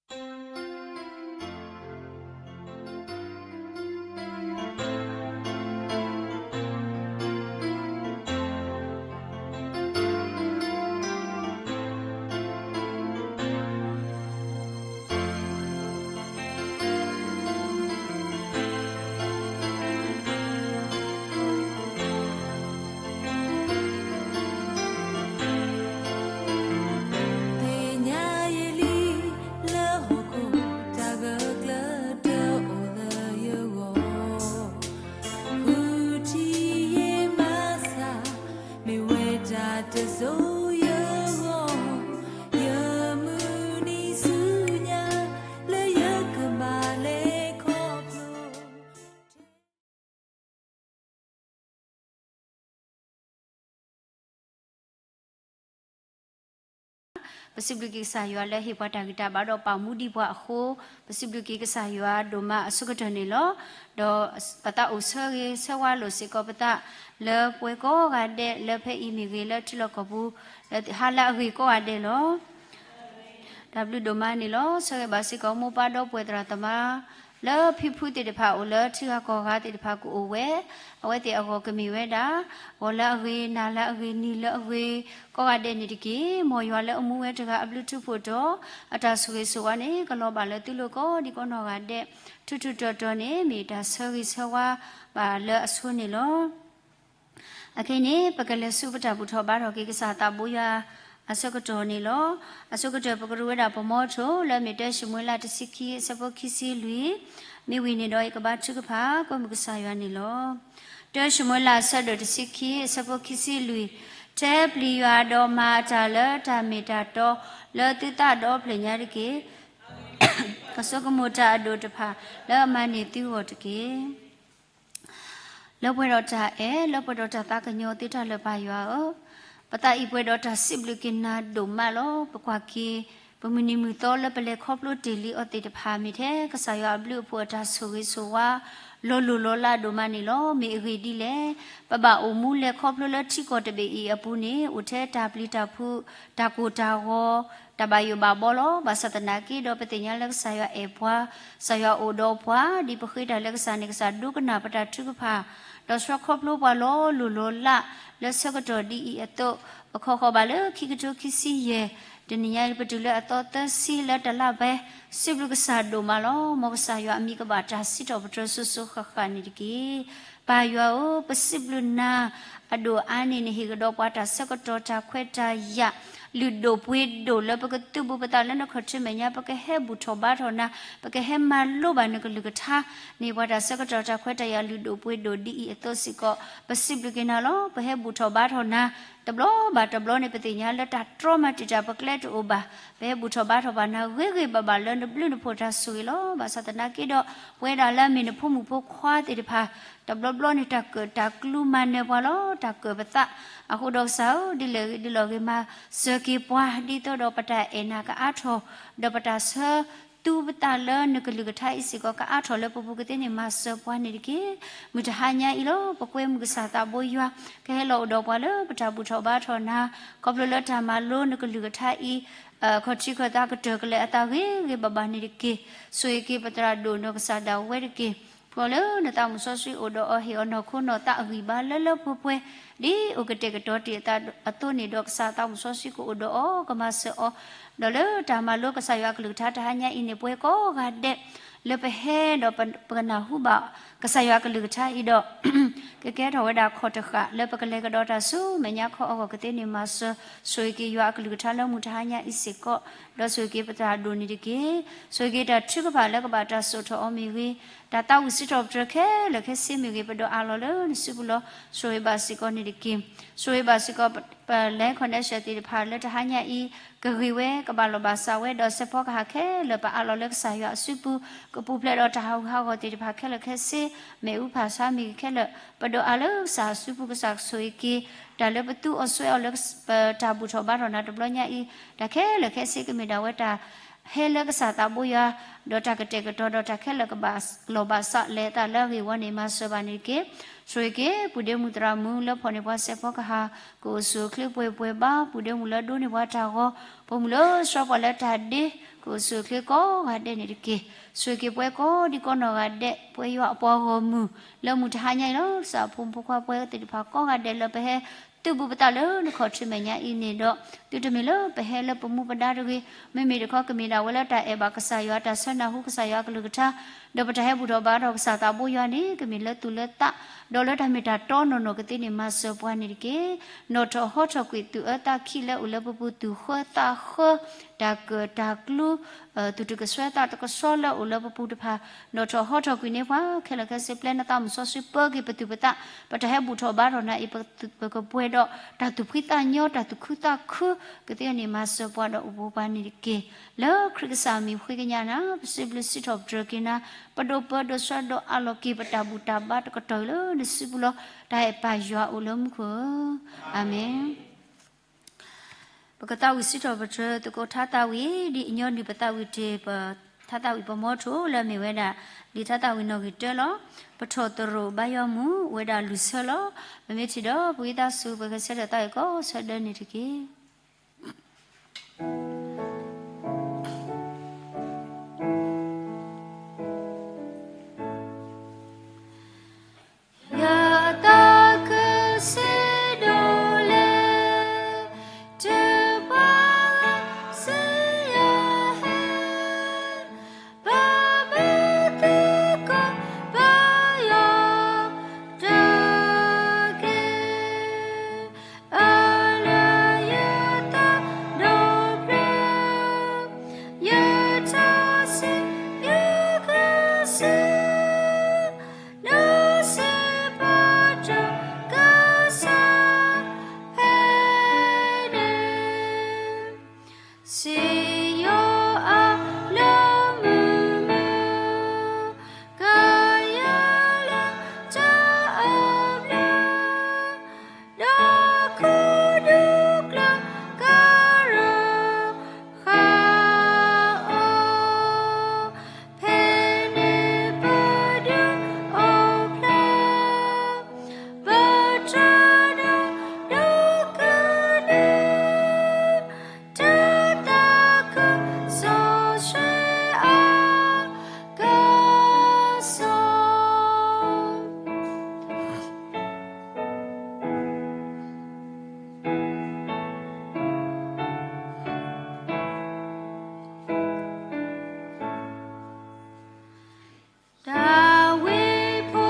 သ့ၣ်ညါယလံ လၢဟီၣ်ခိၣ်တၢ်ဂၢၢ်ကျၢၤတအိၣ်လၢယဂီၢ်, ဃုထံၣ်ယမၤစၢ် မ့ၢ်ဝဲတၢ်တစိၤယဂီၢ်, ယမုၢ်နံၤဆူညါ လၢယကဘၣ်လဲၤခီဖျိ ပစံးဘျုးက့ၤကစၢ်ယွၤလၢဟ့ၣ်ပှၤတၢ်ဂံၢ်တၢ်ဘါဒီးပာ်မူဒံးပှၤအဃိ, ပစံးဘျုးက့ၤကစၢ်ယွၤဒိၣ်မးအဆိကတၢၢ်န့ၣ်လီၤ. ဒီးပသးအိၣ်ဆၢဂ့ၤဆၢဝါလိာ်စ့ၢ်ကီးပသး လၢပှၤကိးဂၤဒဲး လၢဖဲအံၤမ့ၢ်ဂ့ၤလၢထံလီၢ်ကီၢ်ပူၤ လၢဟါလၢအဂ့ၤကိးဂၤဒဲးလီၤ. တၢ်ဘျုးဒိၣ်မးန့ၣ်လီၤ. ဆၢဂ့ၤဘၣ်စ့ၢ်ကီးမိၢ်ပၢ်ဒီပုၢ်ဝဲၢ်သရၣ်သမါ လၢဖံဖုသ့ၣ်တဖၣ်အိၣ်လၢထံဂၤကီၢ်ဂၤသ့ၣ်တဖၣ်ကအိၣ်ဝဲ, အဝဲသ့ၣ်အဂီၢ်ကမ့ၢ်ဝဲဒၣ် ဂီၤလၢအဂ့ၤ နၤလၢအဂ့ၤ နံၤလၢအဂ့ၤ ကိးဂၤဒဲးန့ၣ်တက့ၢ်. မ်ယွၤလၢအမူဝဲတဂၤအဘျုးထူးဖှိၣ်တီၤ အတၢ်ဆိၣ်ဂ့ၤဆိၣ်ဝါန့ၣ် ကလီၤဘၣ်လၢသုလိၤကိးဒံကိးနီၢ်ဂၤဒဲး ထူးထူးတီၤတီၤန့ၣ် မ့ၢ်တၢ်ဆၢဂ့ၤဆၢဝါဘၣ်လၢအဆိန့ၣ်လီၤ. အခဲအံၤန့ၣ် ပကလဲၤဆူပတၢ်ဘူၣ်ထီၣ်ဘါထီၣ်က့ၤကစၢ်သးဘိယွၤအဆၢကတီၢ်န့ၣ်လီၤ. အဆိကတၢၢ်ပကရူၢ်ဝဲဒၣ်ပမီထိၣ်လၢမ့ၢ်တၢၡမူၤအ့လးတဆံခံအဆၢဖိခံဆံလွံၢ်, မ့ၢ်ဝံၤန့ၣ်ဒီးယကဘါထုကဖၣ် ကွဲမုၢ်ကစၢ်ယွၤန့ၣ်လီၤ. တၢၡမူၤအ့လးအဆၢဒိၣ်တဆံခံအဆၢဖိခံဆံလွံၢ်, တဲပျံၤယွၤဒီးမၤအတၢ်လၢတၢ်မ့ၢ်တၢ်တီ လၢသုသးဒီဖျၢၣ်ညါတက့ၢ်. ကဆိကမိၣ်တၢ်အဒိၣ်တဖၣ် လၢအမၤန့ၢ်သုဂီၢ်တက့ၢ်. လၢပှဲၤဒီးတၢ်အဲၣ် လၢပှဲၤဒီးတၢ်သးကညီၤသုတၢ်လၢာ်ပၢ်ယွၤဧၢ, ပသးအံၤပှဲၤဒီးတၢ်စံးဘျုးက့ၤနၤဒိၣ်မးလီၤ. ပကွၢ်က့ၤ ပမုၢ်နံၤမုၢ်သီလၢပလဲၤခီဖျိတ့ၢ်လံအီၤသ့ၣ်တဖၣ် မ့ၢ်ထဲကစၢ်ယွၤအဘျုးအဖှိၣ်အတၢ်ဆိၣ်ဂ့ၤဆိၣ်ဝါ လီၤလိၢ်လီၤလးဒိၣ်မးန့ၣ်လီၤ. မ့ၢ်အဂ့ၢ်ဒ်လဲၣ်, ပဘၣ်အိၣ်မူလဲၤခီဖျိလၢထံကီၢ်တဘ့ၣ်အံၤအပူၤန့ၣ် အိၣ်ထဲတၢ်ပျံၤတၢ်ဖုး တၢ်ကိၢ်တၢ်ဂီၤ တၢ်ဘၣ်ယိၣ်ဘၣ်ဘီလီၤ. ဘၣ်ဆၣ်သနာ်က့ဒီး ပသ့ၣ်ညါလၢကစၢ်ယွၤအဲၣ်ပှၤ, ကစၢ်ယွၤအိၣ်ဒီးပှၤ ဒ်ပဃ့တၢ်လၢကစၢ်န့ၣ် ကစၢ်ဒိကနၣ်ပတၢ်ထုကဖၣ် ဒီးဆှၢခီဖျိပှၤလီၤလိၢ်လီၤလး လၢဆၢကတီၢ်ဒ်အံၤအသိး ပခီဃီၤဘၣ်လၢခံကထိခံဆံယဲၢ် တနံၤညါအံၤ ပတုၤလၢအသီသၢဆံလၢတလါဘဲ စံးဘျုးကစၢ်ဒိၣ်မးလီၤ. မ်ကစၢ်ယွၤအမံၤကဘၣ်တၢ်စံးထီၣ်ပတြၢၤစိၤစိၤဃၣ်ဃၣ်န့ၣ်တက့ၢ်. ပၢ်ယွၤဧၢ, ပစံးဘျုးနၤ အဒိၣ်အါန့ၣ် နဟ့ၣ်ကဒီးပှၤတၢ်ဆၢကတီၢ်တၢ်ခွဲးတၢ်ယာ် လုၢ်ဒိၣ်ပှ့ၤဒိၣ်လၢပကသုးဘူးပသးလၢနခီၣ်ထံးမဲာ်ညါ ပကဟဲဘူၣ်ထီၣ်ဘါထီၣ်နၤ, ပကဟဲမၤလိဘၣ်နကလုၢ်ကထါန့ၣ် ပှၤတၢ်ဆၢကတီၢ်တၢ်ခွဲးတၢ်ယာ်လုၢ်ဒိၣ်ပှ့ၤဒိၣ်ဒ်အံၤအသိးစ့ၢ်ကီး ပစံးဘျုးက့ၤနၤလီၤ. ပဟဲဘူၣ်ထီၣ်ဘါထီၣ်နၤ တဘျီဘၣ်တဘျီန့ၣ် ပသ့ၣ်ညါလၢတၢ်တြီမၤတံာ်တာ်ပကျဲတအိၣ်ဘၣ်. ပဟဲဘူၣ်ထီၣ်ဘါထီၣ်ဘၣ်နၤဂ့ၤဂ့ၤဘၣ်ဘၣ်လၢနဘျုးနဖှိၣ်တၢ်ဆိၣ်ဂ့ၤလီၤ. ဘၣ်ဆၣ်သနာ်က့ဒီး ပဝဲဒၣ်လၢအမ့ၢ်နဖိမုၣ်ဖိခွါသ့ၣ်တဖၣ် တဘျီဘျီန့ၣ် တၢ်ကၢၣ်တၢ်ကျူမၤနၢၤပှၤလီၤ. တၢ်ကၢၣ်ပသးအဃိဒီးကစၢ်ဧၢ, ဒ်လဲၣ်ဂ့ၤဒ်လဲၣ်ဂ့ၤ မၤစၢၤက့ၤပှၤ ဒ်သိးဒီးပတၢ်အဲၣ်နၤကအါထီၣ် ဒီးပတၢ်ဆၢသူပသးလၢနကလုၢ်ကထါအံၤစ့ၢ်ကီး ကအါထီၣ်လၢပပူၤကသ့န့ၣ် မၤစၢၤပှၤန့ၣ်တက့ၢ်. မုၢ်တဟါညါအံၤလီၤ ပကွဲမုၢ်ကစၢ်သးဘိယွၤ ကဟဲလီၤအိၣ်ဒီးပှၤလၢပတၢ်ဘူၣ်ထီၣ်ဘါထီၣ်နၤ ခီဖျိလၢတၢ်မၤလိနကလုၢ်ကထါအံၤ ခီၣ်ထံးခီၣ်သးကတၢၢ်ကလဲာ်အသးဂ့ၤဂ့ၤဘၣ်ဘၣ်န့ၣ်တက့ၢ်. ဆိၣ်ဂ့ၤက့ၤပသရၣ်ဒိၣ်ဒီးကစၢ်ဒၣ်ဝဲတက့ၢ်. ဖျိလၢနသးမုၢ်စီဆှံအိၣ်ဒီးအီၤ ဟ့ၣ်အီၤနီၢ်ခိနီၢ်သးအဂံၢ်ဘါလၢလၢပှဲၤပှဲၤ ဒ်အိၣ်ကတဲာ်ကတီၤတ့ၢ်အသးအသိးန့ၣ်ဒီး ကစၢ်သးမုၢ်စီဆှံကအိၣ်ဒီးအီၤ ကမၤစၢၤအီၤ ဒီးလၢတၢ်မၤလိကစၢ်ယွၤအကလုၢ်ကထါတဟါညါအံၤန့ၣ် ပှၤကိးဂၤဒဲး လၢပဟဲဒီးပကနၢ်ဟူဘၣ် ကစၢ်ယွၤအကလုၢ်ကထါအံၤဒီး ကကဲထီၣ်ဝဲဒၣ်ခီၣ်တဃာ် လၢပကလဲၤကဒီးတၢ်ဆူမဲာ်ညါခီအဂီၢ်ကသ့န့ၣ် မၤစၢၤ ဆိၣ်ဂ့ၤက့ၤယွၤအကလုၢ်ကထါလၢမုၢ်တဟါညါအံၤစ့ၢ်ကီး ဒီးဆိၣ်ဂ့ၤက့ၤပသရၣ်ဒိၣ်န့ၣ်တက့ၢ်. ဆိၣ်ဂ့ၤက့ၤတၢ်ထုကဖၣ်လၢကဘၣ်တၢ်စိာ်ထီၣ်အီၤမ့ၢ်ဂ့ၤ, တၢ်သးဝံၣ်စံးထီၣ်ပတြၢၤခဲလၢာ်ခဲဆ့မ့ၢ်ဂ့ၤ, ပဒိးအးလီၤလၢနစုပူၤလီၤ. ဆိၣ်ဂ့ၤဘၣ်စ့ၢ်ကီးန့ၣ်တက့ၢ်. ဆိၣ်ဂ့ၤဘၣ်စ့ၢ်ကီး ပလဲၤ connection သ့ၣ်တဖၣ်လၢတဟါညါအံၤ ကဂ့ၤဝဲ ကဘၣ်လီၢ်ဘၣ်စးဝဲ ဒီးစဲးဖီကဟၣ်ခဲလၢာ် ပအးလီၤလၢကစၢ်ယွၤအစုပူၤ ကပူၤဖျဲးဒီးတၢ်ဟးဂူာ်ဟးဂီၤသ့ၣ်တဖၣ်ခဲလၢာ်ခဲဆ့ မ့ၣ်အူဖးဆါမ့ၢ်ဂ့ၤခဲလၢာ် ပဒိးအးလၢကစၢ်အစုပူၤ ကစၢ်ကဆိၣ်ဂ့ၤက့ၤ တၢ်လၢပသူအီၤစွဲအီၤလၢ ပတၢ်ဘူၣ်ထီၣ်ဘါထီၣ်နၤတဘျီညါအံၤ တၢ်ခဲလၢာ်ခဲဆ့ကမ့ၢ်ဒၣ်ဝဲတၢ် ဟဲလၢကစၢ်သးဘိယွၤ ဒီးတၢ်ကတဲာ်ကတီၤဒီးတၢ်ခဲလၢာ်ကဘၣ်လီၢ်ဘၣ်စးလဲၤအသးလၢအဂ့ၤဝီန့ၣ် မၤစၢၤဘၣ်န့ၣ်တက့ၢ်. ဆိၣ်ဂ့ၤက့ၤ ပုၢ်ဒ့မုၣ်သရၣ်မုၣ်လၢဖီၣ်န့ၢ်ပှၤစဲးဖီကဟၣ်, ကအိၣ်ဆူၣ်အိၣ်ချ့ပှဲၤပှဲၤဘၣ်, ပုၢ်ဒ့မုၣ်လၢဒိးန့ၢ်ပှၤတၢ်ဂီၤ, ပိာ်မုၣ်လၢဆှၢပှၤလၢတၢ်ဒ့, ကအိၣ်ဆူၣ်အိၣ်ချ့ကိးဂၤဒဲးန့ၣ်တက့ၢ်. ဆိၣ်ဂ့ၤက့ၤပှၤကိးဒံကိးနီၢ်ဂၤဒဲး, ပှၤယွၤအပှၤဂီၢ်မုၢ် လၢမုၢ်တဟါညါအံၤလီၤ. ကစၢ်အဖိမုၣ်ဖိခွါပှဲၤသ့ၣ်တဖၣ်ကိးဂၤဒဲးလၢပဟဲ သုးဘူးပသးလၢနခီၣ်ထံးမဲာ်ညါအံၤန့ၣ်ဒီး, တုၤတမ့ၢ်လၢပဟဲလၢပမူပဒါတဂ့ၤ, မ့မ့ၢ်တခီကမ့ၢ်ဒၣ်ဝဲလၢတၢ်အဲၣ်ဘၣ်ကစၢ်ယွၤ တၢ်ဆၢနၢ်ဟူကစၢ်ယွၤအကလုၢ်ကထါ, ဒီးပတၢ်ဟဲဘူၣ်ထီၣ်ဘါထီၣ်ကစၢ်သးဘိယွၤန့ၣ် ကမ့ၢ်လၢသူၣ်လၢသး, ဒီးလၢတၢ်မ့ၢ်တၢ်တီနီၢ်နီၢ်ကသ့န့ၣ် မၤစၢၤပှၤန့ၣ်တက့ၢ်. နီၣ်ထီၣ်ဟီထီၣ်ကွံာ်သူၣ်အၢသးခံလၢအိၣ်လၢပပူၤ သူၣ်ဃၢသးဃၢ, တၢ်ကၢၣ်တၢ်ကျူ သူၣ်တကဆှဲသးတကဆှီလၢအိၣ်လၢပပူၤတဖၣ်, နီၣ်ထီၣ်ဟီထီၣ်ကွံာ်န့ၢ်ပှၤခဲလၢာ်ခဲဆ့ ပျဲနသးမုၢ်စီဆှံပၢက့ၤပသူၣ်ပသး, ပတၢ်ဟဲဘူၣ်ထီၣ်ဘါထီၣ်နၤအံၤ ပကပှဲၤဒီး တၢ်သူၣ်ဖှံသးညီ တၢ်သူၣ်ခုသးခု ကသ့အန့ၣ် မၤစၢၤပှၤဒီးအိၣ်ဘူးပှၤန့ၣ်တက့ၢ်. လၢခရံာ်ကစၢ်မံၤဃ့ကညးနၤ ပစံးဘျုးစံးထီၣ်ပတြၢၤက့ၤနၤ, ပဒိၣ်ပၢဒိၣ်ဆှၢဒိၣ်အးလီၤက့ၤ ပတၢ်ဘူၣ်တၢ်ဘါတကတီၢ်အံၤလၢနစုပူၤလီၤ. တၢ်အဲၣ်ပၢ်ယွၤအိၣ်လၢမူခိၣ်ဧၢ, အၤမ့ၣ်. ပကသးဝံၣ်စံးထီၣ်ပတြၢၤသကိးထါသးဝံၣ် ဒ်အညီနုၢ်ပသးဝံၣ်တ့ၢ် ပထါသးဝံၣ်ပမီထိၣ်လၢအမ့ၢ်ဝဲဒၣ် လံာ်ထါသးဝံၣ်နီၣ်ဂံၢ်တၢလီၤ. ပထီၣ်သရိာ်ဘါယွၤမုၢ် အိၣ်ဝဲဒၣ်လွံၢ်ဆၢလီၤ. ပမ့ၢ်ထံၣ်ဒီး ပဝံသးစူၤ ပကဆၢထၢၣ်သးဝံၣ်ကိးဆၢဒၢန့ၣ်တက့ၢ်. ယသးခုစံးဒိၣ်လဲၣ်, တုၤပှၤစံးယဟဲ, ပမ့ၢ်သကိးဘါယွၤတက့ၢ်. အၢၣ်လီၤယသးဒီဖျၢၣ်, ယထါစံးယကစံး, နစံးပတြၢၤကစၢ်ဖဲန့ၣ်, စံယိၤအလၢမုာ်မုာ်, ကယဲၢ်လၢတၢ်အဘျုး ဒီးခိၣ်ဒူကျၢၤကရၢဃာ်အီၤ, ဖဲန့ၣ်ပဒုးအိၣ်ဖျါ, ပတြၢၤဒီးဒိကနၣ်, တၢ်သးခုစီဆှံအကစီၣ် ဒၤဝံးဖိ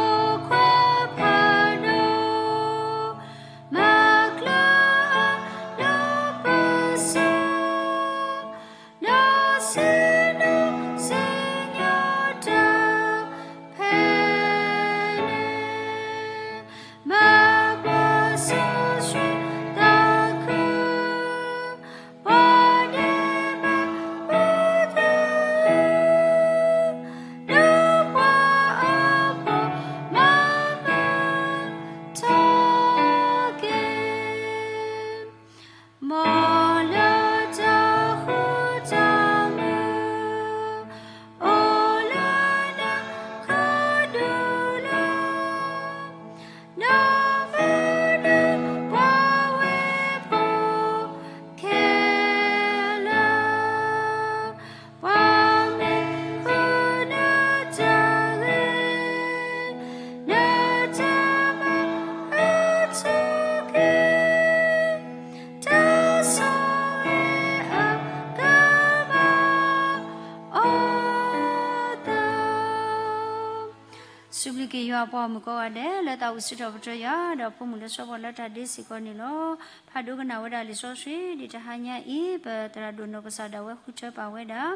ခွါဖးဒိၣ်, မၤကျၢၤအလၢပစီ, ဒီးစံးနီၣ်စံးညီတၢ်ဖဲန့ၣ်, ဘၣ်ကွၢ်စီဆှံသးခု ပှၤဒဲးဘးဖိသၢဂၤ, ဒီးပှၤအဖိမၤမုာ်ထီၣ်က့ၤ, မ်လၢတၢ်ဃူတၢ်မုာ် အိၣ်လၢနခီဒုၣ်လၢ ဒီးမၤဒုးပှၤဝဲၢ်ဖိခဲလၢာ်, ပှၤမ့ၢ်ဃုနတၢ်ဂ့ၤ, နတၢ်မၤအါထီၣ်က့ၤ, တၢ်ဆိၣ်ဂ့ၤအကမၤ အီၤသး. စံးဘျုးက့ၤယွၤအပှၤဂီၢ်မုၢ်ကိးဂၤဒဲး လၢသးဝံၣ်စံးထီၣ်ပတြၢၤယွၤ ဒီးဖိမုၣ်လၢဆှၢပှၤလၢတၢ်ဒ့စ့ၢ်ကီးန့ၣ်လီၤ. ဖးဒိၣ်ကနၣ်ဝဲဒၣ်လံာ်စီဆှံ ဒ်တဟါညါအံၤ ပသရၣ်ဒိၣ်နီၢ်ကစၢ်ဒၣ်ဝဲဃုထၢပာ်ဝဲဒၣ်,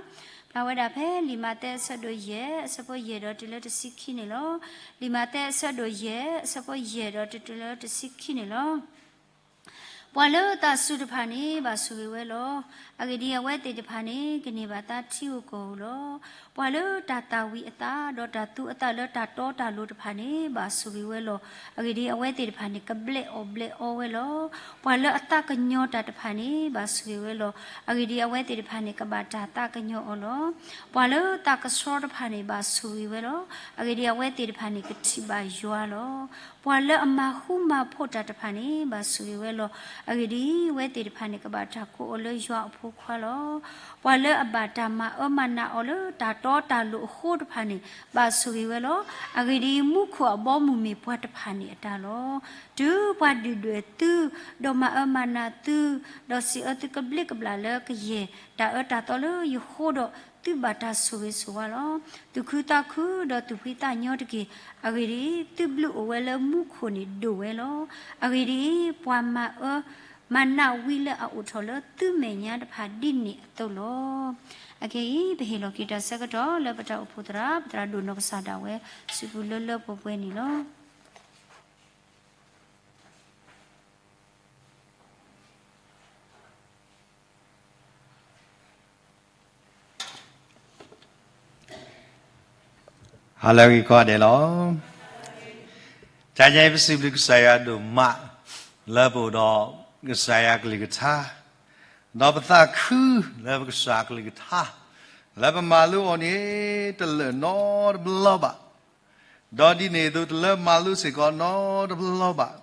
ဖျါဝဲဒၣ်ဖဲလံာ်မးသဲအဆၢဒိၣ်ယဲၢ် အဆၢဖိယဲၢ်ဒီးတုၤလၢတဆံခံန့ၣ်လီၤ. လံာ်မးသဲအဆၢဒိၣ်ယဲၢ် အဆၢဖိယဲၢ်ဒီးတုၤလၢတဆံခံန့ၣ်လီၤ. ပှၤလၢအသးစူၤတဖၣ်န့ၣ် ဘၣ်ဆိၣ်ဂ့ၤဝဲလီၤ. အဂ့ၢ်ဒ်အံၤ, အဝဲသ့ၣ်တဖၣ်န့ၣ် ကန့ၢ်ဘၣ်သါထံဧိၤကီၢ်ဧိၤလီၤ. ပှၤလၢတၢ်သၣ်ဝံၤအသး ဒီးတၢ်သူအသးလၢတၢ်တီတၢ်လိၤတဖၣ်န့ၣ် ဘၣ်ဆိၣ်ဂ့ၤဝဲလီၤ. အဂ့ၢ်ဒ်အံၤ, အဝဲသ့ၣ်တဖၣ်န့ၣ် ကဘျဲးအီၣ်ဘျဲးအီဝဲလီၤ. ပှၤလၢအသးကညီၤတၢ်တဖၣ်န့ၣ် ဘၣ်ဆိၣ်ဂ့ၤဝဲလီၤ. အဂ့ၢ်ဒ်အံၤ, အဝဲသ့ၣ်တဖၣ်န့ၣ် ကဘၣ်တၢ်သးကညီၤအီၤလီၤ. ပှၤလၢသးကဆှီတဖၣ်န့ၣ် ဘၣ်ဆိၣ်ဂ့ၤဝဲလီၤ. အဂ့ၢ်ဒ်အံၤ, အဝဲသ့ၣ်တဖၣ်န့ၣ် ကထံၣ်ဘၣ်ယွၤလီၤ. ပှၤလၢအမၤဃူမၤဖိးတၢ်တဖၣ်န့ၣ် ဘၣ်ဆိၣ်ဂ့ၤဝဲလီၤ. အဂ့ၢ်ဒ်အံၤ, ဝဲသ့ၣ်တဖၣ်န့ၣ် ကဘၣ်တၢ်ကိးအီၤလၢယွၤအဖိခွါလီၤ. ပှၤလၢအဘၣ်တၢ်မၤအၢမၤနးအီၤလၢတၢ်တီတၢ်လိၤအဃိတဖၣ်န့ၣ် ဘၣ်ဆိၣ်ဂ့ၤဝဲလီၤ. အဂ့ၢ်ဒ်အံၤ, မူခိၣ်အဘီအမုၢ်မ့ၢ်ပှၤတဖၣ်န့ၣ်အတၢ်လီၤ. တုၤပှၤဒုၣ်ဒွဲၣ်သု, ဒီးမၤအၢမၤနးသု, ဒီးစံးအၢသုကဘျ့ကဘျၣ်လၢကယဲၢ်တၢ်အၢတၢ်သီလၢယဃိဒီး, သုဘၣ်တၢ်ဆိၣ်ဂ့ၤဆိၣ်ဝါလီၤ. သူၣ်ခုသးခု, ဒီးသူၣ်ဖှံသးညီတက့ၢ်. အဂ့ၢ်ဒ်အံၤ, သုဘျုးအိၣ်ဝဲလၢမူခိၣ်န့ၣ်ဒိၣ်ဝဲလီၤ. အဂ့ၢ်ဒ်အံၤ, ပှၤမၤအၢမၤနးဝံလၢအအိၣ်ထီၣ်လၢသုမဲာ်ညါတဖၣ်ဒ်န့ၣ်အသိးလီၤ. အခဲအံၤ ပဟ့ၣ်လီၤက့ၤတၢ်ဆၢကတီၢ်လၢပတၢ်အိၣ်ဖှိၣ်သရၣ်, ပသရၣ်ဒိၣ်နီၢ်ကစၢ်ဒၣ်ဝဲ စူၢ်ပူၤလၢလၢပှဲၤပှဲၤန့ၣ်လီၤ. ဟါလၢအဂ့ၤကိးဂၤဒဲးလီၤ. တနံၤအံၤ ပစံးဘျုးကစၢ်ယွၤဒိၣ်မး လၢပအိၣ်ဒီးကစၢ်ယွၤကလုၢ်ကထါ, ဒီးပသးခုလၢပကစၢ်ကလုၢ်ကထါ, လၢပမၤလိအီၤန့ၣ် တလၢာ်နီတဘျီဘၣ်. ဒီးဒ်န့ၣ်အသိး တလၢမၤလိစ့ၢ်ကီးနီတဘျီဘၣ်.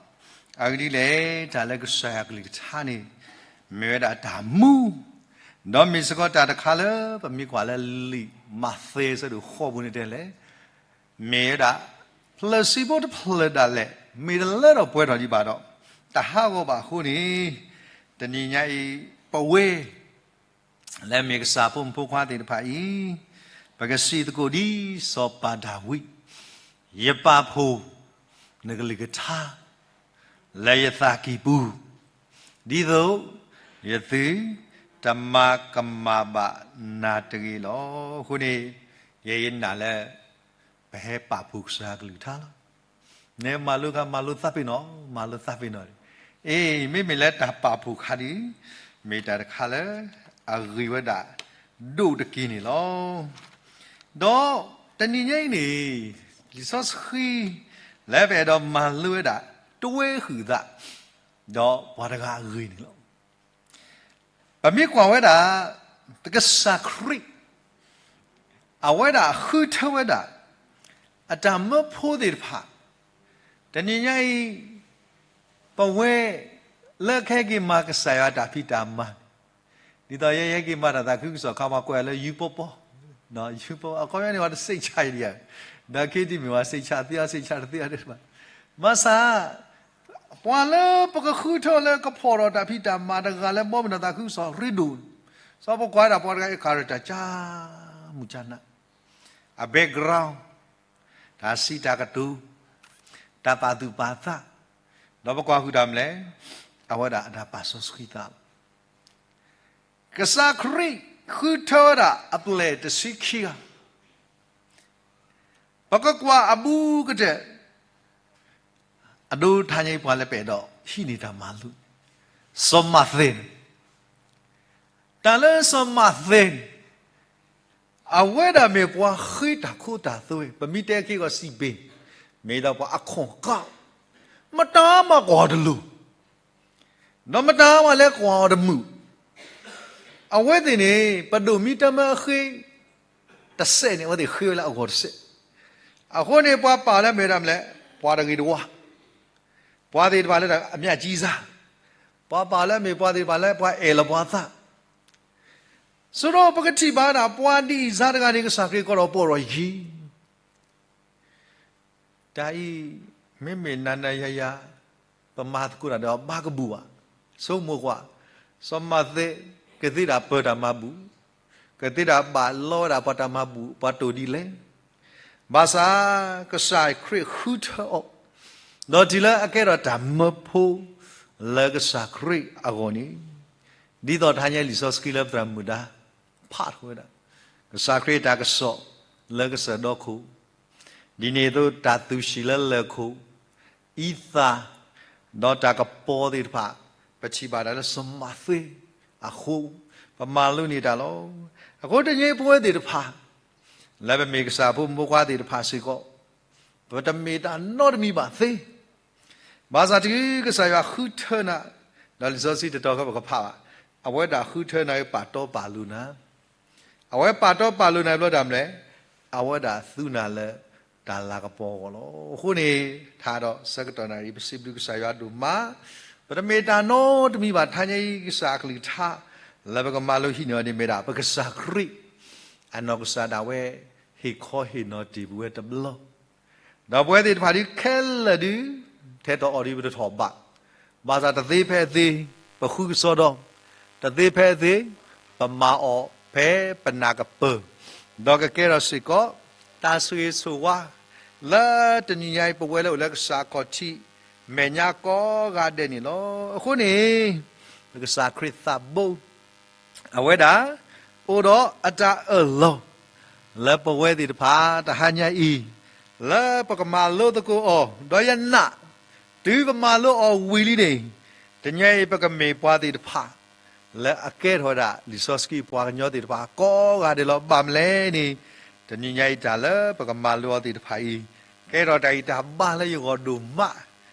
အဂ့ၢ်ဒ်လဲၣ်, တၢ်လၢကစၢ်ယွၤကလုၢ်ကထါန့ၣ် မ့ၢ်ဝဲဒၣ်တၢ်မူ, ဒီးမ့ၢ်စ့ၢ်ကီးတၢ်တခါလၢ ပမ့ၢ်ကွၢ်လၢလံာ်မးသဲအဆၢဒိၣ်ဃိးပူၤန့ၣ်တဲလဲၣ်, မ့ၢ်ဝဲဒၣ် ဖျၢၣ်ဆံးဖိတဖျၢၣ်ဒၣ်လဲာ် မ့ၢ်တလၢထီၣ်ပှဲၤထီၣ်ဒံးဘၣ်ဒီး တဟးဂီၤဘၣ်အဃိန့ၣ်, တနံၤညါအံၤ ပဝဲ လၢမ့ၢ်ကစၢ်ဖိမုၣ်ဖိခွါသ့ၣ်တဖၣ်အံၤ, ပကစံးသကိးဒ်စီၤပၤဒၤဝံး, ယပာ်ဖှိၣ်နကလုၢ်ကထါ လၢယသးကံၢ်ပူၤ, ဒ်သိးယသုတမၤကမၣ်ဘၣ်နၤတဂ့ၤလီၤ. အဃိန့ၣ်, ယဲယနာ်လၢ ပဟဲပာ်ဖှိၣ်ကစၢ်ကလုၢ်ကထါလီၤ. နမၤလိခါ မၤလိသးပ့ၤနီၣ်, မၤလိသးပ့ၤနီၣ်, အ့ မ့မ့ၢ်လၢတၢ်ပာ်ဖှိၣ်ခါဒ်အံၤ, မ့ၢ်တၢ်တခါလၢအဂ့ၤဝဲဒၣ်ဒိၣ်တက့ၢ်န့ၣ်လီၤ. ဒီးတနံၤညါအံၤန့ၣ်, လံာ်စီဆှံလၢပအဲၣ်ဒိးမၤလိဝဲဒၣ် တွဲဃုာ်သးဒီးပှၤတဂၤအဂ့ၢ်န့ၣ်လီၤ. ပမ့ၢ်ကွၢ်ဝဲဒၣ် ပကစၢ်ခရံာ် အဝဲဒၣ်ဃုထၢဝဲဒၣ် အတၢ်မၢဖိသ့ၣ်တဖၣ်, တနံၤညါအံၤ ပဝဲလၢကဟဲက့ၤမၤကစၢ်ယွၤတၢ်ဖံးတၢ်မၤ, ဒ်သိးယဲယဟဲက့ၤမၤတၢ်သးခုကစီၣ်ခါ ပှၤကွဲးလၢယူပီပီ, ယူပီပီ အခီပညီန့ၣ် ပှၤတစိတ်ချဒံးဧါ, ဒီးခ့တမ့ၢ်ပှၤစိတ်ချသ့ စိတ်ချတသ့ဘၣ်. ဘၣ်ဆၣ် ပှၤလၢပကဃုထၢလၢကဖီၣ်ဒီးတၢ်ဖံးတၢ်မၤတဂၤလၢဘီမုၢ်ဒီးသးခုကစီၣ်ရ့ဒိၣ်, စီၤပကွၢ်ဒၣ်ပှၤတဂၤအံၤ character ကၢ်မုၢ်ကၢ်နး, အ background, တၢ်စံးတၢ်ကတိၤ, တၢ်ပာ်သူၣ်ပာ်သး, ဒီးပကွၢ်ဃုာ်တၢ်မနုၤလဲၣ်, အဝဲဒၣ်အတၢ်ပာ်စီဆှံသးလီၤ. ကစၢ်ခရံာ်ဃုထၢဝဲဒၣ်အပျဲၢ်တဆံခံဂၤ, ပကကွၢ်အဘူးကတၢၢ် အဒိ တနံၤညါအံၤ ပှၤလၢပအဲၣ်ဒိးဟံးန့ၢ်တၢ်မၤလိ, စီၤမးသဲန့ၣ်, တၢ်လၢစီၤမးသဲန့ၣ်, အဝဲဒၣ်မ့ၢ်ပှၤဃ့တၢ်ခိတၢ်သွဲ, ပမ့ၢ်တဲက့ၤအီၤစံးဘ့ၣ်, မ့ၢ်ဒၣ်ပှၤအခီၣ်ကၢ, မတၤမၤကွၢ်အီၤတလိၤ ဒီးမတၤမၤလဲၤကွၢ်အီၤတမုာ်. အဝဲသ့ၣ်န့ၣ် ပဒိၣ်မံတၢ်မၢအဃ့ တစဲးန့ၣ် အဝဲသ့ၣ်ဃ့ဝဲလၢအဂီၢ်တစဲး. အဃိန့ၣ် ပှၤပာ်လၢမ့ၢ်ဒၣ်မနုၤလဲၣ်, ပှၤတဂ့ၤတဝါ, ပှၤသ့ၣ်တဖၣ်လၢအမျၢ်ကံစါ, ပှၤပာ်လၢအမ့ၢ်ပှၤသ့ၣ်တဖၣ်လၢပှၤအဲၣ်လီၤပှၤအသး. ဆိဒီးပကထံၣ်ဘၣ်ဒၣ် ပှၤဒ်အံၤစါတဂၤန့ၣ် ကစၢ်ခရံာ်ကိးထီၣ်ပီၢ်ဒီးယံၤ တၢ်အံၤ မ့မ့ၢ်နၤနၤယၤယၤ ပမၤသကိးတၢ်ဒီးဘၣ်ကဘူၣ်ဘၣ်. ဆိကမိၣ်ကွၢ်, စီၤမးသဲ ကသ့ဒၣ်ပၢၤတၢ်မၤဘူၣ်, ကသ့ဒၣ်ဘၣ်လီဝဲဒၣ်ပှၤတၢ်မၤဘူၣ် ပှၤတိၢ်ဒ်လဲၣ်. ဘၣ်ဆၣ် ကစၢ်ခရံာ်ဃုထၢအီၤ, ဒီးတုၤလၢအကဲထီၣ်တၢ်မၢဖိ လၢကစၢ်ခရံာ်အဂီၢ်န့ၣ်, ဒ်သိးတဟါညါလံာ်စီဆှံလၢပသရၣ်မုၣ်ဒါ ဖးထီၣ်ဝဲဒၣ် ကစၢ်ခရံာ်အတၢ်ကစီၣ်လၢကစၢၢ်ဒီခိၣ်, ဒ်န့ၣ်အသိးတၢ်သူၣ်ဆံးလၢလၢၢ်ခိၣ်, အံသၣ်, ဒီးတၢ်ကပီၤသ့ၣ်တဖၣ်, ပထံၣ်ဘၣ်ဒၣ်လၢစီၤမးသဲအဃိ, ပမၤလိန့ၢ်တၢ်လီၤ. အဃိတနံၤညါအံၤပဝဲသ့ၣ်တဖၣ် လၢပမ့ၢ်ကစၢ်ဖိမုၣ်ဖိခွါသ့ၣ်တဖၣ်စ့ၢ်ကီး, ပတမ့ၢ်တၢ်နီတမံၤဘၣ်သ့ ဘၣ်ဆၣ်တုၤကစၢ်ယွၤဃုထၢနၤ, ဒီးလံာ်စီဆှံတတီၤခါပကဖးဘၣ်, အဝဲဒၣ်ဃုထၢနၤ ပာ်တီပာ်လိၤနၤ, အဝဲပာ်တီပာ်လိၤနၤဘျီဒၣ်မနုၤလဲၣ်, အဝဲဒၣ်သူနၤလၢ တၢ်လၤကပီၤအဂီၢ်လီၤ. အဃိန့ၣ် ထါဒီးဆၢကတီၢ်နၣ်ရံၣ် ပစံးဘျုးကစၢ်ယွၤဒိၣ်မး, ပတမ့ၢ်တၢ်နီတမံၤဘၣ် ထါညါအံၤ ကစၢ်အကလုၢ်ကထါ လၢပကမၤလိဟံးန့ၢ်အီၤန့ၣ်မ့ၢ်ဒၣ် ပကစၢ်ခရံာ် အနီၢ်ကစၢ်ဒၣ်ဝဲ ဟ့ၣ်ခီဟ့ၣ်နီၤတ့ၢ်ပဝဲတဘျီ ဒီးပဝဲသ့ၣ်တဖၣ်ဒုးခဲလၢာ်ဒုး ထဲတအီၣ်ဒုးပတထီၣ်ဘၣ်, ဘၣ်ဆၣ်တသ့ဖဲအသ့ ပဃုကစီဒီ, တသ့ဖဲအသ့ ပမၤအီၤဖဲပနၢ်ကပၢၢ်, ဒီးကကဲထီၣ်စ့ၢ်ကီး တၢ်ဆိၣ်ဂ့ၤဆိၣ်ဝါ လၢတနံၤညါအံၤ ပဝဲလၢအိၣ်လၢကစၢ်အခီၣ်ထံး မဲာ်ညါကိးဂၤဒဲးန့ၣ်လီၤ. အဃိန့ၣ် ပကစၢ်ခရံာ်သးဘိ အဝဲဒၣ် အိၣ်ဒီးအတၢ်အၢၣ်လီၤ လၢပဝဲသ့ၣ်တဖၣ် တဟါညါအံၤ လၢပကမၤလိသကိးအီၤ, ဒီးယနာ် တုၤပမၤလိအီၤဝံၤလံန့ၣ် တနံၤညါအံၤ ပကမ့ၢ်ပှၤသ့ၣ်တဖၣ် လၢအကဲထီၣ်ဝဲဒၣ် လံာ်စီဆှံပှၤကညီသ့ၣ်တဖၣ် ကိးဂၤဒဲးလီၤ. ဘၣ်မနုၤလဲၣ်န့ၣ် တနံၤညါအံၤ တၢ်လၢပကမၤလိအီၤသ့ၣ်တဖၣ်အံၤ ကဲထီၣ်တၢ်ဂံၢ်တၢ်ဘါလၢယဂီၢ်ဒိၣ်မး,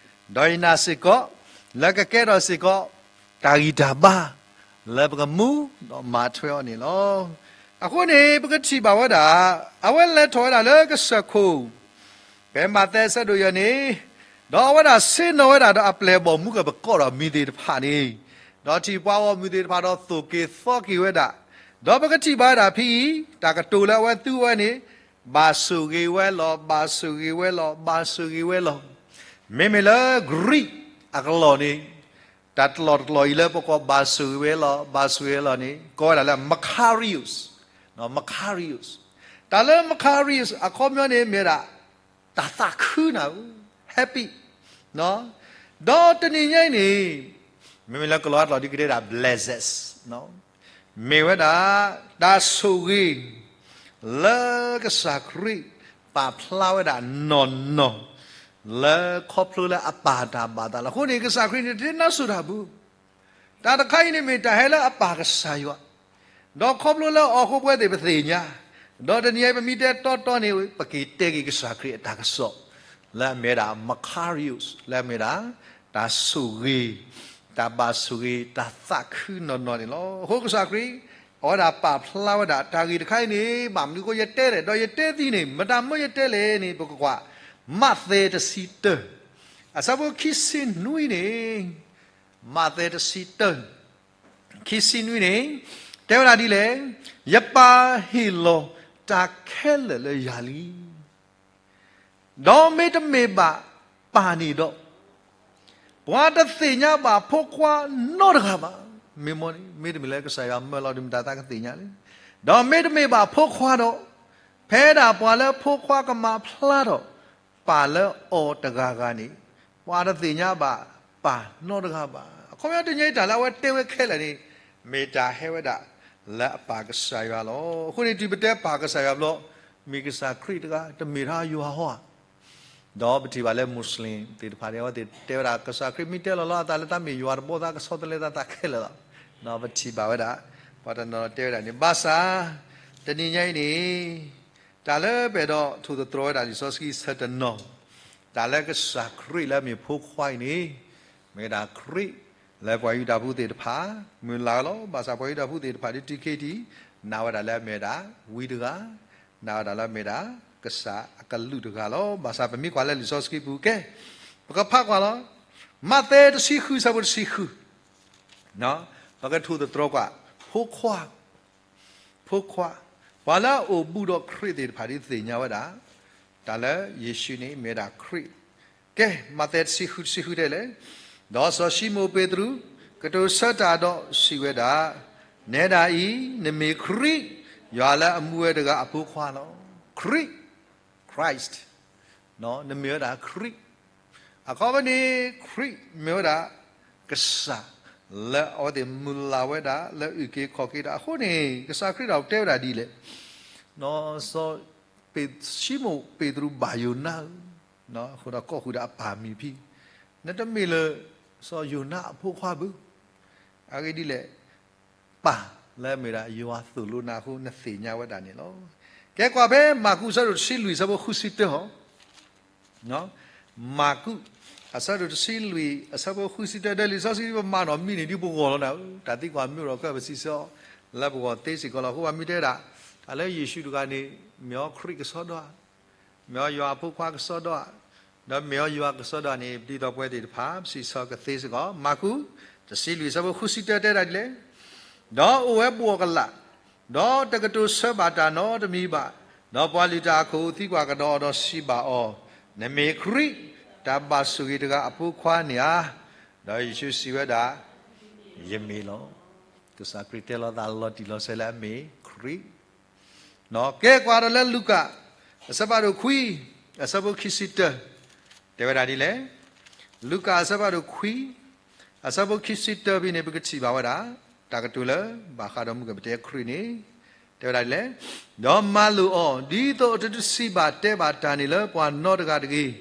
ဒီးယနာ်စ့ၢ်ကီး လၢကကဲထီၣ်စ့ၢ်ကီး တၢ်ဂံၢ်တၢ်ဘါ လၢပကမူဒီးမၤထွဲအီၤန့ၣ်လီၤ. အဃိန့ၣ် ပကထံၣ်ဘၣ်ဝဲဒၣ် အဝဲလဲၤထီၣ်ဝဲဒၣ်လၢကစၢၢ်ခိၣ် ဖဲမးသဲအဆၢဒိၣ်ယဲၢ်န့ၣ်, ဒီးအဝဲဒၣ်ဆ့ၣ်နီၤဝဲဒၣ်ဒီးအပျဲၢ်အဘီၣ်မူကပကိးဒီးမံၤသ့ၣ်တဖၣ်န့ၣ်, ဒီးထံၣ်ပှၤဂီၢ်မုၢ်သ့ၣ်တဖၣ်ဒီးသိၣ်က့ၤသီက့ၤဝဲဒၣ်, ဒီးပကထံၣ်ဘၣ်ဝဲဒၣ်ဖဲအံၤ တၢ်ကတိၤလၢအဝဲသူဝဲန့ၣ်, ဘၣ်ဆိၣ်ဂ့ၤဝဲလီၤ, ဘၣ်ဆိၣ်ဂ့ၤဝဲလီၤ, ဘၣ်ဆိၣ်ဂ့ၤဝဲလီၤ. မ့မ့ၢ်လၢ Greek အကလီၢ်န့ၣ် တၢ်တလီၢ်တလီၢ်အံၤလၢပကိးဘၣ်ဆိၣ်ဂ့ၤဝဲလီၤ, ဘၣ်ဆိၣ်ဂ့ၤဝဲလီၤန့ၣ် ကိးဝဲဒၣ်လၢ Makarios, Makarios. တၢ်လၢ Makarios အခီပညီန့ၣ်မ့ၢ်ဝဲဒၣ် တၢ်သးခုနၢ်, happy. ဒီးတနံၤညါအံၤန့ၣ် မ့မ့ၢ်လၢကလီၤအါတလီၢ်ဒ်ကတဲဒၣ် blessed မ့ၢ်ဝဲဒၣ် တၢ်ဆိၣ်ဂ့ၤ လၢကစၢ်ခရံာ် ပာ်ဖျါဝဲဒၣ်နီၢ်နီၢ် လၢခီဖျိလၢအပၢ်တၢ်ဘၣ်သးလီၤ. အဃိန့ၣ် ကစၢ်ခရံာ်န့ၣ် တသ့နါစိၤတၢ်ဘၣ်. တၢ်တခါအံၤန့ၣ်မ့ၢ်တၢ်ဟဲလၢအပၢ်ကစၢ်ယွၤ, ဒီးခီဖျိလၢအီၤအဃိပဝဲသ့ၣ်ပသ့ၣ်ညါ, ဒီးတနံၤအံၤပမ့ၢ်တဲတီတီန့ၣ် ပက့ၤတဲက့ၤကစၢ်ခရံာ်အတၢ်ကစီၣ် လၢအမ့ၢ်ဝဲဒၣ် Makarios, လၢအမ့ၢ်ဝဲဒၣ် တၢ်ဆိၣ်ဂ့ၤ, တၢ်ဘၣ်ဆိၣ်ဂ့ၤ, တၢ်သးခုနီၢ်နီၢ်န့ၣ်လီၤ. အဃိကစၢ်ခရံာ် အဝဲဒၣ်ပာ်ဖျါဝဲဒၣ်တၢ်ဂ့ၢ်တခါအံၤန့ၣ် ဘၣ်မနုၤအဃိယတဲလဲၣ်, ဒီးယတဲသ့န့ၣ် မတၤမ့ၢ်ယတဲလဲၣ်န့ၣ် ပကကွၢ် မးသဲတဆံတၢ အဆၢဖိခံဆံနွံန့ၣ်, မးသဲတဆံတၢ ခံဆံနွံန့ၣ် တဲဝဲဒၣ်ဒ်လဲၣ်, ယပၢ်ဟ့ၣ်လီၤတၢ်ခဲလၢာ်လၢယၤလံ. ဒီးမ့တမ့ၢ်ဘၣ်ပၢ်န့ၣ်ဒီး ပှၤတသ့ၣ်ညါဘၣ်ဖိခွါနီတဂၤဘၣ်. မ့ၢ်မ့ၢ်န့ၣ် မ့တမ့ၢ်လၢကစၢ်ယွၤမၢလီၤဒုး မတၤသးကသ့ၣ်ညါလဲၣ်. ဒီးမ့တမ့ၢ်ဘၣ်ဖိခွါဒီး ဖဲဒၣ်ပှၤလၢဖိခွါကမၤဖျါဒီး ပၢ်လၢအီၤတဂၤဂၤန့ၣ် ပှၤတသ့ၣ်ညါဘၣ်ပၢ်နီတဂၤဘၣ်. အခီပညီတနံၤအံၤတၢ်လၢအဝဲတဲဝဲခဲလၢာ်န့ၣ် မ့ၢ်တၢ်ဟဲဝဲဒၣ် လၢအပၢ်ကစၢ်ယွၤလီၤ. အဃိန့ၣ် တုၤပတဲပၢ်ကစၢ်ယွၤဘျီ မ့ၢ်ကစၢ်ခရံာ်တဂၤ တမ့ၢ်ထဲယွၤဟီဧါ. ဒီးပထံၣ်ဘၣ်လၢ Muslim သ့ၣ်တဖၣ်န့ၣ် အဝဲသ့ၣ်တဲဝဲဒၣ်ကစၢ်ခရံာ်မ့ၢ်တဲလီၤလၢအသးလၢတၢ်မ့ၢ်ယွၤတဘီသးကဆီတလဲသးသးခဲလၢာ်လီၤ. ဒီးပထံၣ်ဘၣ်ဝဲဒၣ် ပှၤတနီၤတဲဝဲဒၣ်န့ၣ် ဘၣ်ဆၣ် တနံၤညါအံၤန့ၣ် တၢ်လၢပအဲၣ်ဒိးထိၣ်သတြီၤဝဲဒၣ်လံာ်စီဆှံဆၢတနီၤ တၢ်လၢကစၢ်ခရံာ်လၢအမ့ၢ်ဖိခွါအံၤန့ၣ် မ့ၢ်ဝဲဒၣ်ခရံာ်လၢပှၤယူဒၤဖိသ့ၣ်တဖၣ် မုၢ်လၢ်လီၤ. ဘၣ်ဆၣ်ပှၤယူဒၤဖိသ့ၣ်တဖၣ်ဒ် တခါဒံး နာ်ဝဲဒၣ်လၢအမ့ၢ်ဝဲဒၣ်ဝံတဂၤ, နာ်ဝဲဒၣ်လၢအမ့ၢ်ဝဲဒၣ် ကစၢ်အကလူးတဂၤလီၤ. ဘၣ်ဆၣ်ပမ့ၢ်ကွၢ်လၢလံာ်စီဆှံပူၤကဲ ပကဖးကွၢ်လီၤ. မးသဲတဆံဃု ဆၢဖိတဆံဃု ပကထိၣ်သတြီၤကွၢ် ဖိခွါ ဖိခွါ, ပှၤလၢအအိၣ်ဘူးဒီးခရံာ်သ့ၣ်တဖၣ်ဒ်သ့ၣ်ညါဝဲဒၣ် တၢ်လၢယ့ၣ်ၡူးန့ၣ်မ့ၢ်ဝဲဒၣ်ခရံာ်. ကဲ မးသဲတဆံဃု တဆံဃုတဲလဲၣ်, ဒီးစီၤၡံမိၣ်ပ့းတရူး ကတိၤဆၢတၢ်ဒီးစံးဝဲဒၣ်, နဲဒၣ်အံၤ နမ့ၢ်ခရံာ် ယွၤလၢအမူဝဲတဂၤအဖိခွါလီၤ. ခရံာ် Christ, နမ့ၢ်ဝဲဒၣ်ခရံာ်. အခီပညီန့ၣ် ခရံာ်မ့ၢ်ဝဲဒၣ် ကစၢ် လၢအဝဲသ့ၣ်မုၢ်လၢ်ဝဲဒၣ် လၢအုၣ်က့ၤခီၣ်က့ၤတၢ်အဃိန့ၣ် ကစၢ်ခရံာ်ဒီးတဲဝဲဒၣ်ဒ်လဲၣ်, စီၤ ၡံမိၣ်ပ့းတရူးဘၣ်ယိၤနါဧၢ, အဃိဒီးကိးဃုာ်ဒီးအပၢ်မံၤဖံ, နတမ့ၢ်လၢ စီၤယိၤနါအဖိခွါဘၣ်. အဂ့ၢ်ဒ်လဲၣ် ပၢ်လၢအမ့ၢ်ဒၣ်ယွၤသိၣ်လိနၤအဃိ နသ့ၣ်ညါဝဲဒၣ်န့ၣ်လီၤ. ကဲကွၢ်ဖဲမၢ်ကူးအဆၢဒိၣ်တဆံလွံၢ်အဆၢဖိဃုဆံတၢဧါ. မၢ်ကူး အဆၢဒိၣ်တဆံလွံၢ် အဆၢဖိဃုဆံတၢ ဒီးလံာ်စီဆှံပမၤနီၣ်မံန့ၣ် ဒ်ပဂီၢ်လီၤနၤဧၢ, တၢ်သံကွၢ်မ့ၢ်အိၣ်ဒီးခဲအံၤ ပစံးဆၢအီၤ လၢပဂီၢ်သ့စ့ၢ်ကီးလီၤ. အဃိပှၤမ့ၢ်တဲဒၣ် တၢ်လၢယ့ၣ်ၡူးတဂၤန့ၣ် မ့ၢ်အီၤခရံာ်ကဆီဒီဧါ. မ့ၢ်အီၤယွၤအဖိခွါကစီဒီဧါ, ဒီးမ့ၢ်အီၤယွၤကစီဒီန့ၣ် ပဒ်သိးပဝဲသ့ၣ်တဖၣ် ပစံးဆၢကသ့စ့ၢ်ကီး. မၢ်ကူး တဆံလွံၢ် အဆၢဖိဃုဆံတၢ တဲဒၣ်ဒ်လဲၣ်, ဒီးအိၣ်ဝဲဘူးအီၤကလာ်, ဒီးတကတိၤဆၢဘၣ်တၢ်နီတမံၤဘၣ်, ဒီးပှၤလုၢ်တၢ်အခိၣ်သံကွၢ်ကဒီးအီၤဒီးစံးဘၣ်အီၤ, နမ့ၢ်ခရံာ် တၢ်ဘၣ်ဆိၣ်ဂ့ၤတဂၤအဖိခွါန့ၣ်ဧါ. ဒီးယ့ၣ်ၡူးစံးဝဲဒၣ်, ယမ့ၢ်လီၤ. ကစၢ်ခရံာ်တဲလီၤသးလီၤတံၢ်လီၤဆဲးလၢအမ့ၢ်ခရံာ် ကဲကွၢ်ဒီးလၢလူၤကၣ် အဆၢဖးဒိၣ်ခွံ အဆၢဖိခံဆံတၢ တဲဝဲဒၣ်ဒ်လဲၣ်. လူၤကၣ်အဆၢဖးဒိၣ်ခွံ အဆၢဖိခံဆံတၢဖဲန့ၣ် ပကထံၣ်ဘၣ်ဝဲဒၣ် တၢ်ကတိၤလၢဘၣ်ဃးဒီးမုၢ်ကပတဲခရံာ်န့ၣ် တဲဝဲဒၣ်ဒ်လဲၣ်, ဒီးမၤလိာ်အီၤ ဒ်သိးအတတစံးဘၣ်တဲဘၣ်တၢ်န့ၣ်လၢပှၤနီတဂၤတဂ့ၤ,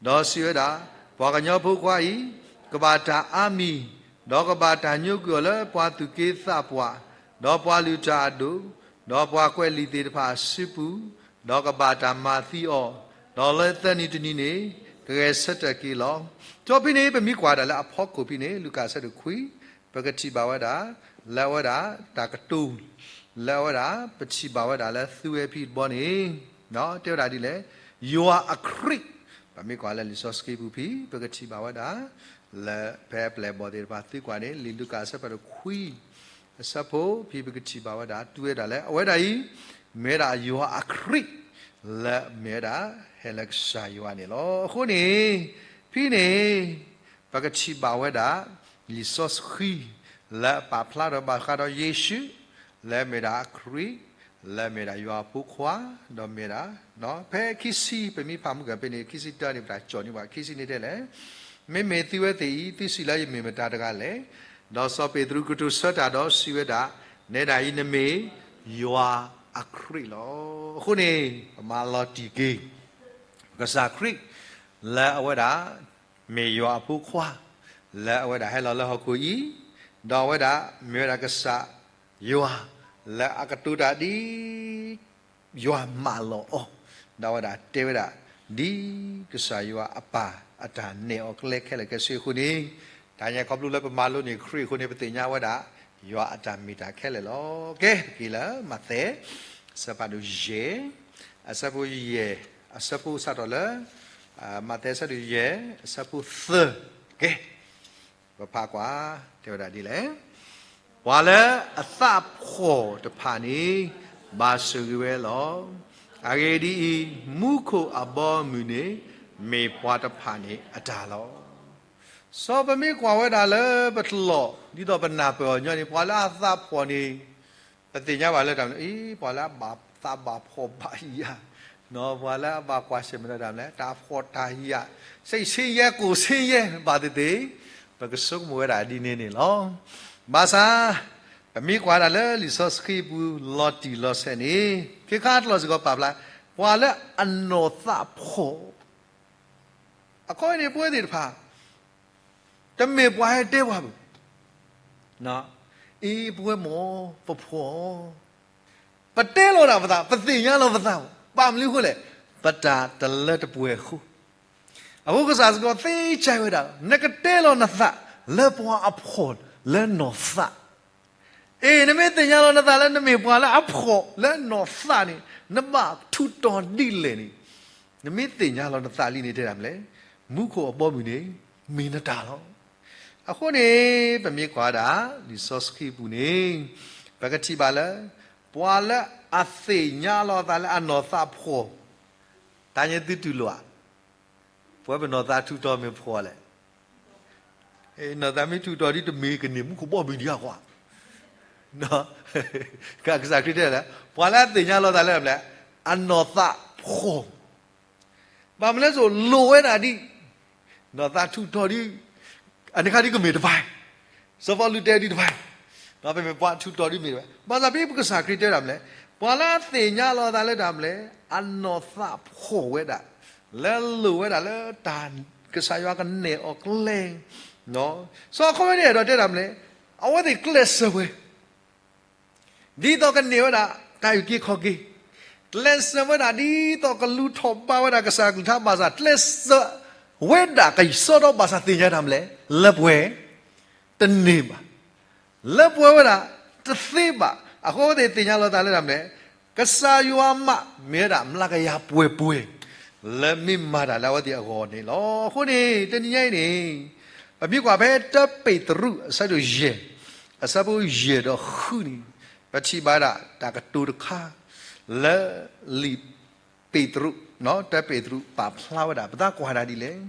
ဒီးစံးဝဲဒၣ်, ပှၤကညီဖိခွါအံၤ ကဘၣ်တၢ်အါမံၤ, ဒီးကဘၣ်တၢ်ညိကွံာ်အီၤလၢပှၤသူၣ်က့သးပှၢ်, ဒီးပှၤလုၢ်တၢ်အဒိၣ်, ဒီးပှၤကွဲးလံာ်သ့ၣ်တဖၣ်အစုပူၤ, ဒီးကဘၣ်တၢ်မၤသံအီၤ, ဒီးလၢသၢနံၤတနံၤန့ၣ် ကဂဲၤဆၢထၢၣ်က့ၤလီၤ. ဒီးဖဲန့ၣ် ပမ့ၢ်ကွၢ်ဒၣ်လၢအဖီခိၣ်ဖဲန့ၣ် လူၤကၣ်အဆၢဒိၣ်ခွံ ပကထံၣ်ဘၣ်ဝဲဒၣ် လၢအဝဲဒၣ်တၢ်ကတိၤ လၢအဝဲဒၣ် ပထံၣ်ဘၣ်ဝဲဒၣ်လၢသုဝဲဖဲတဘီန့ၣ် တဲဝဲဒၣ်ဒ်လဲၣ်, ယွၤအခရံာ်, ပမ့ၢ်ကွၢ်လၢလံာ်စီဆှံပူၤဖဲ ပကထံၣ်ဘၣ်ဝဲဒၣ် လၢဖဲအပျဲၢ်အဘီၣ်သ့ၣ်တဖၣ်သုကွၢ်န့ၣ် လံာ်လူၤကၣ်အဆၢဖးဒိၣ်ခွံ အဆၢဖိဖဲ ပကထံၣ်ဘၣ်ဝဲဒၣ် တူၢ်ဝဲဒၣ်လၢ အဝဲဒၣ်အံၤ မ့ၢ်ဝဲဒၣ်ယွၤအခရံာ် လၢအမ့ၢ်ဝဲဒၣ် ဟဲလၢကစၢ်ယွၤန့ၣ်လီၤ. အဃိန့ၣ် ဖဲန့ၣ် ပကထံၣ်ဘၣ်ဝဲဒၣ် လံာ်စီဆှံ လၢအပာ်ဖျါထီၣ်ဘၣ်ဃးဒီးယ့ၣ်ၡူး လၢအမ့ၢ်ဒၣ်ခရံာ် လၢအမ့ၢ်ဒၣ်ယွၤအဖိခွါ ဒီးမ့ၢ်ဒၣ် ဖဲခံဆံ ပမ့ၢ်ဖးမုၢ်ကပၤဖဲန့ၣ် ခံဆံတၢန့ၣ် ပတၢ်ကၠီၣ်န့ၢ်ဘၣ် ခံဆံန့ၣ်တဲလဲၣ်, မ့မ့ၢ်သုဝဲသ့ၣ်အံၤ သုစံးလၢယမ့ၢ်မတၤတဂၤလဲၣ်. ဒီးစီၤပ့းတရူးကတိၤဆၢတၢ်ဒီးစံးဝဲဒၣ်, နဲဒၣ်အံၤနမ့ၢ်ယွၤအခရံာ်လီၤ. အဃိန့ၣ် ပမၤလီၤတံၢ်က့ၤ ကစၢ်ခရံာ် လၢအဝဲဒၣ် မ့ၢ်ယွၤအဖိခွါ လၢအဝဲဒၣ်ဟဲလီၤလၢဟီၣ်ခိၣ်အံၤ, ဒီးအဝဲဒၣ်မ့ၢ်ဝဲဒၣ်ကစၢ်ယွၤ လၢအကတိၤတၢ်ဒ် ယွၤမၢလီၤအီၤ, ဒီးအဝဲဒၣ်တဲဝဲဒၣ် ဒ်ကစၢ်ယွၤအပၢ်အတၢ်နဲၣ်အီၤကျဲခဲလၢာ်ခဲဆ့အဃိန့ၣ်, တၢ်ညါခီဖျိလၢပမၤလိန့ၢ်ခရံာ်အဃိန့ၣ် ပသ့ၣ်ညါဝဲဒၣ် ယွၤအတၢ်မ့ၢ်တၢ်ခဲလၢာ်လီၤ. ကဲ ပက့ၤလၢမးသဲ အဆၢဖးဒိၣ်ယဲၢ် အဆၢဖိယဲၢ် အဆၢဖိစးထီၣ်လၢ မးသဲအဆၢဒိၣ်ယဲၢ် အဆၢဖိသၢ, ကဲ ပဖးကွၢ် တဲဝဲဒၣ်ဒ်လဲၣ်, ပှၤလၢအသးဖှီၣ်တဖၣ်န့ၣ် ဘၣ်ဆိၣ်ဂ့ၤဝဲလီၤ. အဂ့ၢ်ဒ်အံၤ, မူခိၣ်အဘီအမုၢ်န့ၣ် မ့ၢ်ပှၤတဖၣ်န့ၣ်အတၢ်လီၤ. စီၤပမ့ၢ်ကွၢ်ဝဲဒၣ်လၢပတလီၢ် ဒ်သိးပနၢ်ပၢၢ်အီၤညီန့ၣ် ပှၤလၢအသးဖှီၣ်န့ၣ် ပသ့ၣ်ညါဘၣ်လၢတၢ်မနုၤ, အံၤ ပှၤလၢအဘၣ်သးဘၣ်ဖှီၣ်ဘၣ်ယာ်, ပှၤလၢအဘၣ်ကွၢ်ဆၢၣ်မဲာ်ဒီးတၢ်မနုၤလဲၣ်, တၢ်ဖှီၣ်တၢ်ယာ်, စိတ်ဆင်းရဲ ကိုယ်ဆင်းရဲ ဘၣ်သ့ၣ်သ့ၣ်, ပကဆိကမိၣ်ဝဲဒၣ်ဒ်န့ၣ်န့ၣ်လီၤ. ဘၣ်ဆၣ် ပမ့ၢ်ကွၢ်ဒၣ်လၢလံာ်စီဆှံပူၤလီၤတံၢ်လီၤဆဲးန့ၣ် ခ့ခါတလီၢ်စ့ၢ်ကီးပာ်ဖျါ ပှၤလၢအနီၢ်သးဖှီၣ် အခီပညီန့ၣ် ပဝဲသ့ၣ်တဖၣ် တမ့ၢ်ပှၤဟဲတဲပှၤဘၣ်. အံၤပဝဲမ့ၢ်ပဖှီၣ်, ပတဲလီၤဒၣ်ပသး, ပသ့ၣ်ညါလီၤပသး, ဘၣ်မနုၤအဃိလဲၣ်, ပတၢ်တလၢတပှဲၤအဃိ. အဃိကစၢ်စ့ၢ်ကီးသ့ၣ်ညါဝဲဒၣ်, နကတဲလီၤနသးလၢပှၤအဖှီၣ်လၢနီၢ်သး အ့ၣ် နမ့ၢ်သ့ၣ်ညါလီၤနသးလၢနမ့ၢ်ပှၤလၢအဖှီၣ်လၢနီၢ်သးန့ၣ် နဘၣ်ထူးတီၤဒ်လဲၣ်န့ၣ်, နမ့ၢ်သ့ၣ်ညါလီၤနသးလံန့ၣ်တဲဒၣ်မနုၤလဲၣ်, မူခိၣ်အဘီအမုၢ်န့ၣ် မ့ၢ်နတၢ်လီၤ. အဃိန့ၣ် ပမ့ၢ်ကွၢ်ဒၣ် လံာ်စီဆှံပူၤန့ၣ် ပကထံၣ်ဘၣ်လၢ ပှၤလၢအသ့ၣ်ညါလီၤအသးလၢအနီၢ်သးဖှီၣ် တၢ်ညါသုတူၢ်လိာ်ဧါ, ပဝဲပနီၢ်သးထူးတီၤမ့ၢ်ဖှီၣ်လဲၣ်. နီၢ်သးမ့ၢ်ထူးတီၤဒ်တမ့ၢ်ကန့ၢ်မူခိၣ်ဘီမုၢ်ဒံးအကွၢ်, ကစၢ်ခရံာ်တဲလၢ ပှၤလၢအသ့ၣ်ညါလီၤသးလၢ အနီၢ်သးဖှီၣ် ဘၣ်မနုၤလဲၣ်စိၤ လိၣ်ဝဲဒၣ်ဒ် နီၢ်သးထူးတီၤဒ် အန့ၣ်ခါဒ်ကမ့ၢ်တဖၣ်, စီၤပီလူးတဲဒ်တဖၣ်, ပမ့ၢ်ပှၤထူးတီၤဒ်မ့ၢ်တဖၣ်, ဘၣ်ဆၣ်ဖဲပကစၢ်ခရံာ်တဲဒၣ်မနုၤလဲၣ်, ပှၤလၢအသ့ၣ်ညါလီၤသးလၢတၢ်မနုၤလဲၣ်, အနီၢ်သးဖှီၣ်ဝဲဒၣ်, လၢလိၣ်ဝဲဒၣ်လၢတၢ်ကစၢ်ယွၤကနဲၣ်အီၤကျဲ, စီၤခီဝဲန့ၣ်အဲၣ်ဒိးတဲဒၣ်မနုၤလဲၣ်, အဝဲသ့ၣ်ကျဲးစၢးဝဲ ဒ်သိးကန့ၢ်ဝဲဒၣ် တၢ်အုၣ်က့ၤခီၣ်က့ၤ, ကျဲးစၢးဝဲဒၣ်ဒ်သိးကလူၤထီၣ်ဘးဝဲဒၣ်ကစၢ်အကလုၢ်ကထါဘၣ်ဆၣ် ကျဲးစၢးဝဲဒၣ်ကစီဒီဘၣ်ဆၣ်သ့ၣ်ညါတၢ်မနုၤလဲၣ်, လၢပှဲၤတန့ၢ်ဘၣ်, လၢပှဲၤဝဲဒၣ်တသ့ဘၣ်, အဃိသ့ၣ်သ့ၣ်ညါလီၤသးလၢတၢ်မနုၤလဲၣ်, ကစၢ်ယွၤမးမ့ၢ်ဝဲဒၣ်မျးကယၤပှဲၤပှဲၤ, လၢမ့ၢ်မၤတၢ်လၢအဝဲသ့ၣ်အဂီၢ်န့ၣ်လီၤ. အဃိန့ၣ် တနံၤညါအံၤန့ၣ် ပမ့ၢ်ကွၢ်ဖဲတၢပ့းတရူး အဆၢဒိၣ်ယဲၢ် အဆၢဖိယဲၢ်ဒီးဃုန့ၣ် ပထံၣ်ဘၣ်ဒၣ်တၢ်ကတိၤတခါ လၢလံာ်ပ့းတရူး, တၢပ့းတရူးပာ်ဖျါဝဲဒၣ် ပသးကွၢ်ဒၣ်ဒ်လဲၣ်.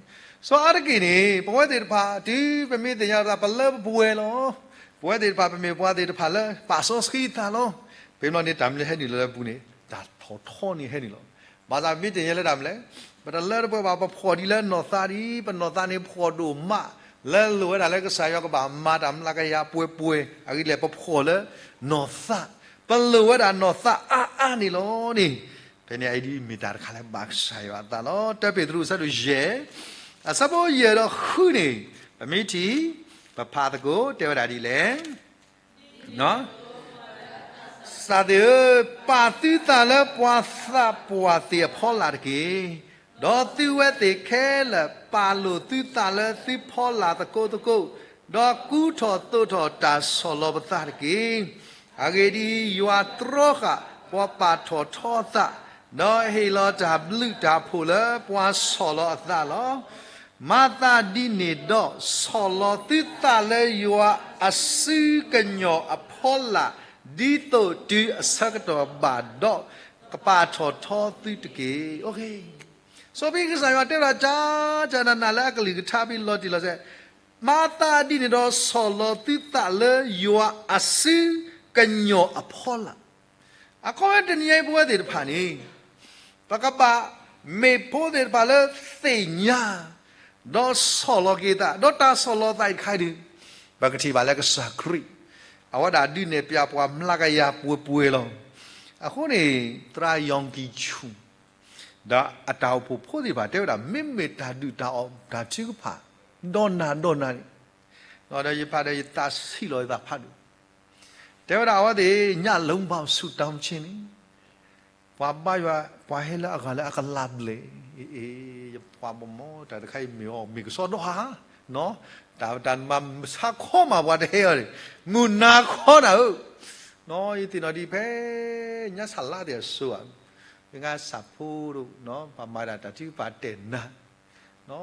စီၤအါတက့ၢ်န့ၣ် ပဝဲသ့ၣ်တဖၣ် တုၤပမ့ၢ်သ့ၣ်ညါလီၤသး ပလၢပပှဲၤလီၤ. ပဝဲသ့ၣ်တဖၣ် ပမ့ၢ်ပှၤသ့ၣ်တဖၣ်လၢ ပာ်စီဆှံသးလီၤ. ပမ့ၢ်န့ၣ် တၢ်မနုၤဟဲနုာ်လီၤလၢပပူၤန့ၣ် တၢ်ထီၣ်ထီန့ၣ်ဟဲနုာ်လီၤ. ဘၣ်ဆၣ်မ့ၢ်သ့ၣ်ညါလၢတၢ်မနုၤလဲၣ်, ပတလၢတပှဲၤဘၣ် ပဖှီၣ်ဒ်လၢနီၢ်သးဒ်, ပနီၢ်သးန့ၣ်ဖှီၣ်ဒိၣ်မး လၢလိၣ်ဝဲဒၣ်လၢကစၢ်ယွၤကဘၣ်မၤတၢ်မျးကယၤပှဲၤပှဲၤ, အဂ့ၢ်ဒ်လဲၣ် ပဖှီၣ်လၢနီၢ်သး, ပလိၣ်ဝဲဒၣ်နီၢ်သးအါအါန့ၣ်လီၤန့ၣ်, ဖဲန့ၣ်အံၤဒ်မ့ၢ်တၢ်တခါလၢဘၣ်ကစၢ်ယွၤအသးလီၤ. တၢပ့းတရူးအဆၢဒိၣ်ယဲၢ် အဆၢဖိယဲၢ်ဒီးဃုန့ၣ် ပမ့ၢ်ထံၣ် ပဖးသကိးတဲဝဲဒၣ်ဒ်လဲၣ် သးသ့ၣ်ဧၢ, ပာ်သုသးလၢပှၤသးပှၢ်သ့ၣ်အဖီလာ်တက့ၢ်. ဒီးသုဝဲသ့ၣ်ခဲလၢာ် ပာ်လိာ်သုသးလၢသုဖီလာ်သကိးသကိး, ဒီးကူထီၣ်သိးထီၣ်တၢ်ဆီၣ်လီၤပသးတက့ၢ်. အဂ့ၢ်ဒ်အံၤ, ယွၤတြီဃာ်ပှၤပာ်ထီၣ်ထီအသး, ဒီးဟ့ၣ်လီၤတၢ်ဘျုးတၢ်ဖှိၣ်လၢပှၤဆီၣ်လီၤအသးလီၤ. မၤသးဒ်န့ၣ်ဒီး ဆီၣ်လီၤသုသးလၢယွၤအစုကညီၤအဖီလာ်, ဒ်သိးတုၤအဆၢကတီၢ်ဘၣ်ဒီး ကပာ်ထီၣ်ထီသုတက့ၢ်. စီၤပ့းကစၢ်ယွၤတဲဝဲဒၣ် ကကနနလၢအကလုၢ်ကထါဖဲလီၤတံၢ်လီၤဆဲး, မၤသးဒ်န့ၣ်ဒီး ဆီၣ်လီၤသုသးလၢယွၤအစုကညီၤအဖီလာ်. အခီပညီတနံၤအံၤ ပဝဲသ့ၣ်တဖၣ်န့ၣ် ပကဘၣ်မ့ၢ်ဖိသ့ၣ်တဖၣ်လၢသ့ၣ်ညါ ဒီးဆီၣ်လီၤက့ၤသး, ဒီးတၢ်ဆီၣ်လီၤသးအံၤတခါအံၤဒုး ပကထံၣ်ဘၣ်လၢကစၢ်ခရံာ် အဝဲဒၣ်ဒုးနဲၣ်ပျးပှၤမျးကယၤပှဲၤပှဲၤလီၤ. အဃိန့ၣ် သရၣ် Yonggi Cho ဒီးအတၢ်အိၣ်ဖှိၣ်ဖိသ့ၣ်တဖၣ် တဲဝဲဒၣ် မ့မ့ၢ်တၢ်ဒုၣ်တၢ်အီၣ်တၢ်ထုကဖၣ် ဒီးနၤဒီးနၤန့ၣ်, ဒီးယဖးဒီးယသးဆံးလီၤယသးဖးဒိၣ် တဲဝဲဒၣ်အဝဲသ့ၣ် ညၣ်လူင်ဘၣ်ဆူၣ်တၢ်မုၢ်ဆ့ၣ်န့ၣ် ပှၤဘါယွၤ ပှၤဟဲလၢအဂၤလၢအကလးဘျဲၣ်, အ့ ယပှၤဘီမီ တၢ်တခါအံၤမ့ၢ်အီၤ မ့ၢ်ကစီဒီဟါ, တၢ်တၢ်မၤဆါခီမးပှၤတဟဲအီၤန့ၣ် မုၢ်နၤခီနၤဧၢ, ယသ့ၣ်နီၣ်ဒံးဖဲ ညါဆၣ်လါသ့ၣ်အစိၤဧါ, မ့ၢ်ဂ့ၤဆၣ်ဖိဒိၣ် ပှၤမၤဒၣ်တၢ်ထုကဖၣ်တဲာ်နၤ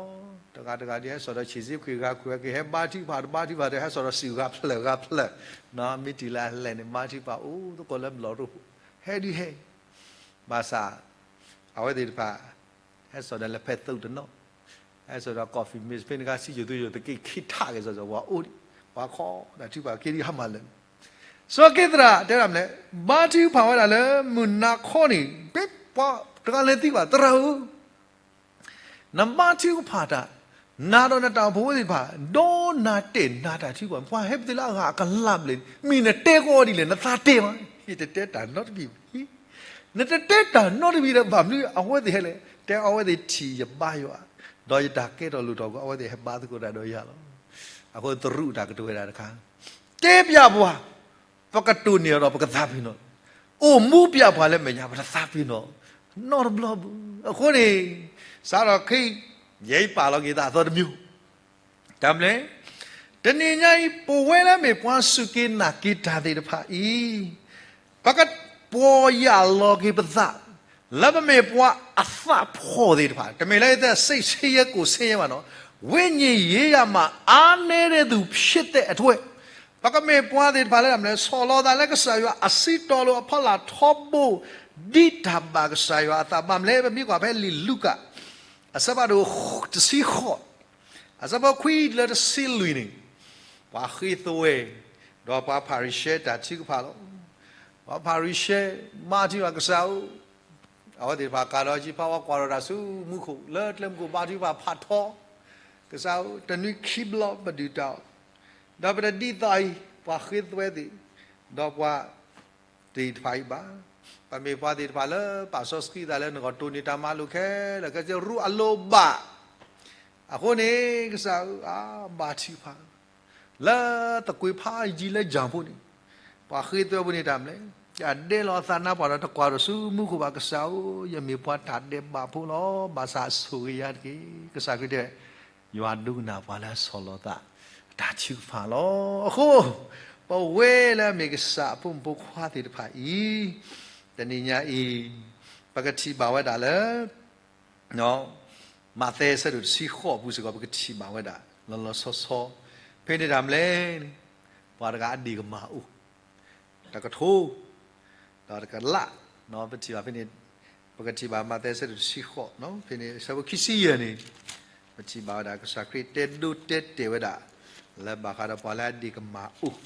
တဂၤတဂၤဒ်ဟဲစိာ်ဒီးဆံးစ့ခွံဂၤခွံဂၤ ကဟဲဘါထုကဖၣ်တဘါထုကဖၣ်ဒီး ဟဲစိာ်ဒီးစံးဂၤဖျၢၣ်ဂၤဖျၢၣ်, မ့ၢ်တုၤလၢအလဲၣ်န့ၣ် ဘါထုကဖၣ်အိၣ်သကိးလၢဘျီၣ်ရိဖှိၣ် ဟဲဒုးဟဲ, ဘၣ်ဆၣ် အဝဲသ့ၣ်တဖၣ် ဟဲစိာ်ဒီးလၢဖဲသုးတနီၤ, ဟဲစိာ်ဒီး coffee machine ဖဲန့ၣ်ခါ စံယိၤသုယိၤသက့ၢ် ခံထးက့ၤစီၤစီၤ ပှၤအိၣ်ဒံး, ပှၤခီ တၢ်ထုကဖၣ်က့ၤဒံးဟါမၢ်လၢာ်, စီၤက့သရၣ်တဲဒၣ်မနုၤလဲၣ်, ဘါထုကဖၣ်ဝဲဒၣ်လၢမုၢ်နၤခီန့ၣ် ဖဲပှၤတဂၤလဲၤသံကွၢ် သရၣ်ဧၢ နဘါထုကဖၣ်တၢ်, နၤဒီးနတၢ်အိၣ်ဖှိၣ်ဖိသ့ၣ်တဖၣ် ဒီးနၤတဲာ်နၤတၢ်ထုကဖၣ် ပှၤဟဲပသ့လၢအဂၤအကလးဘျဲၣ်န့ၣ် မ့ၢ်နတဲကီးဒ်လဲၣ် နသးတဲမး, ယတတဲတၢ်နီတမံၤဘၣ်, နတတဲတၢ်နီတမံၤဒီး ဘၣ်မနုၤအဝဲသ့ၣ်ဟဲလဲၣ်, တဲအဝဲသ့ၣ်ထံၣ်ယဘါယွၤ, ဒီးယတၢ်ကဲထီၣ်လိၣ်ထီၣ်အဃိ အဝဲသ့ၣ်ဟဲဘါသကိးတၢ်ဒီးယၤလီၤ. အဃိသရူးတၢ်ကတိၤဝဲဒၣ်တခါ, တဲပျးပှၤ ပကတိၢ်န့ၢ်အီၤဒီးပကသးပ့ၤနီၣ်, အိၣ်မူပျးပှၤလၢမဲာ်ညါ ပတသးပ့ၤနီၣ် နီတဘျီဘၣ်. အဃိန့ၣ် စးထီၣ်ခဲအံၤ ယဲအံၤပာ်လီၤက့ၤသးအသီတမံၤ, တၢ်မနုၤလဲၣ်, တနံၤညါအံၤ ပဝဲလၢမ့ၢ်ပှၤစူၢ်က့ၤနာ်က့ၤတၢ်သ့ၣ်တဖၣ်အံၤ ပကပီၢ်ယၢ်လီၤက့ၤပသး လၢပမ့ၢ်ပှၤအသးဖှီၣ်သ့ၣ်တဖၣ်, တမ့ၢ်လၢယသးဆံးဆံးယဲကိၣ်ဆံးယဲဘၣ်နီၤ, ဝိညာဉ်ရေးရာမှာ အားနည်းတဲ့သူဖြစ်တဲ့အတွက်, ပကမ့ၢ်ပှၤသ့ၣ်တဖၣ်လၢတၢ်မနုၤလဲၣ်, ဆီၣ်လီၤသးလၢကစၢ်ယွၤအစုတီၤလိာ်အဖီလာ်ထီဘိ ဒ်တၢ်ဘၣ်ကစၢ်ယွၤအသးဘၣ်မနုၤလဲၣ်, ပမ့ၢ်ကွၢ်ဖဲလံာ်လူၤကၣ် အဆၢဖးဒိၣ်တဆံဃိး အဆၢဖိခွံလၢတဆံလွံၢ်န့ၣ်, ပှၤဃ့သွဲ ဒီးပှၤဖၤရံၤၡဲတၢ်ထုကဖၣ်လီၤ. ပှၤဖၤရံၤၡဲ ဘါထုကဖၣ်ကစၢ်ဧၢ, အဝဲသ့ၣ်တဖၣ်ကးဒီးကံဖးဝါကွၢ်ထီၣ်တၢ်ဆူမူခိၣ် လၢကျဲမုၢ်ခိၣ်ဘါထုကဖၣ်ဖးထီ, ကစၢ်ဧၢ, တနွံခံဘျီပဒုၣ်တၢ်အီၣ်, ဒီးပတဒ်သိးအံၤ ပှၤဃ့သွဲသ့ၣ်, ဒီးပှၤ သ့ၣ်တဖၣ်အံၤဘၣ်. ပမ့ၢ်ပှၤသ့ၣ်တဖၣ်လၢပာ်စီဆှံသးလၢနကတိၢ်န့ၢ်တၢ်မၤလိခဲလၢာ်ခဲဆ့ ရူအလိၤဘၣ်. အဃိန့ၣ် ကစၢ်ဧၢ, အါဘါထုကဖၣ် လၢသကွ့ၤဖးယံၤလၢယၢ်ဖိန့ၣ်, ပှၤဃ့သွဲဖိန့ၣ်တၢ်မနုၤလဲၣ်, ယဒဲလီၤအသးနါပှၢ်ဒီးတကွၢ်ဒီးဆူမူခိၣ်ဘၣ်ကစၢ်ဧၢ, ယမ့ၢ်ပှၤတၢ်ဒဲးဘးဖိလီၤ. ဘၣ်ဆၣ်ဆိၣ်ဂ့ၤယၤတက့ၢ်. ကစၢ်ခရံာ်တဲ ယွၤဒိကနၣ်ပှၤလၢအဆီၣ်လီၤသး တၢ်ထုကဖၣ်လီၤ. အဃိ ပဝဲလၢအမ့ၢ်ကစၢ်အဖိမုၣ်ဖိခွါသ့ၣ်တဖၣ်အံၤ, တနံၤညါအံၤ ပကထံၣ်ဘၣ်ဝဲဒၣ်လၢ မးသဲအဆၢဒိၣ်တဆံဃိးပူၤစ့ၢ်ကီး ပကထံၣ်ဘၣ်ဝဲဒၣ် လီၤလီၤဆီဆီ, ဖဲန့ၣ်တၢ်မနုၤလဲၣ်န့ၣ်, ပှၤတဂၤအဒ့ၣ်ကမၢ်အိၣ် တကထိ, ဒီးတကလး, ပထံၣ်ဘၣ်ဖဲန့ၣ်, ပကထံၣ်ဘၣ်မးသဲအဆၢဒိၣ်တဆံဃိး, ဖဲန့ၣ်အဆၢဖိခံဆံယဲၢ်န့ၣ်, ပထံၣ်ဘၣ်ဝဲဒၣ်ကစၢ်ခရံာ်တဲဒိတဲတဲာ်ဝဲဒၣ် လၢဘၣ်ဃးဒီးပှၤလၢအဒ့ၣ်ကမၢ်အိၣ်,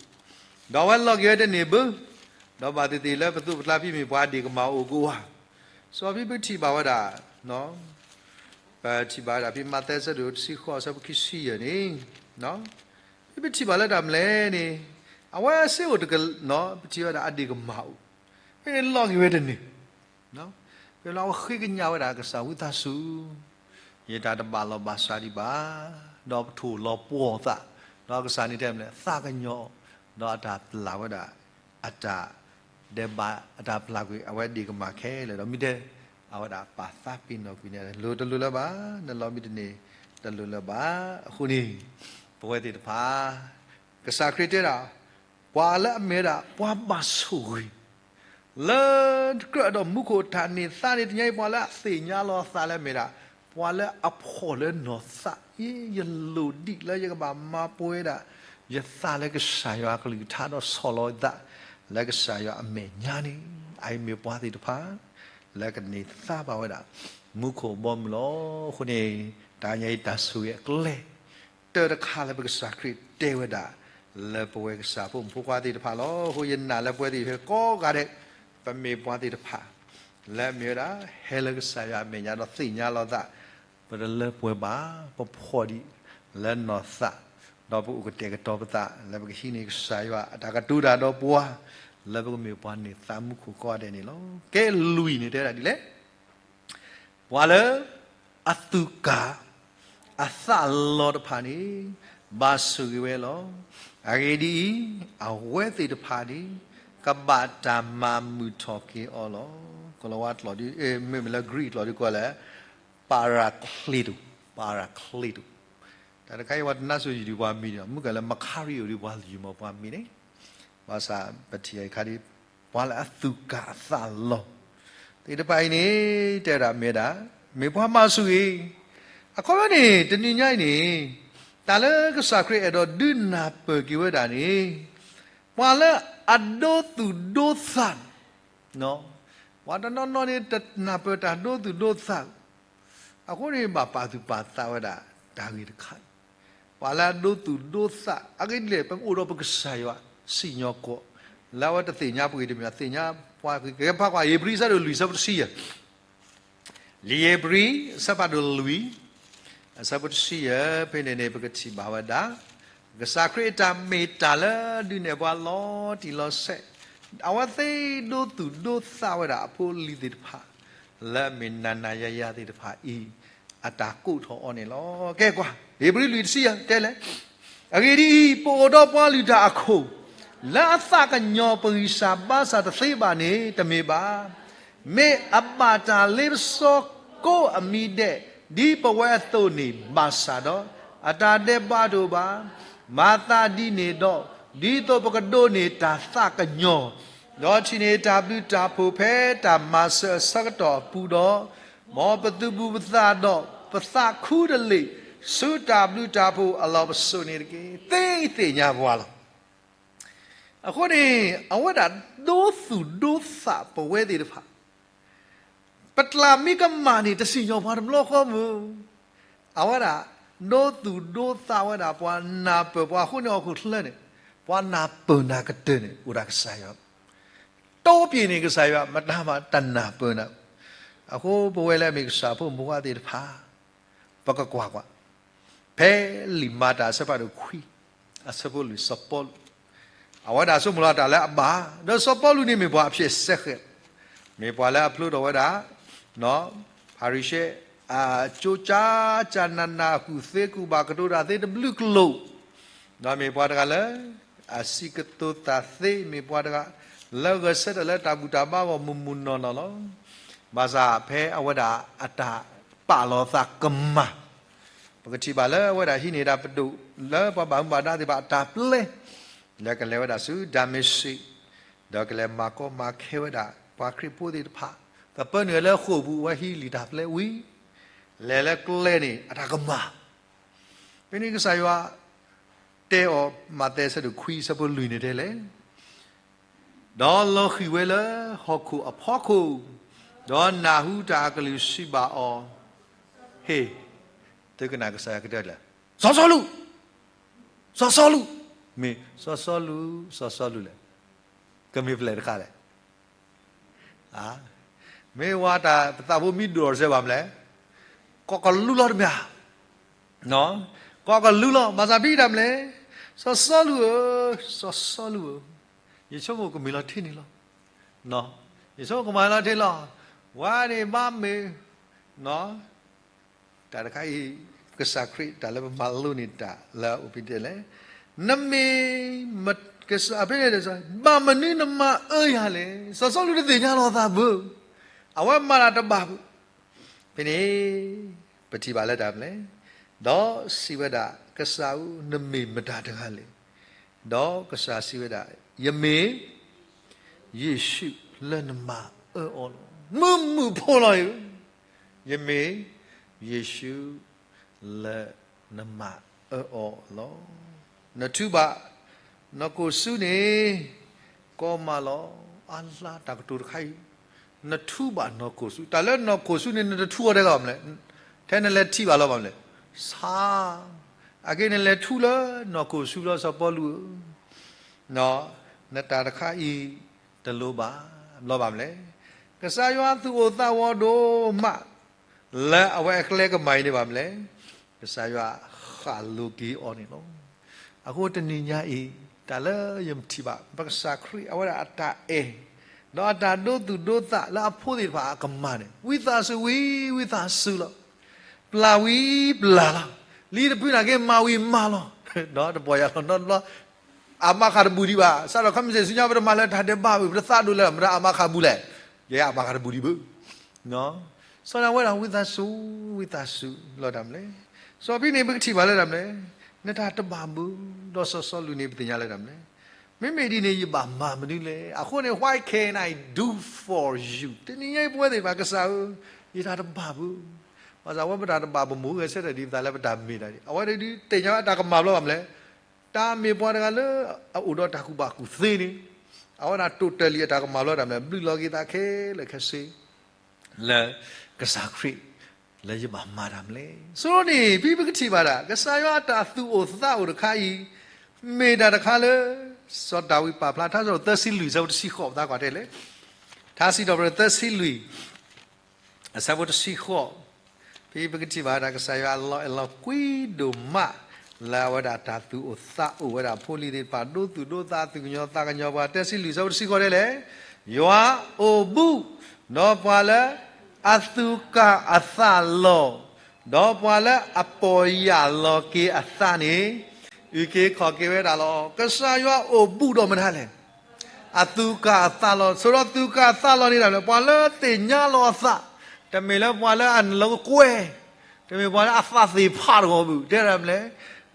ဒီးအဝဲလီၤက့ၤဝဲတန့ၢ်ဘၣ်, ဒီးဘၣ်သ့ၣ်သ့ၣ်လၢပသိးပကျါဖဲမ့ၢ်ပှၤအဒ့ၣ်ကမၢ်အိၣ်ကိးဂၤ, စီၤဖံပထံၣ်ဘၣ်ဝဲဒၣ် ပထံၣ်ဘၣ်ဝဲဒၣ်ဖဲမးသဲအဆၢဒိၣ်တဆံဃိးအဆၢဖိခံဆံယဲၢ်န့ၣ်, ဖဲပထံၣ်ဘၣ်လၢတၢ်မနုၤလဲၣ်န့ၣ်, အဝဲစ့အိၣ်တက, ပထံၣ်ဝဲဒၣ်အဒ့ၣ်ကမၢ်အိၣ်, ဖဲန့ၣ်လီၤက့ၤဝဲတန့ၢ် ဖဲလၢအဝဲဃ့ကညးဝဲဒၣ်ကစၢ်ဝံသးစူၤ, ယတၢ်တဘၣ်လီၤဘၣ်စးဒံးဘၣ်, ဒီးပထိၣ်လီၤပှီၢ်သး, ဒီးကစၢ်န့ၣ်တဲမနုၤလဲၣ် သးကညီၤ, ဒီးအတၢ်ပျၢ်ဝဲဒၣ်, အတၢ်ဒဲးဘး အတၢ်ပျၢ်ကွံာ်အဝဲဒ့ၣ်ကမၢ်ခဲလၢာ်ဒီး မ့ၢ်တဲ, အဝဲဒၣ်ပာ်သးပ့ၤနီၣ်ကွံာ်န့ၣ် လိၤတလိၤလၢၤဘၣ်, နလီၤမံတန့ၢ် တလိၤလၢၤဘၣ်. အဃိန့ၣ်, ပဝဲသ့ၣ်တဖၣ် ကစၢ်ခရံာ်တဲဒၣ်, ပှၤလၢအမ့ၢ်ဝဲဒၣ်ပှၤဘၣ်ဆိၣ်ဂ့ၤ လၢကြၢးဒီးမူခိၣ်တၢ်န့ၢ်သါန့ၣ် တနံၤအံၤ ပှၤလၢအသ့ၣ်ညါလီၤအသးလၢအမ့ၢ်ဒၣ် ပှၤလၢအဖှီၣ်လၢနီၢ်သးအံၤ, ယလိၣ်ဒံးလၢယကဘၣ်မၤပှဲၤဒၣ် ယသးလၢကစၢ်ယွၤအကလုၢ်ကထါဒီးဆီၣ်လီၤယသး လၢကစၢ်ယွၤအမဲာ်ညါန့ၣ်, အအံၤမ့ၢ်ပှၤသ့ၣ်တဖၣ် လၢကန့ၢ်သါဘၣ်ဝဲဒၣ် မူခိၣ်ဘီမုၢ်လီၤ. အဃိန့ၣ်, တနံၤအံၤတၢ်ဆိၣ်ဂ့ၤအကျဲ တၢတခါလၢပကစၢ်ခရံာ်တဲဝဲဒၣ် လၢပဝဲကစၢ်ဖိမုၣ်ဖိခွါသ့ၣ်တဖၣ်လီၤ. အဃိယနာ်လၢပဝဲသ့ၣ်ဟဲကိးဂၤဒဲး, ပမ့ၢ်ပှၤသ့ၣ်တဖၣ် လၢအမ့ၢ်ဝဲဒၣ် ဟဲလၢကစၢ်ယွၤအမဲာ်ညါဒီးသ့ၣ်ညါလီၤသး, ပတလၢပှဲၤဘၣ်, ပဖှီၣ်ဒံးလၢနီၢ်သး, ဒီးပအိၣ်ကတဲာ်ကတီၤပသး လၢပကဟံးန့ၢ်ကစၢ်ယွၤအတၢ်ကတိၤတၢ်ဒီးပှၤ, လၢပကမ့ၢ်ပှၤန့ၢ်သါမူခိၣ်ကိးဂၤဒဲးန့ၣ်လီၤ. ကဲလွံၢ်န့ၣ်တဲဝဲဒၣ်ဒ်လဲၣ် ပှၤလၢအသူၣ်ကၢ်အသးလီၤတဖၣ်န့ၣ် ဘၣ်ဆိၣ်ဂ့ၤဝဲလီၤ. အဂ့ၢ်ဒ်အံၤ, အဝဲသ့ၣ်တဖၣ်န့ၣ် ကဘၣ်တၢ်မၤမုာ်ထီၣ်က့ၤအီၤလီၤ. ကလီၤဝါကျိာ်ဒ်, မ့မ့ၢ်လၢ Greek ကျိာ်ဒ်ကိးလၢ Paracleto, Paracleto. တၢ်တခါအံၤ ပှၤတနါစိၤယံၤဒံးပှၤမံၤန့ၣ် မုၣ်ကလၢ Macario ဒ်ပှၤယံၤမ့ၢ်ပှၤမံၤန့ၣ်, ဘၣ်ဆၣ်ပထံၣ်အံၤခါဒ် ပှၤလၢအသူၣ်ကၢ်အသးလီၤသ့ၣ်တဖၣ်အံၤန့ၣ် တဲဝဲဒၣ်မ့ၢ်ဒၣ်, မ့ၢ်ပှၤမၤဆိၣ်ဂ့ၤ, အခီပညီန့ၣ် တနံၤညါအံၤန့ၣ် တၢ်လၢကစၢ်ခရံာ်အဲၣ်ဒိးဒုးနၢ်ပၢၢ်က့ၤဝဲဒၣ်န့ၣ် ပှၤလၢအဒိသူၣ်ဒိသးန့ၣ်, ပှၤတနီၤနီၤန့ၣ် တနၢ်ပၢၢ်တၢ်ဒိသူၣ်ဒိသး, အဃိန့ၣ် ဘၣ်ပာ်သူၣ်ပာ်သးဝဲဒၣ်တၢ်ဂ့ၢ်တခါ, ပှၤလၢအဒိသူၣ်ဒိသး အဂ့ၢ်ဒ်လဲၣ် ပအိၣ်ဒီးပကစၢ်ယွၤစံၣ်ညီၣ်ကွီၢ်, လၢအဝဲတသ့ၣ်ညါပှၤဂ့ၤတမံၤ သ့ၣ်ညါပှၤဂ့ၤ, ကဖးကွၢ်ဧ့ၤဘြံၤအဆၢဒိၣ်လွံၢ်အဆၢဖိတဆံယဲၢ် လံာ်ဧ့ၤဘြံၤ အဆၢဖးဒိၣ်လွံၢ် အဆၢဖိတဆံယဲၢ် ဖဲန့ၣ်န့ၣ် ပကထံၣ်ဘၣ်ဝဲဒၣ် ကစၢ်ခရံာ်အတၢ်မ့ၢ်တၢ်လၢဒုးနဲၣ်ပှၤလီၤတံၢ်လီၤဆဲး, အဝဲသ့ၣ်ဒိသူၣ်ဒိသးဝဲဒၣ်အဖိအလံၤသ့ၣ်တဖၣ် လၢအမ့ၢ်နၤနၤယၤယၤသ့ၣ်တဖၣ်အံၤ အတၢ်ကိးထီၣ်အီၤန့ၣ်လီၤ. ကဲကွၢ် ဧ့ၤဘြံၤလွံၢ်တဆံယဲၢ်တဲလဲၣ် အဂ့ၢ်ဒ်အံၤ, ပအိၣ်ဒီးပှၤလုၢ်တၢ်အခိၣ်, လၢအသးကညီၤပဂံၢ်စၢ်ဘါစၢ်တသ့ဘၣ်န့ၣ် တမ့ၢ်ဘၣ်. မ့ၢ်အဘၣ်တၢ်လ့ပစီကိးအမံၤဒဲး, ဒ်ပဝဲအသိးန့ၣ်ဘၣ်ဆၣ်ဒီး, အတၢ်ဒဲးဘးတအိၣ်ဘၣ်. မၤသးဒ်န့ၣ်ဒီး, ဒ်သိးပကဒိးန့ၢ်တၢ်သးကညီၤ, ဒီးထံၣ်န့ၢ်တၢ်ဘျုးတၢ်ဖှိၣ်ဖဲတၢ်မၤစၢၤအဆၢကတီၢ်အပူၤဒီး, မ်ပသူၣ်ပူၤပသးဒီး ပသးခူတလ့ၢ် ဆူတၢ်ဘျုးတၢ်ဖှိၣ်အလီၢ်ပစိာ်န့ၣ်တက့ၢ်. သ့သ့ၣ်ညါပှၤလီၤ. အဃိန့ၣ် အဝဲဒၣ်ဒိသူၣ်ဒိသးပဝဲသ့ၣ်တဖၣ်, ပတၢ်မ့ၢ်ကမၣ်န့ၣ် တစံၣ်ညီၣ်ပှၤတဘျီဃီမုၢ်, အဝဲဒၣ်ဒိသူၣ်ဒိသးဝဲဒၣ် ပှၤနၢ်ပၢၢ်ပှၤအဃိန့ၣ် ဟီၣ်ခိၣ်ချၢန့ၣ် ပှၤနၢ်ပၢၢ်နၢ်ကတၢၢ်န့ၣ် အိၣ်ဒၣ်ကစၢ်ယွၤ တိပ့ၤန့ၣ် ကစၢ်ယွၤမတၤမးတနၢ်ပၢၢ်နၤ. အဃိပဝဲလၢအမ့ၢ်ကစၢ်ဖိမုၣ်ဖိခွါသ့ၣ်တဖၣ်, ပကကွၢ်ကွၢ်, ဖဲလံာ်မၤတၢ်အဆၢဖးဒိၣ်ခွံ, အဆၢဖိလွံၢ် စီၤပီလူး, အဝဲဒၣ်ဆိကမိၣ်လီၤတၢ်လၢအဘၣ်, ဒီးစီၤပီလူးန့ၣ်မ့ၢ်ပှၤအဖျဲၣ်စဲဃဲး, မ့ၢ်ပှၤလၢအဖျိထီၣ်ဝဲဒၣ် ဖၤရံၤၡဲ အကၠိကၠၢကၠၢနးနး အကူၣ်သ့ကူၣ်ဘၣ် ကတိၤတၢ်သ့တဘျုးကလိာ်, ဒီးမ့ၢ်ပှၤတဂၤလၢ အစံးကတိၤသးသ့ မ့ၢ်ပှၤတဂၤ လၢဂဲၤဆၢထၢၣ်လၢတၢ်ဘူၣ်တၢ်ဘါအဂီၢ် မုၢ်မုၢ်နီၢ်နီၢ်လီၤ. ဘၣ်ဆၣ်ဖဲအဝဲဒၣ်အတၢ်ပာ်လီၤသးကမၣ်, ပကထံၣ်ဘၣ်လၢအဝဲဒၣ်ဟံးန့ၢ်ဒၣ်ပဒိၣ်လၢပှၤဘၣ်မူဘၣ်ဒါသ့ၣ်တဖၣ်အတၢ်ပျဲ, လၢကလဲၤဝဲဒၣ်ဆူဒၤမ့းစ့း, ဒီးကလဲၤမၤကီမၤခဲဝဲဒၣ် ပှၤခရံာ်ဖိသ့ၣ်တဖၣ်, ကပၢနုာ်လၢဃိာ်ပူၤ အဝဲဟံးလံာ်တၢ်ပျဲဝံၤ လဲၤလၢကျဲန့ၣ် အတၢ်ကမၣ်. ဖဲန့ၣ်ကစၢ်ယွၤတဲအီၤ မးသဲအဆၢဒိၣ်ခွံအဆၢဖိလွံၢ်န့ၣ်တဲလဲၣ်, ဒီးလီၤဃံၤဝဲလၢဟီၣ်ခိၣ်အဖီခိၣ်, ဒီးနၢ်ဟူတၢ်အကလုၢ်စံးဘၣ်အီၤ, ဟ့ၣ်, သုကနၣ်ကစၢ်ယွၤကတဲလဲၣ်, စီၤစီလူး, စီၤစီလူး, မ့ၢ်စီၤစီလူး, စီၤစီလူးလဲၣ်, ကမ့ၢ်ပျဲၢ်တခါလဲၣ်. မ့ၢ်ဝဲတၢ်ပသးဖိမံဒိၣ်စဲဘၣ်မလဲၣ်, ကိးကလူလီၤတမ့ၢ်ဧါ, ကိးကလူလီၤ, ဘၣ်ဆၣ်ဖဲတၢ်မလဲၣ်, စီၤစီလူးဧၢ, စီၤစီလူးဧၢ, ယဆိကမိၣ်ကမ့ၢ်လီၤထံန့ၣ်လီၤ. ယဆိကမိၣ်ကမ့ၢ်လီၤထံလီၤ. ဝဲန့ၣ်ဘၣ်မ့ၢ် တၢ်တခါအံၤ ကစၢ်ခရံာ်တၢ်လၢပမၤလိန့ၢ်တၢ်လၢအအိၣ်ဖဲတဲလဲၣ်, နမ့ၢ် ကစၢ်ဖဲန့ၣ် ဘၣ်မနုၤနမၤအၢယၤလဲၣ်. စီၤစီလူးတသ့ၣ်ညါလီၤအသးဘၣ်, အဝဲမၤတၢ်တဘၣ်ဘၣ်. ဖဲန့ၣ် ပထံၣ်ဘၣ်လၢတၢ်မလဲၣ်, ဒီးစံးဝဲဒၣ် ကစၢ်ဧၢ နမ့ၢ်မတၤတဂၤလဲၣ်. ဒီးကစၢ်စံးဝဲဒၣ် ယမ့ၢ် ယ့ၣ်ၡူးလၢနမၤအၢအီၤလီၤ. မုာ်မုာ်ဖိလီၤဧၢ, ယမ့ၢ် ယ့ၣ်ၡူးလၢနမၤအၢအီၤလီၤ. နထူးဘၣ်နီၢ်ခိၣ်ဆူန့ၣ် ကီမးလီၤ. အါလါတၢ်ကတိၤတခါအံၤ, နထူးဘၣ်နီၢ်ခိၣ်ဆူ, တၢ်လၢနီၢ်ခိၣ်ဆူန့ၣ် နတထူးအီၤဒဲးလီၤမလဲၣ်. ထဲနလဲၤထံၣ်ဘၣ်လီၤဘၣ်မလဲၣ်, ဆါ, အက့ၢ်နလဲၤထူးလၢနီၢ်ခိၣ်ဆူလီၤ စီၤပီလူးဧၢ, နတၢ်တခါအံၤတလိၣ်ဘၣ်, ဘျီဘၣ်မလဲၣ်. ကစၢ်ယွၤသူၣ်အိၣ်သးအိၣ်ဒိၣ်မး လၢအဝဲအကျဲကမၤအံၤန့ၣ်ဘၣ်မလဲၣ်, ကစၢ်ယွၤဃၣ်လိၤက့ၤအီၤန့ၣ်လီၤ. အဃိတနံၤညါအံၤ တၢ်လၢယမ့ၢ်ထံၣ်ဘၣ် ပကစၢ်ခရံာ် အဝဲဒၣ်အတၢ်အဲၣ်, ဒီးအတၢ်ဒိသူၣ်ဒိသးလၢအဖိသ့ၣ်တဖၣ်အကမၢ်န့ၣ် ဝံသးစူၤဝံ, ဝံသးစူၤလီၤ. ပျၢ်ဝံပျၢ်လီၤ. လံတဖုနာ်က့ မၤဝံမၤလီၤ. ဒီးတပီၢ်ယၢ်လီၤနီတဘျီ, အမါဃၣ်တဘူၣ်ဒံးဘၣ်. စးထီၣ်ခီမ့ၢ်စ့ၢ်ဆူညါ ပတမၤလၢတၢ်ဒဲးဘးဝံၤ ပတသးဒိၣ်လၢၤ မတၤအမါဃၣ်ဘူၣ်လဲၣ်. ယဲအမါဃၣ်တဘူၣ်ဒံးဘၣ်. စီၤဒၤဝဲဒၣ်ဝံသးစူၤ, ဝံသးစူၤလီၤတၢ်မလဲၣ်. စီၤဖဲန့ၣ် ပကထံၣ်ဘၣ်လၢတၢ်မလဲၣ်, နတၢ်တဘၣ်ဘၣ်, ဒီးစီၤစီလူးန့ၣ် ပသ့ၣ်ညါလၢတၢ်မလဲၣ်. မ့မ့ၢ်ဒ်န့ၣ် ယဘၣ်မၤမနုၤလဲၣ်. အဃိန့ၣ် what can I do for you? တနံၤညါအံၤပဝဲသ့ၣ်တဖၣ် ကစၢ်ဧၢ, ယတၢ်တဘၣ်ဘၣ်. ဘၣ်ဆၣ်ဝဲပတၢ်တဘၣ်ဘၣ် မ့ၢ်ဂဲၤဆၢထၢၣ်ဒ်ပသးလၢပတၢ်မ့ၢ်တၢ်န့ၣ် အဝဲဒၣ်ဒုးသ့ၣ်ညါဝဲအတၢ်ကမၣ်ဘျီဘၣ်မလဲၣ်. တၢ်မ့ၢ်ပှၤတဂၤလၢအအိၣ်ဒီးတၢ်ကူၣ်ဘၣ်ကူၣ်သ့န့ၣ်, အဝဲဒၣ်တိာ်တၢ်လံၤ အတၢ်ကမၣ်ဘျီတၢ်မလဲၣ်, ဘျုးလီၤက့ၤသးခဲလၢာ်ခဲဆ့ လၢကစၢ်ခရံာ် လၢယဘၣ်မၤတၢ်မလဲၣ်. ဆိန့ၣ် ဖဲပကထံၣ်ဘၣ်ဒၣ် ကစၢ်ယွၤအတၢ်သူၣ်အိၣ်သးအိၣ်တခါအံၤ, မ့ၢ်တၢ်တခါလၢ စီၤဒၤဝံးပာ်ဖျါ ထါစံးထီၣ်ပတြၢၤသၢဆံလွံၢ် အဆၢဖိတဆံဃိး ပသးကွၢ်တဲလဲၣ်. ထါစံးထီၣ်ပတြၢၤသၢဆံလွံၢ် အဆၢဖိတဆံဃိး, ဖဲပကထံၣ်ဘၣ်ဒၣ် ကစၢ်ယွၤအလီၤအဲၣ်လီၤကွံဒိၣ်မး လၢအဝဲဒၣ်တၢ်သူၣ်အိၣ်သးအိၣ်ဝဲဒၣ် ဖိလံၤသ့ၣ်တဖၣ် ဒိသူၣ်ဒိသး သူၣ်ကညီၤသးကညီၤပှၤ. သၢဆံလွံၢ် အဆၢဖိတဆံဃိးတဲလဲၣ်, ယွၤအိၣ်ဘူးဒီးပှၤလၢအသူၣ်ကၢ်အသးလီၤ, ဒီးပှၤလၢအပီၢ်ယၢ်လီၤက့ၤအသးန့ၣ် အုၣ်က့ၤခီၣ်က့ၤဝဲဒၣ်လီၤ. ကစၢ်ယွၤအိၣ်ဘူးဒီးမတၤလဲၣ်. အသူၣ်ကၢ်အသးလီၤ. ဆိဒီးသူၣ်ကၢ်အသးလီၤန့ၣ်ဒၣ်လဲာ် ပှၤလၢသ့ၣ်ညါလီၤအသး, တမ့ၢ်လၢပှၤလၢအနလီၤကကွဲၢ်, တမ့ၢ်ပှၤလၢအသးသ့ၣ်ဖးတဂီၤဘၣ်, တဲဒၣ်မလဲၣ်,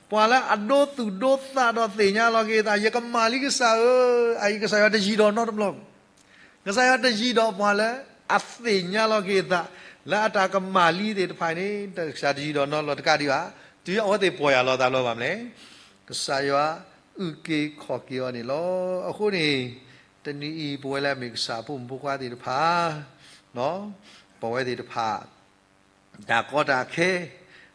ပှၤလၢအဒိသူၣ်ဒိသးဒီးသ့ၣ်ညါလီၤက့ၤအသး, ယကမၤလံကစၢ်ဧၢ, အအံၤကစၢ်ယွၤတယံၤဒီးနီတဘျီဘၣ်. ကစၢ်ယွၤတယံၤဒီးပှၤလၢအသ့ၣ်ညါလီၤက့ၤအသး လၢအတၢ်ကမၣ်လံသ့ၣ်တဖၣ်န့ၣ် ကစၢ်တယံၤဒီးနီတကးဒံးဘၣ်. တုၤအဝဲသ့ၣ်ပီၢ်ယၢ်လီၤသးလီၤဘၣ်မလဲၣ်, ကစၢ်ယွၤအုၣ်က့ၤခီၣ်က့ၤအီၤန့ၣ်လီၤ. အဃိန့ၣ် တနံၤအံၤ ပဝဲလၢအမ့ၢ်ကစၢ်အဖိမုၣ်ဖိခွါသ့ၣ်တဖၣ်, ပဝဲသ့ၣ်တဖၣ် တၢ်ကီတၢ်ခဲ,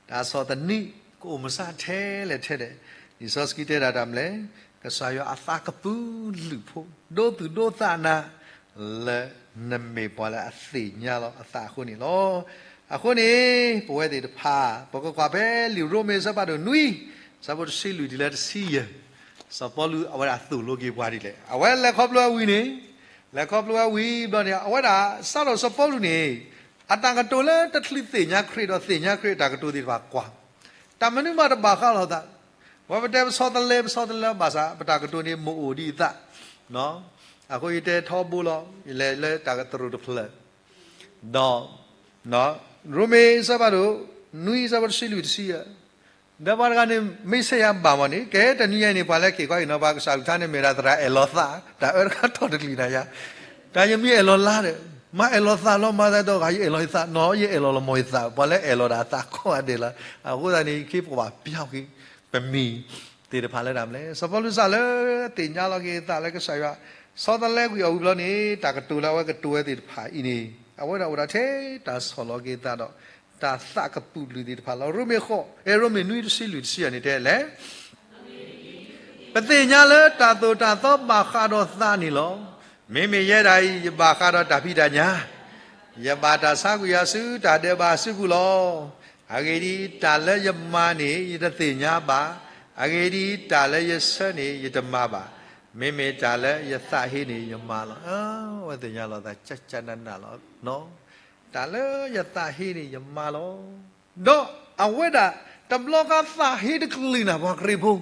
တၢ်ဆီၣ်သနံး ကအိၣ်မုာ်ဆါထဲလဲၣ်ထဲလဲၣ်, လံာ်စီဆှံတဲဒၣ်တၢ်မလဲၣ်, ကစၢ်ယွၤအသးကပုာ်လုးဖိ, ဒိသူၣ်ဒိသးနၤ လၢနမ့ၢ်ပှၤလၢအသ့ၣ်ညါလီၤအသးအဃိန့ၣ်လီၤ. အဃိန့ၣ် ပဝဲသ့ၣ်တဖၣ် ပကကွၢ်ဖဲလံာ်ရိမ့ၤအဆၢဖးဒိၣ်နွံ, အဆၢဖိတဆံလွံၢ်တုၤလၢတဆံယဲၢ်, စီၤပီလူးအဝဲဒၣ်သိၣ်လိက့ၤပှၤဒ်လဲၣ်. အဝဲလဲၤခီဖျိဝဲဝံၤန့ၣ်, လဲၤခီဖျိဝဲဝံၤဘျီန့ၣ် အဝဲဒၣ်စးထီၣ်စီၤပီလူးန့ၣ် အတၢ်ကတိၤလၢတချုးသ့ၣ်ညါခရံာ်ဒီးသ့ၣ်ညါခရံာ်အတၢ်ကတိၤသ့ၣ်တဖၣ်ကွၢ်, တၢ်မနုၤမးတဘၣ်ဃးလိာ်သး, ဝဲပတဲပဆီတလဲ ပဆီတလဲဘၣ်ဆၣ် ပတၢ်ကတိၤန့ၣ်မိၣ်အိၣ်ဒံးအသး, အဃိယတဲထီဘိလီၤ, ယလဲၤလၢတၢ်ကတိၤတဖျၢၣ်, ဒီး ရိမ့ၤအဆၢဖးဒိၣ် နွံအဆၢဖိတဆံလွံၢ်တဆံယဲၢ်, ဒီးပှၤတဂၤန့ၣ် မ့ၢ်စ့ၢ်ယၤဘၣ်မးန့ၣ် ကဲတနံၤညါအံၤန့ၣ် ပှၤလၢက့ၤကွၢ်က့ၤနီၤ ပှၤကစၢ်အကလုၢ်ကထါန့ၣ် မ့ၢ်ဒၣ်သရၣ်အဲၣ်လီၤသး, တၢ်အၢတခါထီၣ်တကလုာ်နၤယၤ, တၢ်ယမံၤအဲၣ်လီၤလါဒီး မၤအဲၣ်လီၤသးလီၤ မၤသးဒီးဂၤ ယအဲၣ်လီၤယသးနီၤ ယအဲၣ်လီၤလီၤမီၤယသး ပှၤလၢအဲၣ်လီၤဒၣ်အသးကိးဂၤဒဲးလီၤ. အဃိသတးန့ၣ် ယက့ၤပှၤဘၣ်ပျီက့ၤ ပမ့ၢ်သ့ၣ်တဖၣ်လၢတၢ်မနုၤလဲၣ်. စီၤပီလူးစံးလၢ သ့ၣ်ညါလီၤက့ၤသးလၢကစၢ်ယွၤ ဆီတလဲကွံာ်အီၤဝံၤဘျီန့ၣ် တၢ်ကတိၤလၢအဝဲကတိၤဝဲသ့ၣ်တဖၣ်အံၤန့ၣ် အဝဲဒၣ်အိၣ်ဒၣ်ထဲတၢ်ဆီၣ်လီၤက့ၤသးဒီး တၢ်သးကပုာ်လုာ်သ့ၣ်တဖၣ်လီၤ. ရိမ့ၤဃိး အဲ ရိမ့ၤနွံတဆံလွံၢ်တဆံယဲၢ်န့ၣ်တဲလဲၣ် ပသ့ၣ်ညါလၢတၢ်သိၣ်တၢ်သီဘၣ်ဃးဒီးသးန့ၣ်လီၤ. မ့မ့ၢ်ယဲဒၣ်အံၤ ယဘၣ်ဃးဒီးတၢ်ဖံးတၢ်ညၣ်, ယဘၣ်တၢ်ဆါကွံာ်ယၤဆူတၢ်ဒဲးဘးအစုပူၤလီၤ. အဂ့ၢ်ဒ်အံၤ, တၢ်လၢယမၤန့ၣ် ယတသ့ၣ်ညါဘၣ်. အဂ့ၢ်ဒ်အံၤ, တၢ်လၢယဆၢန့ၣ် ယတမၤဘၣ်. မ့မ့ၢ်တၢ်လၢယသးဟ့န့ၣ် ယမၤလီၤ. အဝဲသ့ၣ်ညါလီၤသး ကၠၢ်ကၠၢ်နးနးလီၤ. တၢ်လၢယသးဟ့န့ၣ် ယမၤလီၤ. ဒီးအဝဲဒၣ် တဘျီဃီသးဟ့တကလုာ်နၤ ပှၤခရံာ်ဖိ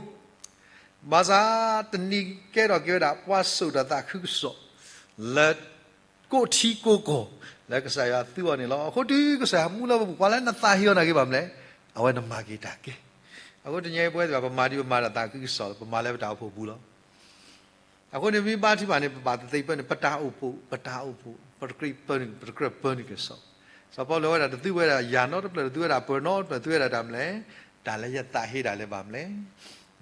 ဘၣ်ဆၣ်တနံၤကဲထီၣ်က့ၤဝဲဒၣ် ပှၤစိာ်တၢ်သးခုကစီၣ် လၢကိးထံကိးကီၢ် လၢကစၢ်ယွၤသူအီၤန့ၣ်လီၤ. အဃိတုၤကစၢ်ယွၤမူလၢပပူၤ ပှၤလၢနသးဟ့အီၤနာ်က့ဘၣ်မနုၤလဲၣ်, အဝဲနမၤက့ၤတၢ်ကဲ. အဃိတနံၤအံၤပဝဲသ့ၣ်တဖၣ် ပမၤဒ်ပမၤတၢ်သးခုကစီၣ်လီၤ, ပမၤလၢပတၢ်အိၣ်ဖှိၣ်ပူၤလီၤ. အဃိန့ၣ် မ့ၢ်ဘါထုကဖၣ်န့ၣ် ပဘၣ်သ့ၣ်သ့ၣ်ပၢန့ၣ် ပတၢ်အိၣ်ဖှိၣ်, ပတၢ်အိၣ်ဖှိၣ်, ပတကြၢးပၢနုာ်, ပတကြၢးပၢနုာ်က့ၤစီၤ. စီၤပီလူးဝဲဒၣ် တသုဝဲဒၣ်ယၤနီတဖျၢၣ်, တသုဝဲဒၣ်ပၢၤနီတဖျၢၣ်, သုဝဲဒၣ်တၢ်မနုၤလဲၣ်, တၢ်လၢယသးဟ့ဒၣ်လဲာ်ဘၣ်မနုၤလဲၣ်,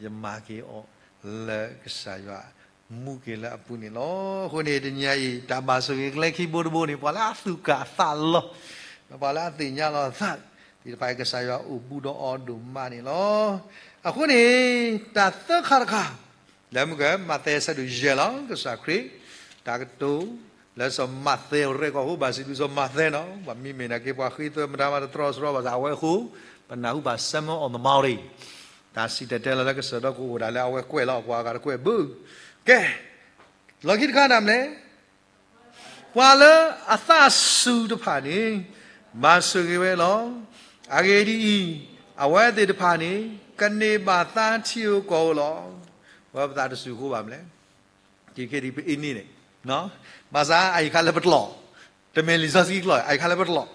ယမၤက့ၤအီၤလၢကစၢ်ယွၤမူက့ၤလၢအပူၤန့ၣ်လီၤ. အဃိန့ၣ် တနံၤအံၤ တၢ်ဘၣ်ဆိၣ်ဂ့ၤကျဲခံဘိတဘိန့ၣ် ပှၤလၢအသူၣ်ကၢ်အသးလီၤ, ဒီးပှၤလၢအသ့ၣ်ညါလီၤအသးသ့ၣ်တဖၣ် ကစၢ်ယွၤအိၣ်ဘူးဒီးအီၤဒိၣ်မးန့ၣ်လီၤ. အဃိန့ၣ် တၢ်သၢခါတခါ လၢမုၢ်က မးသဲဆၢဒိၣ်ယဲၢ်လီၤ. ကစၢ်ခရံာ် တၢ်ကတိၤ လၢစီၤမးသဲရဲၣ်ကီၢ်အဃိ ဘၣ်စံးဘျုးစီၤမးသဲနီၤ, ပှၤမ့မ့ၢ်နာ်က့ ပှၤဃ့သွဲမတၤမၤတတြီဆရီဘၣ်ဆၣ် အဝဲအဃိ ပနၢ်ဟူဘၣ် Sermon on the Mount တၢ်စံၣ်တဲၤတဲလီၤလၢကစၢၢ်ဒီကအိၣ်ဒၣ်လၢအဝဲကွဲးလီၤ ပှၤအဂၤတကွဲးဘၣ်. ကဲ လီၢ်ခံတခါန့ၣ်မနုၤလဲၣ် ပှၤလၢအသးစူၤတဖၣ်န့ၣ် ဘၣ်ဆိၣ်ဂ့ၤဝဲလီၤ. အဂ့ၢ်ဒ်အံၤ, အဝဲသ့ၣ်တဖၣ်န့ၣ် ကန့ၢ်ဘၣ်သါထံဧိၤကီၢ်ဧိၤလီၤ. ပဝဲပသးတစူၤအဃိဘၣ်မနုၤလဲၣ်, က့ၤခဲဒ်ပအ့န့ၣ်န့ၣ်, ဘၣ်ဆၣ်အအံၤခါလၢပကျိာ်, တမ့ၢ်လံာ်စီဆှံကျိာ်, အအံၤခါလၢပကျိာ်,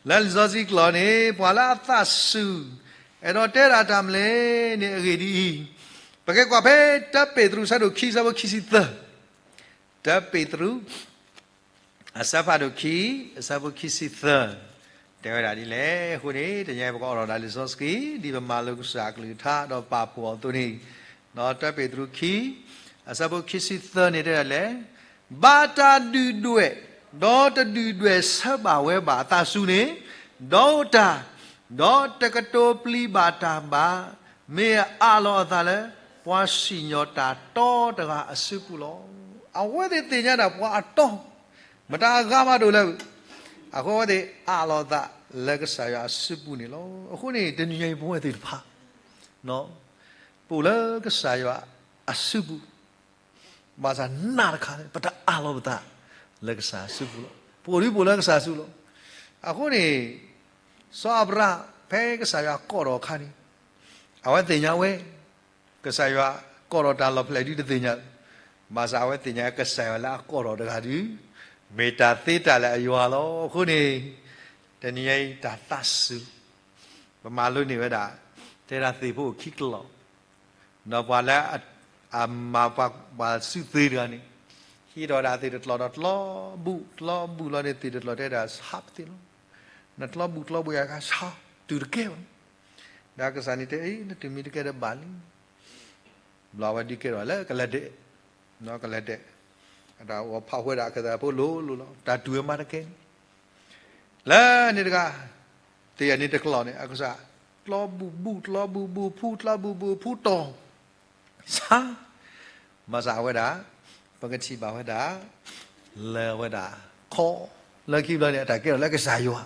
လၢလံာ်စီဆှံကျိာ်န့ၣ် ပှၤလၢအသးစူၤ အဲၣ်ဒိးတဲဒၣ်တၢ်မနုၤလဲၣ်န့ၣ် အဂ့ၢ်ဒ်အံၤ, ပကကွၢ်ဖဲ တၢပ့းတရူး အဆၢဒိၣ်ခံ အဆၢဖိခံဆံသၢ, တၢပ့းတရူး အဆၢဖးဒိၣ်ခံ အဆၢဖိခံဆံသၢ တဲဝဲဒၣ်ဒ်လဲၣ်. အဃိန့ၣ် တနံၤအံၤ ပကအိးထီၣ်ဒၣ်လံာ်စီဆှံ ဒ်ပမၤလိကစၢ်အကလုၢ်ကထါ ဒီးပာ်ဖှိၣ်အီၤအသိးန့ၣ်, ဒီးတၢပ့းတရူးခံ အဆၢဖိခံဆံသၢန့ၣ်တဲဒၣ်လဲၣ်, ဘၣ်တၢ်ဒုၣ်ဒွဲၣ် ဒီးတဒုၣ်ဒွဲၣ်ဆၢဘၣ်ဝဲဘၣ်အသးစူၤန့ၣ်, ဒီးအိၣ်တၢ် ဒီးတကတိၤပျံၤဘၣ်တၢ်ဘၣ်, မ့ၢ်အအးလီၤအသးလၢ ပှၤစံၣ်ညီၣ်တၢ်တီတဂၤအစုပူၤလီၤ. အဝဲသ့ၣ်သ့ၣ်ညါဒၣ်ပှၤအတီ မတၤအဂၤမးဒိၣ်လဲၣ်, အဃိအဝဲသ့ၣ်အးလီၤအသးလၢကစၢ်ယွၤအစုပူၤန့ၣ်လီၤ. အဃိန့ၣ် တနံၤအံၤပဝဲသ့ၣ်တဖၣ် ပအိၣ်လၢကစၢ်ယွၤအစုပူၤ, ဘၣ်ဆၣ်နးတခါန့ၣ် ပတအးလီၤပသးလၢကစၢ်အစုပူၤလီၤ. ပအိၣ်ဒ်ပအိၣ်လၢကစၢ်အစုလီၤ. အဃိန့ၣ် စီၤအၤဘြၤဟၣ် ဖဲကစၢ်ယွၤကိးထီၣ်အခါန့ၣ် အဝဲသ့ၣ်ညါဝဲ ကစၢ်ယွၤကိးထီၣ်တၢ်လီၢ်ဖဲလဲၣ်ဒုတသ့ၣ်ညါ, ဘၣ်ဆၣ်အဝဲသ့ၣ်ညါကစၢ်ယွၤလၢအကိးထီၣ်တဂၤဒု မ့ၢ်တၢ်သ့တၢ်လၢအယွၤလီၤ. အဃိန့ၣ် တနံၤအံၤတၢ်သးစူၤ ပမၤလိန့ၢ်ဝဲဒၣ် တဲဒၣ်သ့ၣ်ဖိအိၣ်ခံကျိာ်, ဒီးပှၤလၢ အမၤပှၤ ပှၤစုသ့တဂၤန့ၣ် ဟံးထီၣ်ဝဲဒၣ်သ့ၣ်တကျိာ်ဒီး တလီၤဘူၣ်တလီၤဘူၣ်လီၤန့ၣ် သ့ၣ်တကျိာ်တဲဒၣ်ဆါပသ့ၣ်လီၤ. နတလီၤဘူၣ်တလီၤဘူၣ်ယၤခါဆါ တုၤတကဲဘၣ်. ဒီးကစၢ်န့ၣ်တဲ အ့ နတုၤမ့ၢ်တကဲဒီးဘၣ်လံ. ဘျီဝဲဒုးကဲထီၣ်လၢကလဲၤဒဲး, ကလဲၤဒဲး, အတၢ်အိၣ်ဖးဝဲဒၣ်ကသးဖိလိၤလိၤလီၤ. တၢ်တူၢ်ဝဲမးတကဲန့ၣ် လၢန့ၣ်တဂၤ သ့ၣ်အန့ၣ်တကျိာ်န့ၣ် အကစၢ် တလီၤဘူၣ်ဘူၣ်တလီၤဘူၣ်ဘူၣ်ဖူ တလီၤဘူၣ်ဘူၣ်ဖူတီၤ ဆါ ဘၣ်ဆၣ်အဝဲဒၣ် ပကထံၣ်ဘၣ်ဝဲဒၣ် လၢဝဲဒၣ် ခီ လၢခံဘျီန့ၣ် အတၢ်ကဲထီၣ်လၢကစၢ်ယွၤ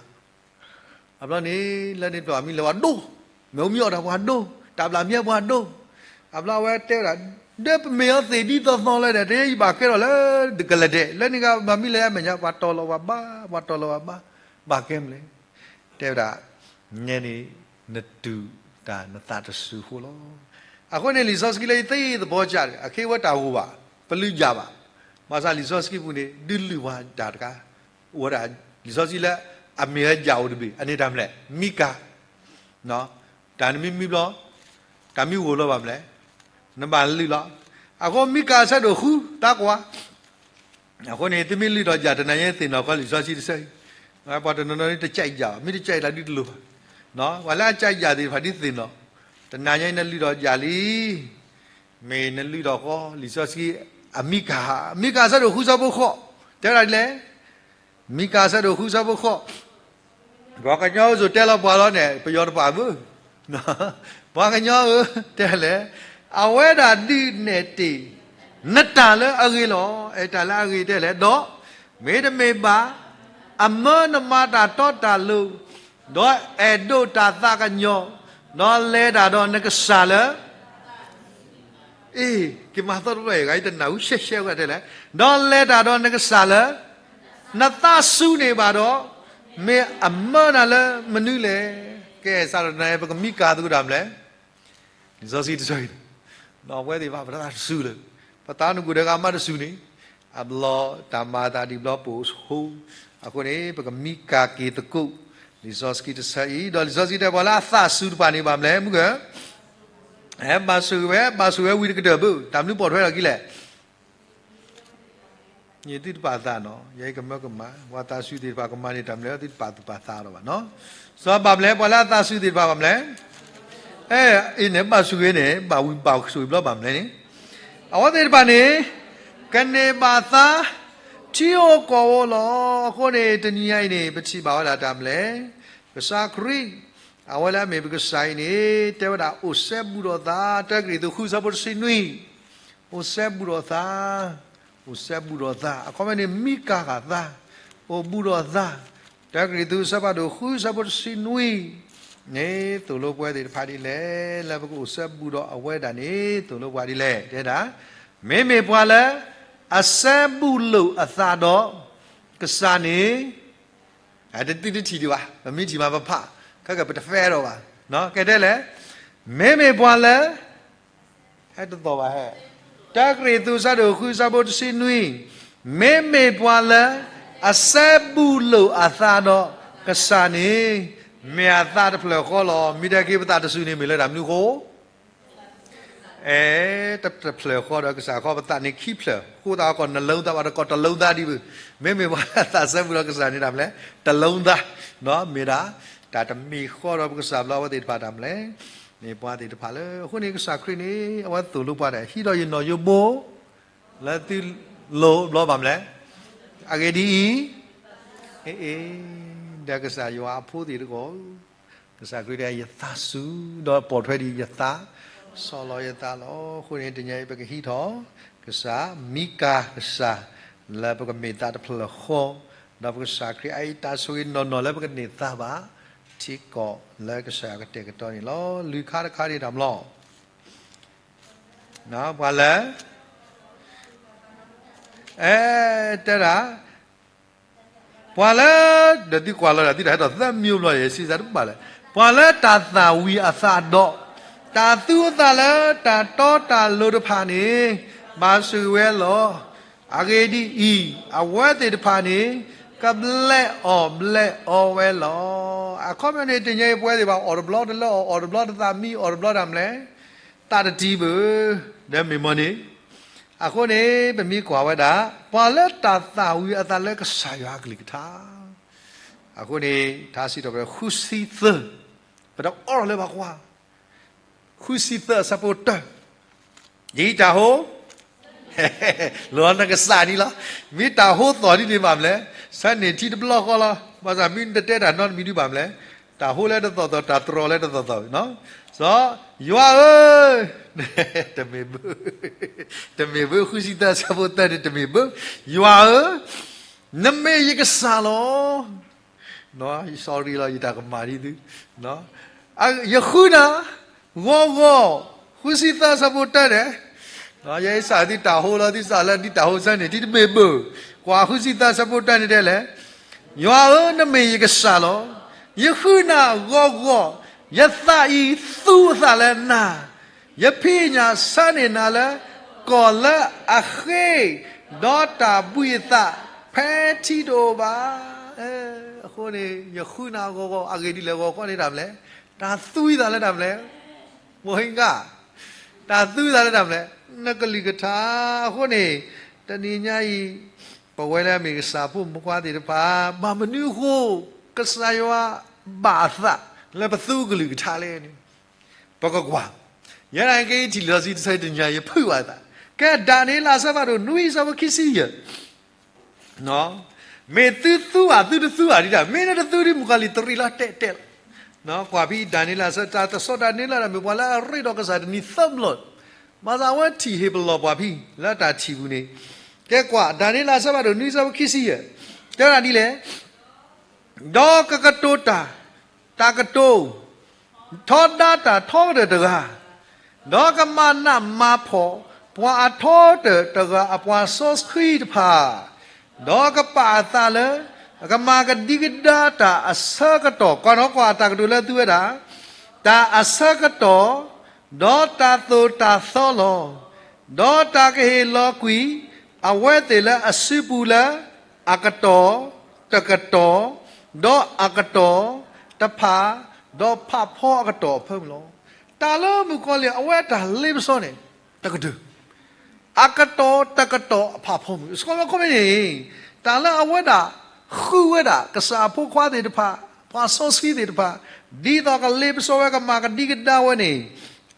အဘျီန့ၣ် လၢန့ၣ်တဘျီမံၤလၢပှၤဒိၣ်, မ့ၢ်အိၣ်မံၤအီၣ်တၢ်ပှၤဒိၣ်, တၢ်ဘျၣ်မံၤအီၣ်ပှၤဒိၣ်, အဘျီအဝဲတဲဝဲဒၣ် ဒီးပမ့ၢ်အီၤသ့ၣ်ဒ်သိးသိးလၢဒီး တယံာ်ဘၣ်ကဲထီၣ်လၢကလဲၤဒဲး, လၢန့ၣ်ဂၤမၤမံၤလၢအမဲာ်ညါ ပှၤတီၤလီၤပှၤဘါ, ပှၤတီၤလီၤပှၤဘါ, ဘၣ်ကဲမနုၤလဲၣ်, တဲဝဲဒၣ် ညဲန့ၣ် နတူၢ်တၢ်နသးတစူၤအဃိလီၤ. အဃိန့ၣ် လံာ်စီဆှံလၢယသ့သဘီကၢ်န့ၣ် အခ့အဝဲတၢ်ဂီၤဘၣ်, ပလုၢ်ယၢ်ဘၣ်, ဘၣ်ဆၣ်လံာ်စီဆှံပူၤန့ၣ် ဒုးလုၢ်ပှၤတၢ်တခါ, အိၣ်ဝဲဒၣ် လံာ်စီဆှံလၢအမ့ၢ်ဝဲယၢ်အိၣ်တဘ့ၣ် အန့ၣ်တၢ်မနုၤလဲၣ်, မံကၤ, တၢ်နမံမံဘျီ, တၢ်မံဂီၤဘျီဘၣ်မနုၤလဲၣ်, နဘၣ်လုၢ်လီၤ. အဃိမံကၤအဆၢဒိၣ်ဃု တၢ်ကွၢ် အဃိန့ၣ် သုမ့ၢ်လုၢ်ထီၣ်ယၢ်တနၤညါသ့ၣ်နီၣ်ဃီလံာ်စီဆှံတဆၢအံၤ, ပှၤတနီၤနီၤန့ၣ်တကးယၢ်, မ့ၢ်တကးယၢ်ဒ်တလိၣ်ဘၣ်, ပှၤလၢအကးယၢ်သ့ၣ်တဖၣ်ဒ်သ့ၣ်နီၣ်, တနၤညါအံၤနလုၢ်ထီၣ်ယၢ်လံ, မ့ၢ်နလုၢ်ထီၣ်ဃီလံာ်စီဆှံ, အမံကၤ, မံကၤဆၢဒိၣ်ဃုဆၢဖိဃိး, တဲဝဲဒၣ်ဒ်လဲၣ်, မံကၤဆၢဒိၣ်ဃုဆၢဖိဃိး, ပှၤကညီဧၢ စိၤတဲလီၤပှၤလီၤန့ၣ် ပယီၤတပာ်ဘၣ်, ပှၤကညီဧၢ တဲလဲၣ်, အဝဲဒၣ်ဒုးနဲၣ်တ့ၢ် နတၢ်လၢအဂ့ၤလီၤ. တၢ်လၢအဂ့ၤတဲလဲၣ်, ဒီးမ့တမ့ၢ်ဘၣ် အမၢနမၤတၢ်တီတၢ်လိၤ, ဒီးအဲၣ်ဒိးတၢ်သးကညီၤ, ဒီးလဲၤတၢ်ဒီးနကစၢ်လၢ အ့, က့ၤမၤသီတဖျၢၣ်အံၤ ဂၤအံၤတနၢ်ဟူရှဲရှဲဝဲတဲလဲၣ်, ဒီးလဲၤတၢ်ဒီးနကစၢ်လၢ နသးစူၤန့ၢ်ဘၣ်ဒီး, မ့ၢ်အမၢနၤလၢမနုၤလဲၣ်. ကဲ စးထီၣ်တနၤအံၤ ပကမံကၤသကိးတၢ်မနုၤလဲၣ်, လံာ်စီဆှံတဆၢအံၤ, အဝဲသ့ၣ်တဖၣ်ပတသးတစူၤလၢၤ, ပသးနကူၣ်ဒီးဂၤမးတစူၤန့ၣ်, အဘျီတၢ်မၤအသးဒ်ဘျီပိာ်ဆိ, အဃိန့ၣ် ပကမံကၤက့ၤသကိး လံာ်စီဆှံတဆၢအံၤ, ဒီးလံာ်စီဆှံတဲပှၤလၢအသးစူၤတဖၣ်န့ၣ်ဘၣ်မနုၤလဲၣ်, မုၢ်ဂၢၢ် ဘၣ်ဆိၣ်ဂ့ၤဝဲ, ဘၣ်ဆိၣ်ဂ့ၤဝဲဝံၤတကတၢၢ်ဘၣ်, တၢ်မနုၤပိာ်ထွဲထီၣ်က့ၤလဲၣ်, ယသုတပာ်သးနီၤ, ယဲအံၤကမၢကမၣ်, ပှၤသးစူၤသ့ၣ်တဖၣ်ကမၤန့ၢ်တၢ်မနုၤလဲၣ် သုတပာ်သူၣ်ပာ်သးလီၤဘၣ်နီၤ. စီၤဘၣ်မနုၤလဲၣ် ပှၤလၢအသးစူၤသ့ၣ်တဖၣ်ဘၣ်မနုၤလဲၣ်, အ့န့ၣ် ဘၣ်ဆိၣ်ဂ့ၤန့ၣ် ဘၣ်ဝံၤဘၣ်ဆိၣ်ဂ့ၤဘျီဘၣ်မနုၤလဲၣ်န့ၣ်, အဝဲသ့ၣ်တဖၣ်န့ၣ် ကန့ၢ်ဘၣ်သါ ထံဧိၤကီၢ်ဧိၤလီၤ. အဃိန့ၣ် တနံၤညါအံၤန့ၣ် ပထံၣ်ဘၣ်ဝဲဒၣ်တၢ်မနုၤလဲၣ်, ကစၢ်ခရံာ် အဝဲလၢအမ့ၢ်ပကစၢ်အံၤန့ၣ် တဲဝဲဒၣ်အိၣ်စဲဘူးဒီးသး, တၢကရံၣ်သူးဃုဆၢဖိတဆံနွံ, အိၣ်စဲဘူးဒီးသး, အိၣ်စဲဘူးဒီးသး, အခီပညီန့ၣ် မံကၤဃာ်သး, အိၣ်ဘူးဒီးသး, တၢကရံၣ်သူးဆၢဖးဒိၣ်ဃုဆၢဖိတဆံနွံန့ၣ် သိၣ်လိပှၤသ့ၣ်တဖၣ်ဒ်လဲၣ်, လၢပကအိၣ်စဲဘူးဒီးအဝဲဒၣ်န့ၣ် သိၣ်လိပှၤဒ်လဲၣ်, တဲဒၣ်, မ့မ့ၢ်ပှၤလၢ အစဲဘူးလိာ်အသးဒီး ကစၢ်န့ၣ် တထံၣ်ဒံးဘၣ်, ပမ့ၢ်ထံၣ်မးပဖး, ခဲကပတဖဲဒီးဘၣ်, ကဲတဲလဲၣ်, မ့မ့ၢ်ပှၤလၢ ဟဲတသီၣ်ဘၣ်ဟဲ, တၢကရံၣ်သူးဆၢဒိၣ်ဃုဆၢဖိတဆံနွံ, မ့မ့ၢ်ပှၤလၢ အစဲဘူးလိာ်အသးဒီးကစၢ်န့ၣ် မ့ၢ်အသးတဖျၢၣ်ဃီလီၤ. မ့ၢ်တဲက့ၤပသးတစူၤန့ၣ် မ့ၢ်လၢတၢ်မနုၤအဃိ အဲ တဖျၢၣ်ဃီဒီးကစၢ်ဃီ ပသးန့ၣ်ခံဖျၢၣ်, ဃိသတး ကီးနလိသးဘၣ်ဒီးကီးတလိသးဒံးဘၣ်, မ့မ့ၢ်ပှၤလၢအသးစဲဘူးဒီးကစၢ်န့ၣ်တၢ်မနုၤလဲၣ်, တလိသး, မ့ၢ်ဒၣ် တၢ်တမ့ၢ်ဃီဒီးပကစၢ်ဘျီအဝဲသ့ၣ်တဖၣ်တၢ်မနုၤလဲၣ်, မ့ၢ်ပှၤသ့ၣ်တဖၣ်လၢ အဃိန့ၣ် ကစၢ်ခရံာ်န့ၣ် အဝဲသိၣ်လိပှၤဒၣ် ဟံးဒီးယနီၣ်ယိးဘိ လၢသုလိၤဘျီဘၣ်မနုၤလဲၣ်, အဂ့ၢ်ဒ်အံၤ, အ့ အ့ ဒီးကစၢ်ယွၤအဖိသ့ၣ်တဖၣ် ကစၢ်ခရံာ်တဲ ယသးစူၤ ဒီးပိာ်ထွဲဒံးယသး, ဆီၣ်လီၤယသးလီၤ. အဃိန့ၣ် တနံၤအံၤ ပကဟံးထီၣ်ကစၢ်, မံကၤကစၢ် လၢပကမ့ၢ်သးတဖျၢၣ်ဃီ, ဒီးပကစၢ်ခရံာ်အအံၤတၢ်ဆိၣ်ဂ့ၤနီၢ်နီၢ်လၢပကန့ၢ်သါဘၣ်, ထံကီၢ်လၢကစၢ်ယွၤကတဲာ်ကတီၤန့ၣ်လီၤ. လုၢ်ခါတခါန့ၣ်တၢ်မလီၤ ပှၤလၢ အဲ တဲဒၣ်, ပှၤလၢ ဒီးသုကွၢ်လီၤဒၣ် သုတၢ်ဟဲထီၣ်သၢမံၤဘျီ ယစံးစးတဘၣ်လဲၣ်, ပှၤလၢတၢ်သၣ်ဝံၤအသးဒီး တၢ်သူအသးလၢတၢ်တီတၢ်လိၤတဖၣ်န့ၣ် ဘၣ်ဆိၣ်ဂ့ၤဝဲလီၤ. အဂ့ၢ်ဒ်အံၤ, အဝဲသ့ၣ်တဖၣ်န့ၣ် ကဘျဲးအီၣ်ဘျဲးအီဝဲလီၤ. အခီပညီန့ၣ် တနံၤအံၤပဝဲသ့ၣ်တဖၣ် အီၣ်တဘျီတလၢအီၣ်, အီၣ်တဘျီတသးမံ, အီၣ်တဘျီတၢ်မနုၤလဲၣ်, သးတတံၤဘၣ်, ဒီးမ့ၢ်မနုၤန့ၣ်, အဃိန့ၣ် ပမ့ၢ်ကွၢ်ဝဲဒၣ် ပှၤလၢတၢ်သၣ်ဝံၤအသးလၢကစၢ်ယွၤအကလုၢ်ကထါ, အဃိန့ၣ် ထါစံးထီၣ်ပတြၢၤ ဃုဆံသၢ, ပတအိးထီၣ်လၢပှၤကွၢ်, ဃုဆံသၢအဆၢဖိတၢ, ယတၢ်ဟိ လီၤနကစၢ်န့ၣ်လီၤ. မ့ၢ်တၢ်ဟိသီၣ်ဒ်န့ၣ်ဘၣ်မနုၤလဲၣ်, ဆၢန့ၢ်ထံတဘျီဃီလီၤ. ဘၣ်ဆၣ်မ့ၢ်နတတဲတၢ်နီတမံၤဒံးဘၣ်မနုၤလဲၣ်, တၢ်ဟိလၢတသီၣ်သီၣ်, တၢ်တြီၤလၢတသီၣ်သီၣ်, စီၤ, ယွၤဧၢ, တမ့ၢ်ဘၣ်, တမ့ၢ်ဘၣ်, ဃုဆံသၢဆၢဖိတၢန့ၣ် တမ့ၢ်ဘၣ်, ယွၤဧၢ, နမ့ၢ်ယကစၢ်လီၤ. Sorry လီၤ, ယတၢ်ကမၣ်ဒ်သု, ယဃုနၤ ဂီၤဂီၤ, ဃုဆံသၢဆၢဖိတၢန့ၣ်, ယဲယစးသုတၢ်ဟိလီၤ, သုစးလၢဒ်တၢ်ဟိဆၢန့ၣ်ထံတမ့ၢ်ဘၣ်, ကွၢ်ဃုဆံသၢဆၢဖိတၢန့ၣ်တဲလဲၣ်, ယွၤဧၢ, နမ့ၢ်ယကစၢ်လီၤ. ယဃုနၤဂီၤဂီၤ, ယသးအံၤသူအသးလၢနၤ, ယဖံးညၣ်ဆၢန့ၢ်နၤလၢ ကီၢ်လၢအဃ့, ဒီးတၢ်ဘှံးအသး ဖဲထံတအိၣ်ဘၣ်. အဃိန့ၣ် ယဃုနၤဂီၤဂီၤ, အဂ့ၢ်ဒ်လဲၣ်ဂီၤခီန့ၣ်တၢ်မနုၤလဲၣ်, တၢ်သူအသးလၢတၢ်မနုၤလဲၣ်, မိၢ်ဟံက, တၢ်သူအသးလၢတၢ်မနုၤလဲၣ်, နကလုၢ်ကထါ. အဃိန့ၣ် တနံၤညါအံၤ ပဝဲလၢအမ့ၢ်ကစၢ်ဖိမုၣ်ဖိခွါသ့ၣ်တဖၣ် ဘၣ်မနုၤအဃိ ကစၢ်ယွၤဘၣ်အသးလၢပသူကလုၢ်ကထါလဲၣ်န့ၣ် ပကကွၢ်. ယဲဒၣ်က့ထံၣ်လံာ်စီဆှံတဆၢတနံၤညါ ယဖုးဘၣ်သး, ကဲဒၤနံးယ့လးအဆၢဖးဒိၣ်နွံအဆၢဖိခံဆံယဲၢ် မ့ၢ်သုသူဧါ သုတသူဧါဒ်တၢ်, မ့ၢ်နတသူဒ်မုၣ်ကီၤလံၢ် တရံးလီၤတဲာ်တဲာ်လီၤ. ကွၢ်ဖဲဒၤနံးယ့လးအဆၢ တၢ်ကစီၣ်ဒၤနံးယ့လးဒၣ်မ့ၢ်ပှၤလၢအရ့ဒီးကစၢ်တနံၤသၢဘျီ, ဘၣ်ဆၣ်အဝဲထံၣ်ဟ့ၣ်ပလီၢ်ပှၤဖဲလၢတၢ်ထံၣ်ပူၤန့ၣ်, ကဲကွၢ် ဒၤနံးယ့လးအဆၢဖးဒိၣ်နွံအဆၢဖိခံဆံယဲၢ် တဲဝဲဒၣ်ဒ်လဲၣ် ဒီးကကတိၤတၢ် တၢ်ကတိၤ ထီဒါတၢ်ထီကတၢၢ်တဂၤ, ဒီးကမၤနးမၤဖှီၣ် ပှၤအထီကတၢၢ်တဂၤအပှၤစီဆှံတဖၣ်, ဒီးကပာ်အသးလၢ ကမၤကဒံကဒါတၢ်အဆၢကတီၢ်, ကွၢ်နီၢ်ကွၢ်တၢ်ကတိၤလၢသုဝဲဒၣ်, တၢ်အဆၢကတီၢ်, ဒီးတၢ်သိၣ်တၢ်သီလီၤ. ဒီးတၢ်ကဟ့ၣ်လီၤကွံာ် အဝဲသ့ၣ်လၢအစုပူၤလၢ အကတီၢ်တကတီၢ်, ဒီးအကတီၢ်တဖၣ်, ဒီးဖးဖီအကတီၢ်အဖၢမုၢ်လီၤ. တၢ်လၢမုၣ်ကီၤလံၢ်အဝဲတၢ်လ့ပစီန့ၣ် တကတၢၢ်, အကတီၢ်တကတီၢ်အဖးဖီမုၢ်, စကီမီခိၣ်မ့ၢ်န့ၣ်, တၢ်လၢအဝဲဒၣ်ဃုဝဲဒၣ် ကစၢ်အဖိခွါသ့ၣ်တဖၣ်, ပှၤစီဆှံသ့ၣ်တဖၣ်, ဒ်သိးကလ့ပစီဝဲ ကမၤကဒံကဒါဝဲန့ၣ်,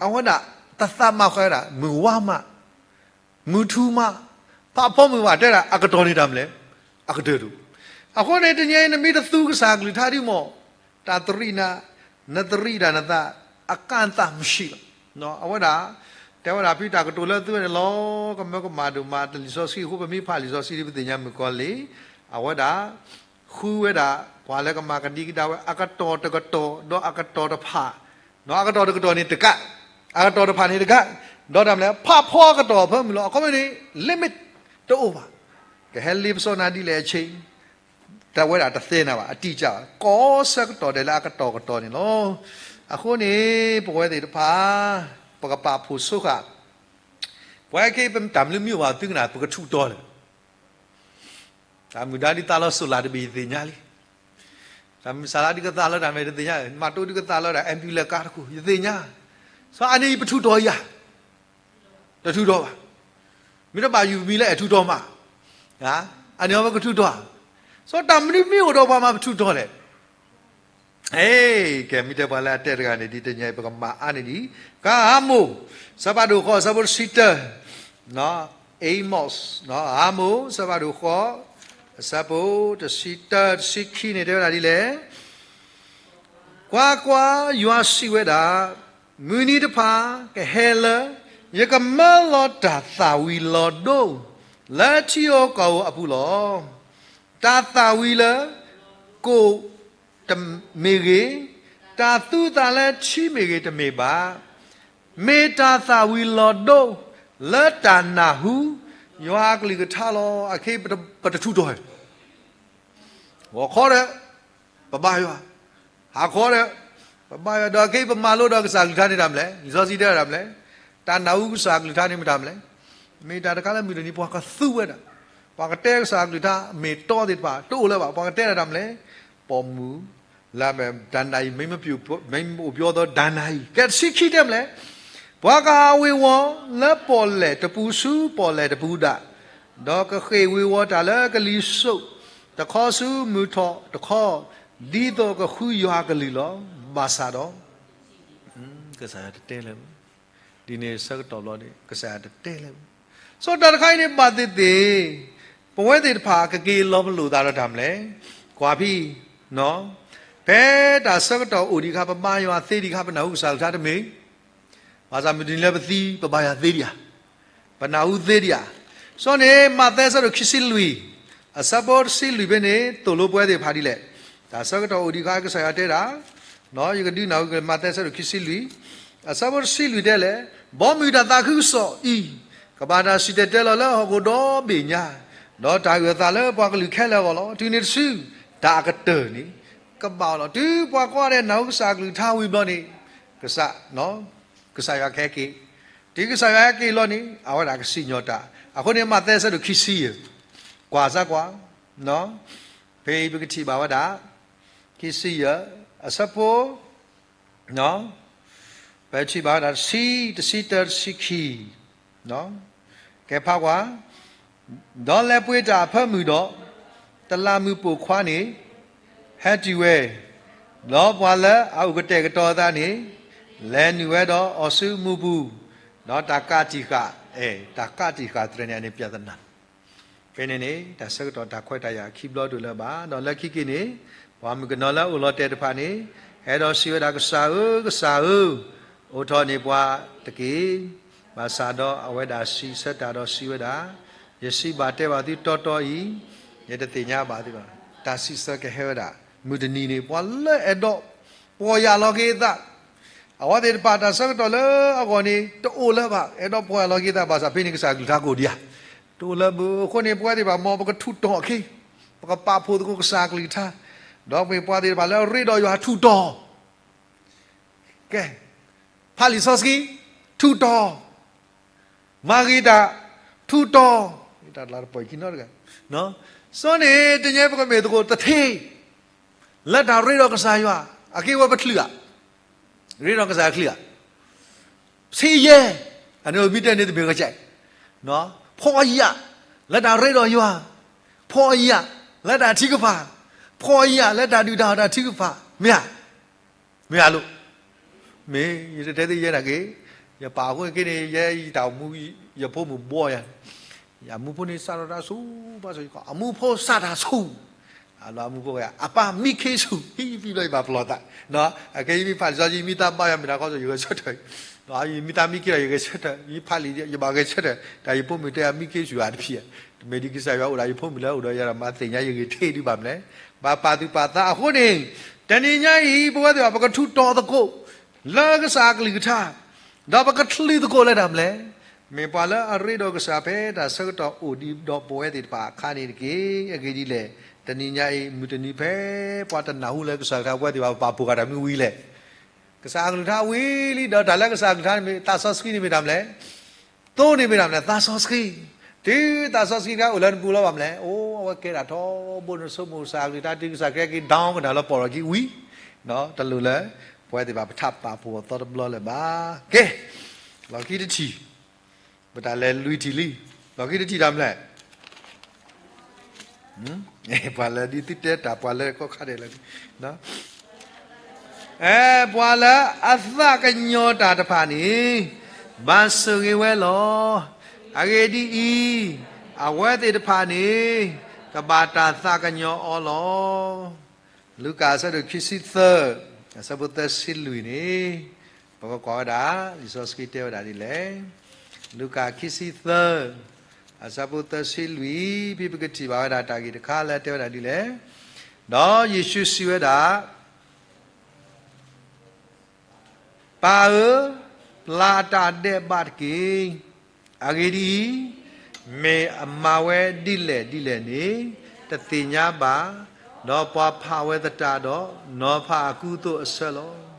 အဝဲဒၣ်တသးမၤဃာ်ဝဲဒၣ် မုၢ်ဝါမး မုၢ်ထူၣ်မး, ဖးဖီမုၢ်ဘၣ် တဲဒၣ် အကတီၢ်န့ၣ်တၢ်မနုၤလဲၣ်, အကတၢၢ်တအိၣ်. အဃိန့ၣ် တနံၤအံၤ နမ့ၢ်တသူကစၢ်အကလုၢ်ကထါဒ်မ့ၢ် တၢ်တရံးနၤ, နတရံးဒၣ်နသး အကန့်အသတ်မရှိဘၣ်. အဝဲဒၣ် တဲဝဲဒၣ်ဖဲတၢ်ကတိၤလၢသုဝဲန့ၣ်လီၤ, ကမၢကမၣ်ဒိၣ်မး တၢ်လံာ်စီဆှံအဃိ ပမ့ၢ်ဖးလံာ်စီဆှံဒ်ပသ့ၣ်ညါ မုၣ်ကီၤလံၢ် အဝဲဒၣ် ဃုဝဲဒၣ် ပှၤလၢကမၤကဒံကဒါဝဲ အကတီၢ်တကတီၢ် ဒီးအကတီၢ်တဖၣ်, အကတီၢ်တကတီၢ်န့ၣ်တကး, အကတီၢ်တဖၣ်န့ၣ်တကး, ဒီးတၢ်မနုၤလဲၣ် ဖးဖီအကတီၢ်အဖၢမုၢ်လီၤ. အခီပညီန့ၣ် limit တအိၣ်ဘၣ်. ကဟဲလ့ပစီနၤဒ်လဲၣ်အဆ့, တၢ်ဝဲဒၣ်တသ့နၤဘၣ်, အတိအကျဘၣ်, ကိးဆၢကတီၢ်ဒဲးလၢအကတီၢ်ကတီၢ်န့ၣ်လီၤ. အဃိန့ၣ် ပဝဲသ့ၣ်တဖၣ် ပကပာ်ဖှိၣ်ဆိဃာ်, ပှၤက့ တၢ်မနုၤမ့ၢ်အိၣ်ဘၣ်သုကနၣ် ပကထူးတီၤလၢ တၢ်မုၢ်ဒါဒ်သးလီၤ solar တဘ့ၣ် ယသ့ၣ်ညါလံ. တၢ်မုၢ်ဆါလါဒ်ကသးလီၤတၢ်မ့ၢ် တသ့ၣ်ညါ, မၤတိဒ်ကသးလီၤတၢ် ambulance ကါတခိၣ် ယသ့ၣ်ညါ. စီၤအါန့ၣ် ပထူးတီၤယၤ, တထူးတီၤဘၣ်. မ့ၢ်တဘၣ်ယုၢ်ပမံၤလၢအဲၣ်ထူးတီၤမး, အန့ၣ်အဝဲကထူးတီၤ. စီၤတၢ်မနုၤမ့ၢ်အိၣ်ဒီးပှၤမၤပထူးတီၤလဲၣ်. အဲ ကဲ မ့ၢ်တဲပှၤလၢအတဲတဂၤန့ၣ် ဒ်တနံၤအံၤ ပကမၤအါန့ၢ်ဒံး, ကါ Amos အဆၢဖးဒိၣ်ဃိး အဆၢဖိတဆံတၢ, Amos, Amos အဆၢဖးဒိၣ်ဃိး အဆၢဖိတဆံတၢ တဆံခံန့ၣ် တဲဝဲဒၣ်ဒ်လဲၣ်. ကွၢ်ကွၢ်, ယွၤစံးဝဲဒၣ်, မုၢ်နံၤတဖၣ်ကဟဲလၢ ယကမၢလီၤတၢ်သၣ်ဝံၤလီၤဒိၣ် လၢထံဧိၤကီၢ်ဧိၤအပူၤလီၤ. တၢ်သၣ်ဝံၤလၢ ကိၣ် တမ့ၢ်ဂ့ၤ, တၢ်သူသးလၢထံမ့ၢ်ဂ့ၤ တမ့ၢ်ဘၣ်. မ့ၢ်တၢ်သၣ်ဝံၤလီၤဒိၣ် လၢတၢ်နၢ်ဟူ ယွၤအကလုၢ်ကထါလီၤ. အခဲအံၤ ပတထူးတီၤ, ဂီၤခီဒီး ပဘါယွၤ, ဟါခီဒီး ပဘါယွၤ, ဒီးအခဲအံၤ ပမၤလိဒီးကစၢ်အကလုၢ်ကထါန့ၣ်တၢ်မနုၤလဲၣ်, လံာ်စီဆှံတဲဝဲဒၣ်မနုၤလဲၣ်, တၢ်နၢ်ဟူကစၢ်အကလုၢ်ကထါန့ၣ်မ့ၢ်တၢ်မနုၤလဲၣ်. မ့ၢ်တၢ်တခါလၢမုၢ်တနံၤ ပှၤကသူဝဲဒၣ်, ပှၤကတဲကစၢ်အကလုၢ်ကထါ မ့ၢ်တီသ့ၣ်တဖၣ် တအိၣ်လၢၤဘၣ်, ပှၤကတဲဒၣ်တၢ်မနုၤလဲၣ်, ပိာ်မုၣ် လၢ ဒၤနံးယ့လး မ့မ့ၢ်အိၣ်ပယီၤသီ ဒၤနံးယ့လး, ကဲတဆံခံတဲမနုၤလဲၣ်, ပှၤကဟးဝ့ၤဝီၤလၢပီၣ်လဲၣ်တပူၤဆူပီၣ်လဲၣ်တပူၤဒၣ်, ဒီးကဃ့ၢ်ဝ့ၤဝီၤတၢ်လၢကလံၤစိးတခီဆူမုၢ်ထီၣ်တခီ, ဒ်သိးကဃုယွၤအကလုၢ်လီၤ. ဘၣ်ဆၣ်ဒီး ကစၢ်ယွၤတတဲလၢၤဘၣ်. ဒ်န့ၣ်ဆၢကတီၢ်ဘျီန့ၣ် ကစၢ်ယွၤတတဲလၢၤဘၣ်. စီၤတၢ်တခါအံၤန့ၣ် ဘၣ်သ့ၣ်သ့ၣ် ပဝဲသ့ၣ်တဖၣ် ကက့ၤလီၤပလိာ်သးဒီးတၢ်မနုၤလဲၣ်, ကွၢ်ဖဲ ဖဲတၢ်ဆၢကတီၢ်အိၣ်ဒံးအခါ ပဘါယွၤသ့ဒံးအခါ ပနၢ်ဟူကစၢ်အကလုၢ်ကထါတမ့ၢ်, ဘၣ်ဆၣ်မုၢ်တနံၤလၢပသံ ပဘါယွၤသ့ဒံးဧါ, ပနၢ်ဟူသ့ဒံးဧါ. စီၤန့ၣ် မးသဲအဆၢဒိၣ်ခံဆံလွံၢ် အဆၢဖိတဆံလွံၢ်ဖဲန့ၣ် သိၣ်လိပဝဲသ့ၣ်တဖၣ်ဒ်လဲၣ်. တၢ်ဆၢကတီၢ်အိၣ်ဒံးအခါ ကစၢ်ယွၤတဲဒၣ်, ယကဒုးနၢ်ဟူက့ၤ မးသဲအဆၢဒိၣ်ခံဆံလွံၢ် အဆၢဖိတဆံလွံၢ်တဲလဲၣ်, ဘီမုၢ်တၢ်သးခုကစီၣ်အံၤ ကဘၣ်တၢ်စံၣ်တဲၤတဲလီၤလၢဟီၣ်ခိၣ်ဒီဘ့ၣ်ညါ, ဒီးတၢ်အုၣ်အသးလၢပှၤကလုာ်ခဲလၢာ်အဂီၢ်လီၤ. တုၤန့ၣ်တစု တၢ်အကတၢၢ်န့ၣ် ကဘၣ်အီၤလီၤ. တုၤပှၤကိးဂၤဒဲးနၢ်ဟူကစၢ်အကလုၢ်ကထါဝံၤဘျီန့ၣ် ကစၢ် ကစၢ်ယွၤကဟဲက့ၤ, တုၤကစၢ်ယွၤဟဲက့ၤလီၤန့ၣ် အဝဲဒၣ်ကစံၣ်ညီၣ်တၢ်. အဃိန့ၣ် မးသဲအဆၢဒိၣ်ခံဆံယဲၢ်, ကွၢ်စၢ်ကွၢ်, ဖဲအံၤပကထံၣ်ဘၣ်ဝဲဒၣ် ခံဆံယဲၢ် အဆၢဖိ ပထံၣ်ဘၣ်ဝဲဒၣ် တဆံ, တဆံတၢ, တဆံခံ, ကဲဖးကွၢ်, ဒီးလဲၤပှ့ၤတၢ်အဖၢမုၢ်ဒီး, တလးမုၢ်ပိာ်ခွါန့ၣ် ဟဲတုၤဝဲ, ဒီးပှၤလၢအအိၣ်ကတဲာ်ကတီၤအသးန့ၣ် လဲၤနုာ်ဝဲဒီးအီၤဆူမူပူၤ, ဒီးတၢ်ကးတံာ်ဃာ်, အဲ, တၢ်ကးတံာ်ဃာ်သရၣ်န့ၣ်န့ၣ် ပြဿနာ ဖဲန့ၣ်န့ၣ် တၢ်ဆၢကတီၢ်တၢ်ခွဲးတၢ်ယာ်ခံဘျီတအိၣ်လၢၤဘၣ်. ဒီးလၢခံက့ၤန့ၣ် ပှၤမုၣ်ကနီၤလၢအအိၣ်လီၤတဲာ်တဖၣ်န့ၣ် ဟဲဒီးစံးဝဲဒၣ်, ကစၢ်ဧၢ, ကစၢ်ဧၢ, အိးထီၣ်န့ၢ်ပှၤတက့ၢ်. ဘၣ်ဆၣ်ဒီးအဝဲဒၣ်စံးဆၢတၢ်ဒီးစံးဝဲဒၣ်, ယစံးဘၣ်တဲဘၣ်သုတီတီအံၤ, ယတသ့ၣ်ညါဘၣ်သုဘၣ်. တၢ်စံးဆၢကဟဲဝဲဒၣ် မုၢ်တနံၤန့ၣ် ပှၤလၢအဲၣ်ဒိးပီၢ်ယၢ်လီၤက့ၤအသး အဝဲသ့ၣ်တဖၣ်တၢ်ဆၢကတီၢ်လၢအဂီၢ်န့ၣ် တအိၣ်လၢၤဘၣ်, အဲၣ်ဒိးပီၢ်ယၢ်လီၤက့ၤသး ဘၣ်ဆၣ်ဖဲန့ၣ်ကစၢ်အကလုၢ်ကထါကအိၣ်ဒံးဧါ, တအိၣ်လၢၤဘၣ်. အဃိန့ၣ် ပဝဲသ့ၣ်တဖၣ် မ်ပကထူးတီၤအခံ, ပကပာ်ဖှိၣ်သကိးကစၢ်အကလုၢ်ကထါ, ဒီးပှၤသ့ၣ်တဖၣ်လၢအရ့ဒီးယွၤထူးတီၤ ကဲ, ဖးလံာ်စီဆှံ, ထူးတီၤ, မၤဂ့ၤတၢ်, ထူးတီၤ, တၢ်လၤတပှဲၤခံနီတဂၤ, စီၤန့ၣ် တညဲပကမ့ၢ်သကိးတထ့ လၢတၢ်ရ့ဒီးကစၢ်ယွၤ, အက့ၤဝဲပချုးဧါ, ရ့ဒီးကစၢ်အချုးဧါ, ဆ့ယဲၢ်, အန့ၣ်မ့ၢ်တဲန့ၣ်တမ့ၢ်ဂ့ၤကဲ, ဖှီၣ်ယာ်, လၢတၢ်ရ့ဒီးယွၤ, ဖှီၣ်ယာ်, လၢတၢ်ထုကဖၣ်, ဖှီၣ်ယာ်လၢတၢ်ဒုၣ်တၢ်အီၣ်တၢ်ထုကဖၣ်, မ့ၢ်ဧါ, မ့ၢ်ဧါလိၤ, မ့ၢ်ယတတဲသ့ၣ်ယဲနာ်က့, ယပာ်အဃိက့န့ၣ် ယဲယတၢ်အိၣ်မူ ယဖိမုၣ်ဘှီယၤ ယမူဖိန့ၣ်စးထီၣ်တၢ်ဆူၣ်, ဘၣ်ဆၣ်ယကီး အမူဖိစးတၢ်ဆူၣ်, အလီၤအမူဖိဝဲ အပၢ်မံခ့ဆူၣ်, ဟံၣ်ဖံဘျီယဘၣ်ပလီၢ်သး, အခဲအံၤမ့ၢ်ဖးလံာ်စီဆှံ မ့ၢ်သးဘၣ်ယၤမ့ၢ်တၢ်ကီၢ် ယဂဲၤဆၢထၢၣ်, မ့ၢ်သးမံခ့ဒီး ယဂဲၤဆၢထၢၣ်, မ့ၢ်ဖးလံာ် ယဘၣ်ဂဲၤဆၢထၢၣ်, တၢ်ယဖိမုၣ်တဲအမံခ့ဆူၣ်ဧါတဖံး, တမ့ၢ်ဒ်ကစၢ်ယွၤအိၣ်ဒီးယဖိမုၣ်လၢအိၣ်ဒီးယၤဒီး မၤသ့ၣ်ညါယဂ့ၤထဲဒုးဘၣ်မလဲၣ်, ဘၣ်ပာ်သူၣ်ပာ်သးအဃိန့ၣ်, တနံၤညါအံၤ ပဝဲသ့ၣ်ဘၣ် ပကထူးတီၤသကိး လၢကစၢ်အကလုၢ်ကထါ ဒီးပကချုးသကိးလၢတၢ်မလဲၣ်, မ့ၢ်ပှၤလၢအရ့ဒီးကစၢ်ဖဲတၢ်ဆၢကတီၢ်အိၣ်ဒံးဒီးပဝဲသ့ၣ်တဖၣ်အခါန့ၣ်တက့ၢ်. အဂ့ၢ်ဒ်လဲၣ်, တနံၤညါအံၤ မုၢ်တနံၤဖဲပှၤတနၢ်ဟူလၢကစၢ်ကလုၢ်ကထါ ပဝဲသ့ၣ်တဖၣ်ပပာ်ဖှိၣ်ဃာ်တၢ်မနုၤဝံၤလဲၣ်. ကစၢ်အကလုၢ်ကထါဝံၤလံ ဒီးတၢ်လၢကစၢ်အကလုၢ်ကထါန့ၣ်မ့ၢ် သးစီဆှံန့ၣ်မ့ၢ်တၢ်မလဲၣ်, သိန့ၣ်မ့ၢ်တၢ်မလဲၣ်, သးစီဆှံ, တုၤသးစီဆှံတခါအိၣ်လၢနပူၤလီၤဘၣ်မလဲၣ်, အိၣ် အဝဲကဲတၢ်ထီဘိ နဆိကမိၣ်ကစၢ်အကလုၢ်ကထါ တုၤကစၢ်ခရံာ်က့ၤဒီကနၣ်လၢပီၢ်လီၤခံဝံၤ, တလိၣ်လၢ ပဝဲသ့ၣ်တဖၣ်ပထးပာ်ဖှိၣ်အသီတဘျီလၢၤဘၣ်. ကဲ, လီၢ်ခံတထံၣ်, ပတၢ်လဲၤလွံၢ်ထံၣ်လံ, လီၢ်ခံတထံၣ်တၢ်မလဲၣ်, ပှၤလၢဒ်သုတဲတၢ် ပှၤလၢကီၢ်ခါဒဲးလၢ အဲ, ပှၤလၢအသးကညီၤတၢ်တဖၣ်န့ၣ် ဘၣ်ဆိၣ်ဂ့ၤဝဲလီၤ. အဂ့ၢ်ဒ်အံၤ, အဝဲသ့ၣ်တဖၣ်န့ၣ် ကဘၣ်တၢ်သးကညီၤအီၤလီၤ. လူၤကၣ်အဆၢဒိၣ်ခံဆံသၢ, အဆၢဖိသၢဆံလွံၢ်န့ၣ်, ပကကွၢ်ဝဲဒၣ် လံာ်စီဆှံတဲဝဲဒၣ်ဒ်လဲၣ်. လူၤကၣ်ခံဆံသၢ, အဆၢဖိသၢဆံလွံၢ်, ဖဲပကထံၣ်ဘၣ်ဝဲဒၣ်တၢ်ဂ့ၢ်တခါလၢတဲဝဲဒၣ်ဒ်လဲၣ်. ဒီးယ့ၣ်ၡူးစံးဝဲဒၣ်, ပၢ်ဧၢ, ပျၢ်အတၢ်ဒဲးဘးတက့ၢ်. အဂ့ၢ်ဒ်အံၤ, မ့ၢ်အမၤဝဲဒ်လဲၣ်ဒ်လဲၣ်န့ၣ် တသ့ၣ်ညါဘၣ်, ဒီးပှၤဖးဝဲသတးဒီး နီၤဖးအကူအသိးအဆၢလီၤ.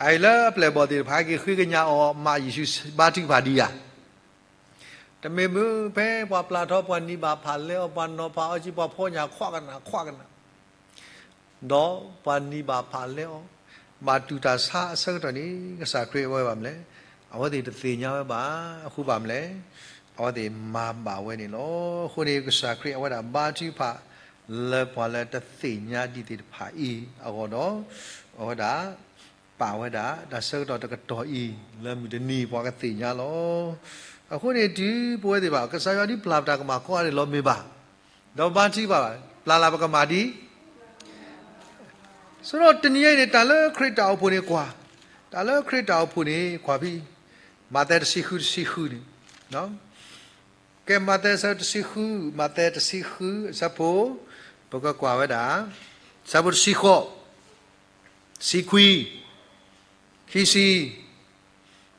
အအံၤလၢအပျဲၢ်အဘီၣ်သ့ၣ်တဖၣ်က့ၤဃ့ကညးအီၤ မ့ၢ်ယ့ၣ်ၡူးဘါထုကဖၣ်ဒံးဧါ. တမ့ၢ်မုၢ်ဖဲပှၤပျၢ်ထီ ပှၤနံၤဘၣ်ဖးလဲအီၤ ပှၤနီၤဖးအီၤကံ ပှၤဖီညၣ်ခွးကနၣ်ခွးကနၣ် ဒီးပှၤနံၤဘၣ်ဖးလဲအီၤ, ဘၣ်တူၢ်တၢ်ဆါအဆၢကတီၢ်န့ၣ် ကစၢ်ခရံာ်အဝဲဘၣ်မလဲၣ်, အဝဲသ့ၣ်တသ့ၣ်ညါဝဲဘၣ်, အဃိဘၣ်မလဲၣ်, အဝဲသ့ၣ်မၤဘၣ်ဝဲန့ၣ်လီၤ. အဃိန့ၣ် ကစၢ်ခရံာ်အဝဲဒၣ်ဘါထုကဖၣ် လၢပှၤလၢတသ့ၣ်ညါဒံးသ့ၣ်တဖၣ်အံၤအဂီၢ်ဒီး, အဝဲဒၣ် ပာ်ဝဲဒၣ်တၢ်ဆၢကတီၢ်တကတီၢ်အံၤ လၢမုၢ်တနံၤပှၤကသ့ၣ်ညါလီၤ. အဃိန့ၣ်တုၤပဝဲသ့ၣ်ဘၣ် ကစၢ်ယွၤဒ်ပျၢ်ပတၢ်ကမၣ်ကိးဂၤဒဲးလီၤမ့ၢ်ဘၣ်, ဒီးဘါထုကဖၣ်ဘၣ် ပျၢ်လၢပကမၣ်ဒ် ဆိုတော့ တနံၤအံၤန့ၣ် တၢ်လၢခရံာ်တၢ်အိၣ်ဖှိၣ်န့ၣ်ကွၢ်, တၢ်လၢခရံာ်တၢ်အိၣ်ဖှိၣ်န့ၣ် ကွၢ်ဖဲ မးသဲတဆံဃု တဆံဃုန့ၣ်, ကဲ မးသဲအဆၢတဆံဃု, မးသဲတဆံဃု အဆၢဖိ, ပကကွၢ်ဝဲဒၣ် အဆၢဖိတဆံဃိး, တဆံခွံ, ခံဆံ,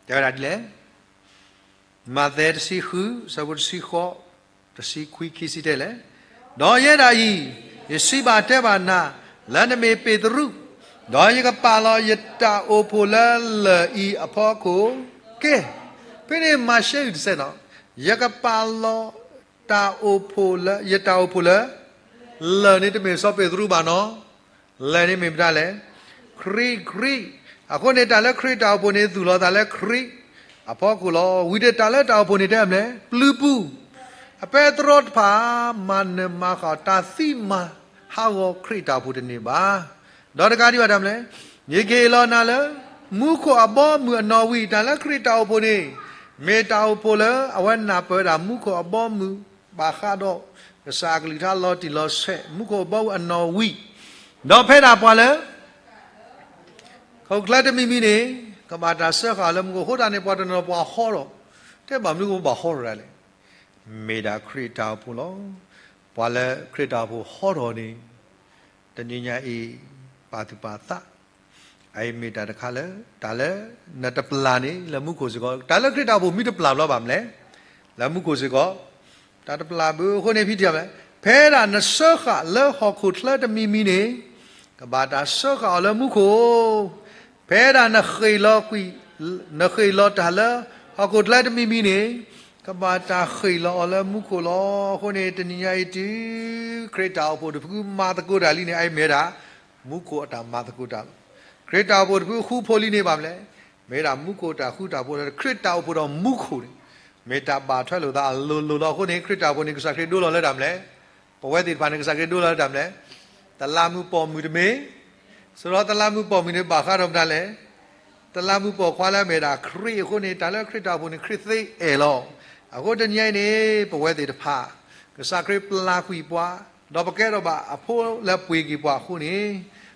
တဲဝဲဒၣ်ဒ်လဲၣ်. မးသဲတဆံဃု အဆၢဖိတဆံဃိး, တဆံခွံ ခံဆံတဲလဲၣ်. ဒီးယဲဒၣ်အံၤ, ယစံးဘၣ်တဲဘၣ်နၤ, လၢနမ့ၢ်ပ့းတရူး, ဒီးယကပာ်လီၤယတၢ်အိၣ်ဖှိၣ်လၢလၢၢ်အံၤအဖီခိၣ်, ကဲ, ဖဲန့ၣ်မၤရှဲအုၣ်တစဲးနီၤ, ယကပာ်လီၤတၢ်အိၣ်ဖှိၣ်လၢ, ယတၢ်အိၣ်ဖှိၣ်လၢ လၢၢ်န့ၣ်တမ့ၢ်စီၤပ့းတရူးဘၣ်နီၤ, လၢၢ်န့ၣ်မ့ၢ်မတၤလဲၣ်, ခရံာ်, ခရံာ်, အဃိန့ၣ်တၢ်လၢခရံာ်တၢ်အိၣ်ဖှိၣ်န့ၣ် သူၣ်လီၤသးလၢခရံာ်အဖီခိၣ်လီၤ. ဝံၤဒီးတၢ်လၢတၢ်အိၣ်ဖှိၣ်န့ၣ်တဲမလဲၣ်, ပျုၤပူၤ, အပဲတြီတဖၣ် မၤနၢၤမၤဃၣ်တၢ်သံမၤဟးဂီၤခရံာ်တၢ်အိၣ်ဖှိၣ်တန့ၢ်ဘၣ်. ဒီးတကးဒံးဘၣ်တၢ်မနုၤလဲၣ်, ယကဟ့ၣ်လီၤနၤလၢ မူခိၣ်အဘီအမုၢ်အနီၣ်ဝံၤ, တၢ်လၢခရံာ်တၢ်အိၣ်ဖှိၣ်န့ၣ် မ့ၢ်တၢ်အိၣ်ဖှိၣ်လၢအဝဲနၢ်ပၢၢ်ဝဲဒၣ်မူခိၣ်အဘီအမုၢ် ဘၣ်ဃးဒီး ကစၢ်အကလုၢ်ကထါလီၤတံၢ်လီၤဆဲး မူခိၣ်အဘီအမုၢ်အနီၣ်ဝံၤ, ဒီးဖဲဒၣ်ပှၤလၢ ဟီၣ်ခိၣ်ချၢတမံၤမံၤန့ၣ် ကဘၣ်တၢ်စၢဃာ်အီၤလၢမူခိၣ်. အဃိသတးန့ၣ် ပှၤတနီၤပှၤဟီထီၣ်, တဲဘၣ်မနုၤကဘၣ်ဟီထီၣ်ဒၣ်လဲာ်, မ့ၢ်ဒၣ်ခရံာ်တၢ်အိၣ်ဖှိၣ်လီၤ. ပှၤလၢခရံာ်တၢ်အိၣ်ဖှိၣ်ဟီထီၣ်န့ၣ် တနံၤညါအံၤ ပာ်သူၣ်ပာ်သး, အအံၤမ့ၢ်တၢ်တခါလၢ တၢ်လၢနတပျၢ်န့ၣ် လၢမူခိၣ်စ့ၢ်ကီး, တၢ်လၢခရံာ်တၢ်အိၣ်ဖှိၣ်မ့ၢ်တပျၢ်ဘျီဘၣ်မနုၤလဲၣ်, လၢမူခိၣ်စ့ၢ်ကီး တၢ်တပျၢ်ဘၣ်. အဃိန့ၣ် ဖဲဒၣ် နစၢဃာ်လၢဟီၣ်ခိၣ်ချၢတမံၤမံၤန့ၣ် ကဘၣ်တၢ်စၢဃာ်အီၤလၢမူခိၣ်, ဖဲဒၣ်နဃ့ၢ်လီၤကွံာ်, နဃ့ၢ်လီၤတၢ်လၢဟီၣ်ခိၣ်ချၢတမံၤမံၤန့ၣ် ကဘၣ်တၢ်ဃ့ၢ်လီၤအီၤလၢမူခိၣ်လီၤ. အဃိန့ၣ် တနံၤညါအံၤတုၤ ခရံာ်တၢ်အိၣ်ဖှိၣ်တဖုမၤသကိးတၢ်လံန့ၣ် အအံၤမ့ၢ်ဝဲဒၣ် မူခိၣ်အတၢ်မၤသကိးတၢ်လီၤ. ခရံာ်တၢ်အိၣ်ဖှိၣ်တဖုဃူဖိးလံန့ၣ်ဘၣ်မနုၤလဲၣ်, မ့ၢ်ဒၣ်မူခိၣ်တၢ်ဃူတၢ်ဖိးလီၤ. ခရံာ်တၢ်အိၣ်ဖှိၣ်ဒီးမူခိၣ်န့ၣ် မ့ၢ်တၢ်ဘၣ်ထွဲလိာ်သးအလိၤလိၤလီၤ. အဃိန့ၣ် ခရံာ်တၢ်အိၣ်ဖှိၣ်န့ၣ် ကစၢ်ခရံာ်ဒိလီၤလၢတၢ်မနုၤလဲၣ်, ပဝဲသ့ၣ်တဖၣ်န့ၣ် ကစၢ်ခရံာ်ဒိလီၤလၢတၢ်မနုၤလဲၣ်, တလးမုၢ်ပိာ်မုၣ်တမ့ၢ်, ဆိုတော့ တလးမုၢ်ပိာ်မုၣ်န့ၣ်ဘၣ်ဃးဒီးမတၤလဲၣ်, တလးမုၢ်ပိာ်ခွါလၢအမ့ၢ်ဒၣ်ခရံာ်အဃိန့ၣ် တၢ်လၢခရံာ်တၢ်အိၣ်ဖှိၣ်န့ၣ် ခရံာ်သ့အဲၣ်လီၤ. အဃိတနံၤအံၤန့ၣ် ပဝဲသ့ၣ်တဖၣ် ကစၢ်ခရံာ်ပျၢ်ကွံာ်ပှၤ, ဒီးပကဲထီၣ်ဘၣ်အဖိလၢပှ့ၤက့ၤပှၤအဃိန့ၣ်,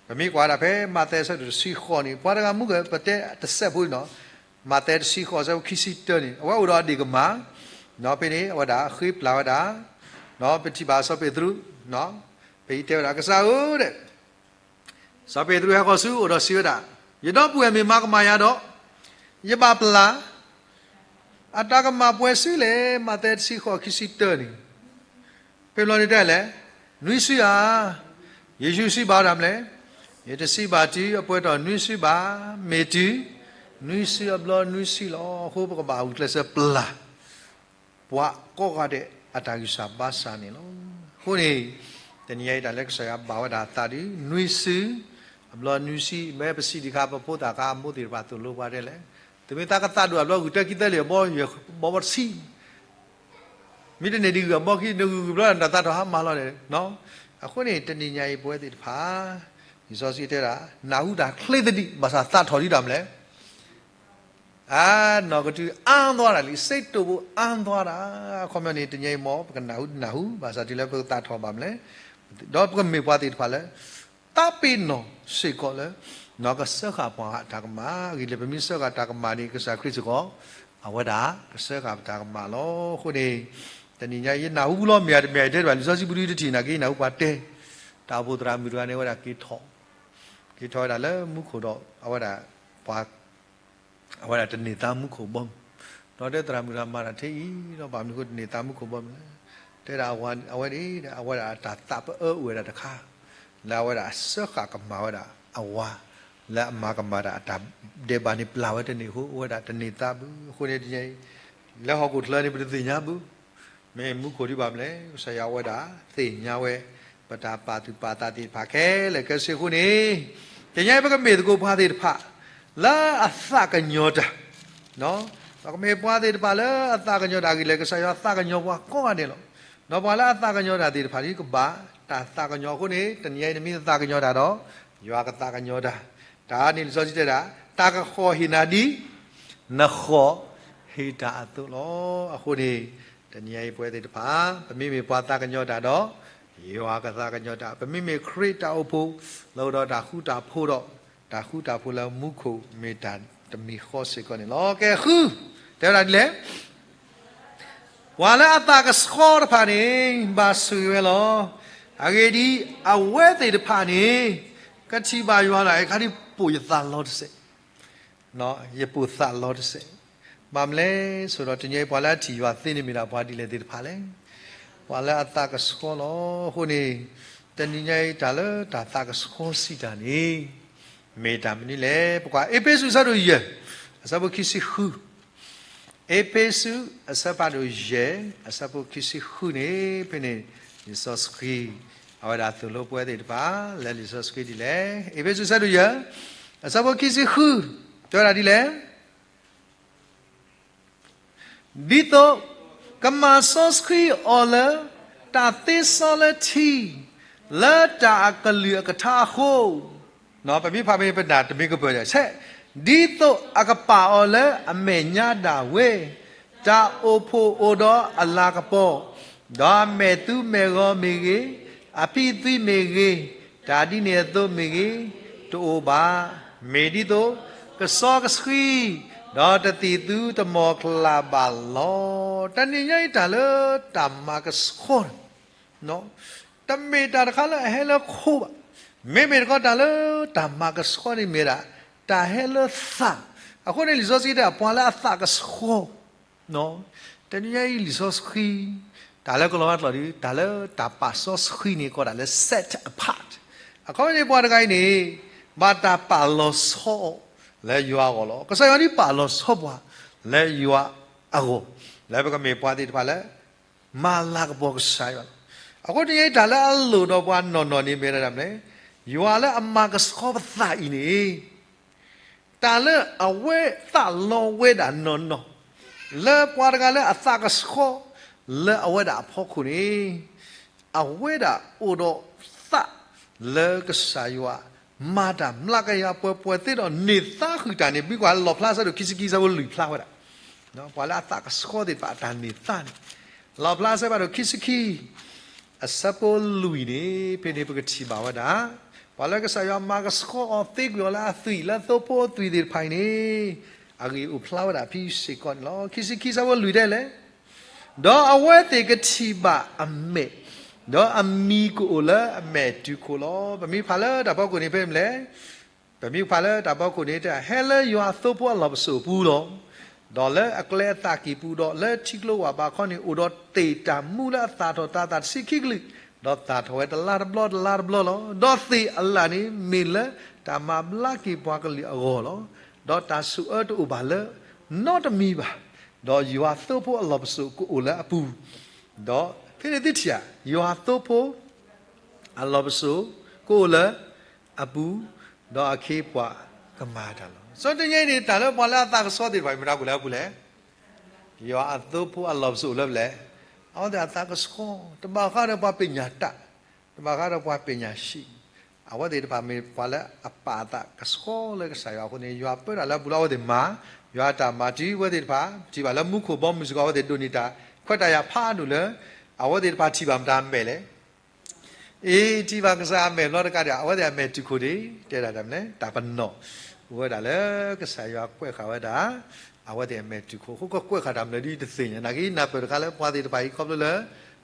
ပမ့ၢ်ကွၢ်ဒၣ်ဖဲမးသဲအဆၢဒိၣ်တဆံဃိးန့ၣ် ပှၤတဂၤမူက ပတဲတစဲးဖိန့ၣ်, မးသဲတဆံဃိးအဆၢဖိခံဆံတၢန့ၣ် အဝဲအိၣ်ဒီးအဒ့ၣ်ကမၣ်, ဖဲန့ၣ် အဝဲဒၣ်ဃ့ပျၢ်ဝဲဒၣ်, ပထံၣ်ဘၣ်စီၤပ့းတရူး, ဖဲအံၤတဲဝဲဒၣ် ကစၢ်ဧၢ ဒီး စီၤပ့းတရူးဟဲဃီၤဆူအအိၣ်ဒီးစံးဝဲဒၣ်, ယဒီပုၢ်ဝဲၢ်မ့ၢ်မၤကမၣ်ယၤဒီး, ယဘၣ်ပျၢ်, အတၢ်ကမၣ်ပှဲၤဆူလဲၣ်. မးသဲတဆံဃိးခံဆံတၢန့ၣ်, ဖဲဘျီန့ၣ်တဲလဲၣ်, နွံစုဧါ. ယ့ၣ်ၡူးစံးဘၣ်ဒၣ်မနုၤလဲၣ်, ယတစံးဘၣ်တုၤအပှဲၤထီၣ်နွံစုဘၣ်, မ့ၢ်တုၤ နွံစုအဘျီနွံစုလီၤ. အဃိပကဘၣ်ဂုာ်ကျဲးစၢးပျၢ် ပှၤကိးဂၤဒဲးအတၢ်ဂံၢ်စၢ်ဘါစၢ်န့ၣ်လီၤ. အဃိန့ၣ် တနံၤညါအံၤတၢ်လၢကစၢ်ယွၤဘၣ်ဝဲဒၣ်သးဒီး နွံစု အဘျီနွံစု, မ့ၢ်ပစံးဒံးခါ ပဖိသၣ်ခါ အမိၢ်သ့ၣ်တဖၣ်သိၣ်လိပှၤတဲလဲၣ်, သုမ့ၢ်သးကသးဒိၣ်အဘျီ ဂုာ်တဲခံသၢလံာ်အဘီ ယဘီဘီတဆံ မ့ၢ်တန့ၢ်ဒံးဂုာ်အဘီခံ နဂုာ်ဂုာ်ဘျီ နတၢ်သးထီၣ်ဟါမၢ်လီၤန့ၣ်. အဃိန့ၣ် တနံၤညါအံၤပဝဲသ့ၣ်တဖၣ် လံာ်စီဆှံတဲဒၣ် နၢ်ဟူတၢ်ချ့သဒံး ဘၣ်ဆၣ်သးထီၣ်ဒံးတၢ်မနုၤလဲၣ်, အနီၢ်ကတုၤအါသွါတၢ်လံ, စိတ်တူၣ်ဘူးအါသွါတၢ်. အခီပညီန့ၣ် တနံၤညါအံၤမ် ပကနၢ်ဟူနၢ်ဟူ ဘၣ်ဆၣ်တုၤလၢပကသးထီၣ်ဘၣ်မနုၤလဲၣ်, ဒီးပကမ့ၢ်ပှၤသ့ၣ်တဖၣ်လၢ သးပ့ၤနီၣ်စ့ၢ်ကီးလၢ ကစၢဃာ်ပှၤအတၢ်ကမၣ်, အဂ့ၢ်ဒ်လဲၣ် ပမ့ၢ်စၢဃာ်တၢ်ကမၣ်န့ၣ် ကစၢ်ခရံာ်စ့ၢ်ကီး အဝဲဒၣ်ကစၢဃာ်ပတၢ်ကမၣ်လီၤ. အဃိန့ၣ် တနံၤညါအံၤ ယနၢ်ဟူလီၤ မ့ၢ်ဧါတမ့ၢ်ဧါ ယတဲတဘၣ် လံာ်စီဆှံပဒုတထံၣ်နာ်က့ ယနၢ်ဟူပှၤတဲ တၢ်အိၣ်ဖှိၣ်သရၣ်မုၣ်တဂၤန့ၣ် အဝဲဒၣ်က့ၤထီၣ်, က့ၤထီၣ်ဝဲဒၣ်လၢမူခိၣ်ဒီး အဝဲဒၣ်ပှၤ အဝဲဒၣ်တန့ၢ်သါမူခိၣ်ဘီမုၢ်, ဒီးတဲသရၣ်မုၣ်တဂၤမၤတၢ်ထဲအံၤ ဒီးဘၣ်မနုၤဃိတန့ၢ်သါမူခိၣ်ဘီမုၢ်လဲၣ်, တဲဒၣ်အဝဲန့ၣ် အဝဲဒၣ်အတၢ်သးပအၢအိၣ်ဝဲဒၣ်တခါ လၢအဝဲဒၣ်စၢဃာ်ကမၣ်ဝဲဒၣ်အဝၤ လၢအမၤကမၣ်တၢ်အတၢ်ဒဲးဘးန့ၣ်ပျၢ်ဝဲတန့ၢ်အဃိ အဝဲဒၣ်တန့ၢ်သါဘၣ်. အဃိန့ၣ်တနံၤအံၤ လၢဟီၣ်ခိၣ်ချၢန့ၣ် ပတသ့ၣ်ညါဘၣ် မ့ၢ်မူခိၣ်ဒံးဘၣ်မနုၤလဲၣ်, ကစၢ်ယွၤအဝဲဒၣ်သ့ၣ်ညါဝဲ ပတၢ်ပာ်သူၣ်ပာ်သးသ့ၣ်တဖၣ်ခဲလၢာ်ခဲဆ့အဃိန့ၣ်, တနံၤအံၤပကမ့ၢ်သကိးပှၤသ့ၣ်တဖၣ် လၢအသးကညီၤတၢ်, ပကမ့ၢ်ပှၤသ့ၣ်တဖၣ်လၢအသးကညီၤတၢ်အဂ့ၢ်လဲၣ်, ကစၢ်ယွၤသးကညီၤပှၤကိးဂၤဒဲးလီၤ. ဒီးပှၤလၢအသးကညီၤတၢ်သ့ၣ်တဖၣ်ဒ်ကဘၣ်တၢ်သးကညီၤအဃိန့ၣ်, တနံၤအံၤ နမ့ၢ်သးကညီၤတၢ်ဒီး ယွၤကသးကညီၤတၢ်. တၢ်န့ၣ်လံာ်စီဆှံတဲဒၣ် တၢ်ကဃီၣ်ဟ့ၣ်နၤဒ် နဃီၣ်ဟ့ၣ်တၢ်အသိးလီၤ. အဃိန့ၣ် တနံၤအံၤပဝဲသ့ၣ်တဖၣ် ပမ့မ့ၢ်ပှၤသးကညီၤတၢ်ဒီး ယွၤကသးကညီၤတၢ်, ပမ့မ့ၢ်ခရံာ်တၢ်အိၣ်ဖှိၣ် လၢအိၣ်ဒီးတၢ်ဃူတၢ်ဖိးဒီး တၢ်ဃူတၢ်ဖိးလၢမူခိၣ်မ့ၢ်တၢ်တမံၤဃီစ့ၢ်ကီးန့ၣ်လီၤ. ကဲဃု, တဲဝဲဒၣ်ဒ်လဲၣ် ပှၤလၢအသးကဆှီတဖၣ်န့ၣ် ဘၣ်ဆိၣ်ဂ့ၤဝဲလီၤ. အဂ့ၢ်ဒ်အံၤ, အဝဲသ့ၣ်တဖၣ်န့ၣ် ကထံၣ်ဘၣ်ယွၤလီၤ. အခါဒ်ပိာ်ယသးလီၤတစဲး, ယပိာ်သးလီၤတစဲး. ဘၣ်မနုၤလဲၣ်, ဆိဒီးတနံၤအံၤ ပှၤလၢအထံၣ်ယွၤသ့န့ၣ် မ့ၢ်ဒၣ်ပှၤဒ်လဲၣ်သ့ၣ်တဖၣ်လဲၣ်. ပှၤလၢအသးကဆှီလီၤ. အဃိန့ၣ် တနံၤညါအံၤ တၢ်လၢတၢ်သးကဆှီစံးတၢ်န့ၣ် မ့ၢ်တၢ်မနုၤလဲၣ်. ပကွၢ်အ့းဖ့းစူး အဆၢဒိၣ်ယဲၢ်, အဆၢဖိခံဆံဃု. အ့းဖ့းစူး အဆၢဖးဒိၣ်ယဲၢ်, အဆၢဖိခံဆံဃုန့ၣ် ဖဲန့ၣ် လံာ်စီဆှံ အဝဲဒၣ်သိၣ်လိပဝဲသ့ၣ်တဖၣ် လၢလံာ်စီဆှံဒ်လဲၣ်. အ့းဖ့းစူး အဆၢဒိၣ်ယဲၢ်, အဆၢဖိခံဆံဃု, တဲဝဲဒၣ်ဒ်လဲၣ်. ဒ်သိး ကမၤစီဆှံအီၤလၢ တၢ်သ့စီလၢထံ, လၢတၢ်အကလုၢ်အကထါအဃိ, ပမ့ၢ်ဖးမ့ၢ်ပနၢ်တမ့ၢ်ကပၢၢ်, ဒ်သိးအကပာ်အီၤလၢအမဲာ်ညါဒၣ်ဝဲ, တၢ်အိၣ်ဖှိၣ်အိၣ်ဒီးအလၤကပီၤ, ဒီးအမဲာ်သူမဲာ်ဂီၤမ့ၢ်ဂ့ၤ, အဖံအသွံမ့ၢ်ဂ့ၤ, တၢ်ဒ်န့ၣ်အသိးမ့ၢ်ဂ့ၤ, တအိၣ်ဘၣ်. မ့ၢ်ဒ်သိးကစီကဆှံ, ဒီးတသံၣ်သူတမီၤကျၢ်ဘၣ်လီၤ. တနံၤညါအံၤတၢ်လၢတၢ်မၤကဆှီန့ၣ် တမ့ၢ်တၢ်တခါလၢအဟဲလၢခိဘၣ်. မ့မ့ၢ်တခီတၢ်လၢတၢ်မၤကဆှီန့ၣ်မ့ၢ်ဒၣ် တၢ်ဟဲလၢသး, အဃိန့ၣ်လံာ်စီဆှံတဲ ပှၤလၢအသးကဆှီ, တနံၤညါအံၤလံာ်စီဆှံ တၢ်လၢကလီၤဝါကျိာ်ဒီး တၢ်လၢတၢ်ပာ်စီဆှံန့ၣ် ကိးဒၣ်လၢ set apart. အခီပညီပှၤတဂၤအံၤန့ၣ် ဘၣ်တၢ်ပာ်လီၤဆီအီၤလၢယွၤအဂီၢ်လီၤ. ကစၢ်ယွၤဒ်ပာ်လီၤဆီပှၤလၢယွၤအဂီၢ်, လၢပကမ့ၢ်ပှၤသ့ၣ်တဖၣ်လၢ မၤလၤကပီၤကစၢ်ယွၤလီၤ. အဃိတနံၤညါအံၤ တၢ်လၢအလိၣ်ဒီးပှၤနီၢ်နီၢ်န့ၣ်မ့ၢ်ဝဲဒၣ်မနုၤလဲၣ်, ယွၤလၢအမၤကဆှီပသးအံၤန့ၣ် တၢ်လၢအဝဲသးလီဝဲဒၣ်နီၢ်နီၢ်, လၢပှၤတဂၤလၢအသးကဆှီ လၢအဝဲဒၣ်အဖီခိၣ်န့ၣ်, အဝဲဒၣ်အိၣ်ဒီးသးလၢကစၢ်ယွၤ မၤတၢ်မျးကယၤပှဲၤပှဲၤသ့ဒီးန့ၢ်သါဃုာ်တၢ်န့ၣ် မ့ၢ်ကွၢ်လီၣ်ဖျါဆၢဒိၣ်ခံဆံခံဆၢဖိလွံၢ်ဖျါဝဲဒၣ်, ပှၤလၢအသးကဆှီသ့ၣ်တဖၣ်အတၢ်န့ၢ်သါန့ၣ်, လီၣ်ဖျါဆၢဖးဒိၣ်ခံဆံခံ အဆၢဖိလွံၢ်န့ၣ် ဖဲန့ၣ်ပကထံၣ်ဘၣ်ဝဲဒၣ်, ပှၤလၢကစၢ်ယွၤမၤကဆှီအီၤ သ့ကွံာ်အီၤလၢအသွံၣ်လၢသိဖိအသွံၣ်သ့ၣ်တဖၣ်အံၤန့ၣ်, အဂ့ၢ်အိၣ်ဖျါဝဲဒၣ်ဖဲစ့ၢ်ကီးန့ၣ်လီၤ. ခံဆံခံဆၢဖိလွံၢ်တဲလဲၣ်, ဒီးအဝဲသ့ၣ်ကထံၣ်ဘၣ်အမဲာ်, ဒီးအမံၤကအိၣ်လၢအမဲာ်တုၤခိၣ်လီၤ. ပမ့ၢ်ဖးလၢတၢ်ဖီခိၣ်န့ၣ်ဖဲမနုၤလဲၣ်, ပမ့ၢ်ဖးလၢတၢ်ဖီခိၣ်န့ၣ်တဲ ဟဲလၢယွၤသိဖိအလီၢ်ပစိာ်အပူၤလီၤ. ဒီးလၢအကျဲအသးကံၢ်ပူၤ ဒီးလၢထံကျိဝၢ်ဘးခီန့ၣ် အိၣ်ဒီးသ့ၣ်တၢ်မူလၢအသၣ်ထီၣ်တၤသၣ်တဆံခံကလုာ်, ဒီးသၣ်ထီၣ်ဝဲတလါတဘျီတလါတဘျီလီၤ. ဒီးသ့ၣ်အလၣ်န့ၣ် မ့ၢ်လၢတၢ်မၤဘျါက့ၤပှၤကလုာ်အဂီၢ်လီၤ. ဒီးတၢ်ဆိၣ်အၢတအိၣ်ဘၣ်လၢနီတမံၤဘၣ်. ဒီးယွၤသိဖိအလီၢ်ပစိာ်ကအိၣ်လၢအပူၤ, ဒီးဖဲန့ၣ်သုထံၣ်ဧါ, ယွၤသိဖိ အလီၢ်ပစိာ်ကအိၣ်လၢအပူၤ, ဒီးအခ့အပှၤကမၤတၢ်လီၤ. စီတနံၤညါအံၤန့ၣ် တၢ်လၢပှၤလၢအသးကဆှီသ့ၣ်တဖၣ် မ့ၢ်တၢ်ကအိၣ်လၢအပူၤလဲၣ်, ယွၤအသိဖိအလီၢ်ပစိာ်လၢပျဲၢ်, အဝဲသ့ၣ်အသးကဆှီ, တဘၣ်ဃးဒီးပှၤပ့ၤညၣ်တၢ်, တဘၣ်ဃးဒီးပှၤပ့ၤညၣ်ဆံး, အဝဲသ့ၣ်တဖၣ်မ့ၢ်ပှၤလၢအပာ်အသးကဆှီလၢကစၢ်ယွၤအဃိန့ၣ် ယွၤပၢတၢ်လၢအပူၤလီၤ. အဝဲသ့ၣ်မၤယွၤအတၢ်မၤတုၤအဝဲသ့ၣ်တဖၣ် ထံၣ်ဘၣ်လၢမူခိၣ်ဘီမုၢ်စ့ၢ်ကီး အဝဲသ့ၣ်ဒိးန့ၢ်တၢ်ခွဲးတၢ်ယာ်ဖးဒိၣ်လၢ အဝဲသ့ၣ်တဖၣ်ထံၣ်ဘၣ်မတၤအမဲာ်လဲၣ် အ့ ထံၣ်ဘၣ်ကစၢ်အမဲာ်ဘျီတကးဒံး အဝဲသ့ၣ်အမဲာ်တုၤခိၣ်ဒံး တဲဒၣ်တၢ်မနုၤလဲၣ် တၢ်ပနီၣ် အိၣ်ဝဲဒၣ်လၢကစၢ်ယွၤကွဲးဃာ်ဝဲဒၣ် အဝဲသ့ၣ်အမဲာ်တုၤခိၣ် အဃိကကွဲးဃာ်တၢ်မနုၤဒ်တသ့ၣ်ညါ နာ်က့ နၢ်ပၢၢ်တခါလၢပှၤသ့ၣ်တဖၣ်အံၤ ခီဖျိလၢ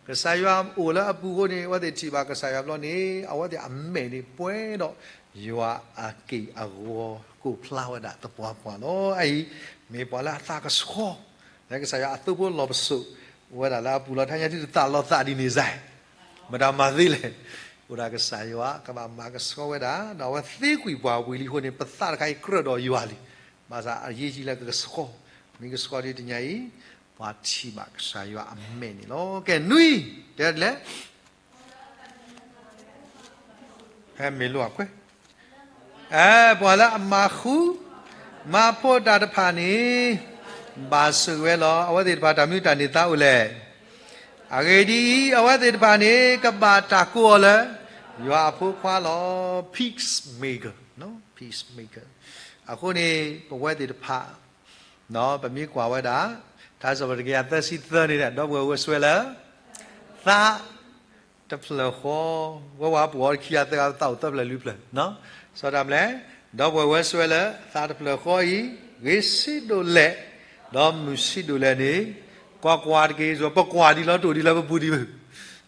ကစၢ်ယွၤအိၣ်လၢအပူၤအဃိန့ၣ် အဝဲသ့ၣ်ထံၣ်ဘၣ်ကစၢ်ယွၤဘျီန့ၣ် အဝဲသ့ၣ်အမဲာ်န့ၣ်ပှဲၤဒီး ယွၤအက့ၢ်အဂီၤ ကိးဖျါဝဲဒၣ်သပှၢ်ပှၢ်လီၤ. အအံၤ မ့ၢ်ပှၤလၢအသးကဆှီ လၢကစၢ်ယွၤအသိဖိလီၢ်ပစိာ် အိၣ်ဝဲဒၣ်လၢအပူၤလီၤ. ထဲညါဒ်တသးလီၤသးဒ်န့ၣ်စ့ၢ် မတၤမၤသ့လဲၣ်. အိၣ်ဒၣ်ကစၢ်ယွၤကဘၣ်မၤကဆှီဝဲဒၣ် ဒီးအဝဲသ့ကွံာ်ပှၤဝံၤလံအဃိန့ၣ် ပသးတခါအံၤကြၢးဒီးယွၤလံ. ဘၣ်ဆၣ်အရေးကြီးလၢကဆှီ မ့ၢ်ကဆှီဒ်တနံၤအံၤ ပှၤထံၣ်ဘၣ်ကစၢ်ယွၤအမဲာ်န့ၣ်လီၤ. ကဲ နွံ တဲဒ်လဲၣ် ဟဲမ့ၢ်လိာ်အခွဲး အဲ ပှၤလၢအမၤဃူ မၤဖိးတၢ်တဖၣ်န့ၣ် ဘၣ်ဆိၣ်ဂ့ၤဝဲလီၤ. အဝဲသ့ၣ်တဖၣ်တၢ်မနုၤတၢ်န့ၢ်သါအိၣ်လဲၣ်. အဂ့ၢ်ဒ်အံၤ အဝဲသ့ၣ်တဖၣ်န့ၣ် ကဘၣ်တၢ်ကိးအီၤလၢ ယွၤအဖိခွါလီၤ. Peacemaker, peacemaker. အဃိန့ၣ် ပဝဲသ့ၣ်တဖၣ် ပမ့ၢ်ကွၢ်ဝဲဒၣ် ထါစံးပတြၢၤတကယၤသၢဆံသၢန့ၣ် ဒီပုၢ်ဝဲၢ်ဝဲစွဲလၢ သးတဖျၢၣ်ဃီ, ဝဲဝဲပှၤအိၣ်ခံဂၤသၢဂၤသးအိၣ်သၢဖျၢၣ်လွံၢ်ဖျၢၣ်, စီၤတၢ်မလဲၣ်, ဒီပုၢ်ဝဲၢ်ဝဲစွဲလၢ သးတဖျၢၣ်ဃီအံၤ ဂ့ၤဆံးဒိၣ်လဲၣ်, ဒီးမုာ်ဆံးဒိၣ်လဲၣ်န့ၣ်, ကွၢ်ကွၢ်တက့ၢ်, ပကွၢ်ဒံးလီၤတိၢ်ဒံးလၢပပူၤဒံးဘၣ်,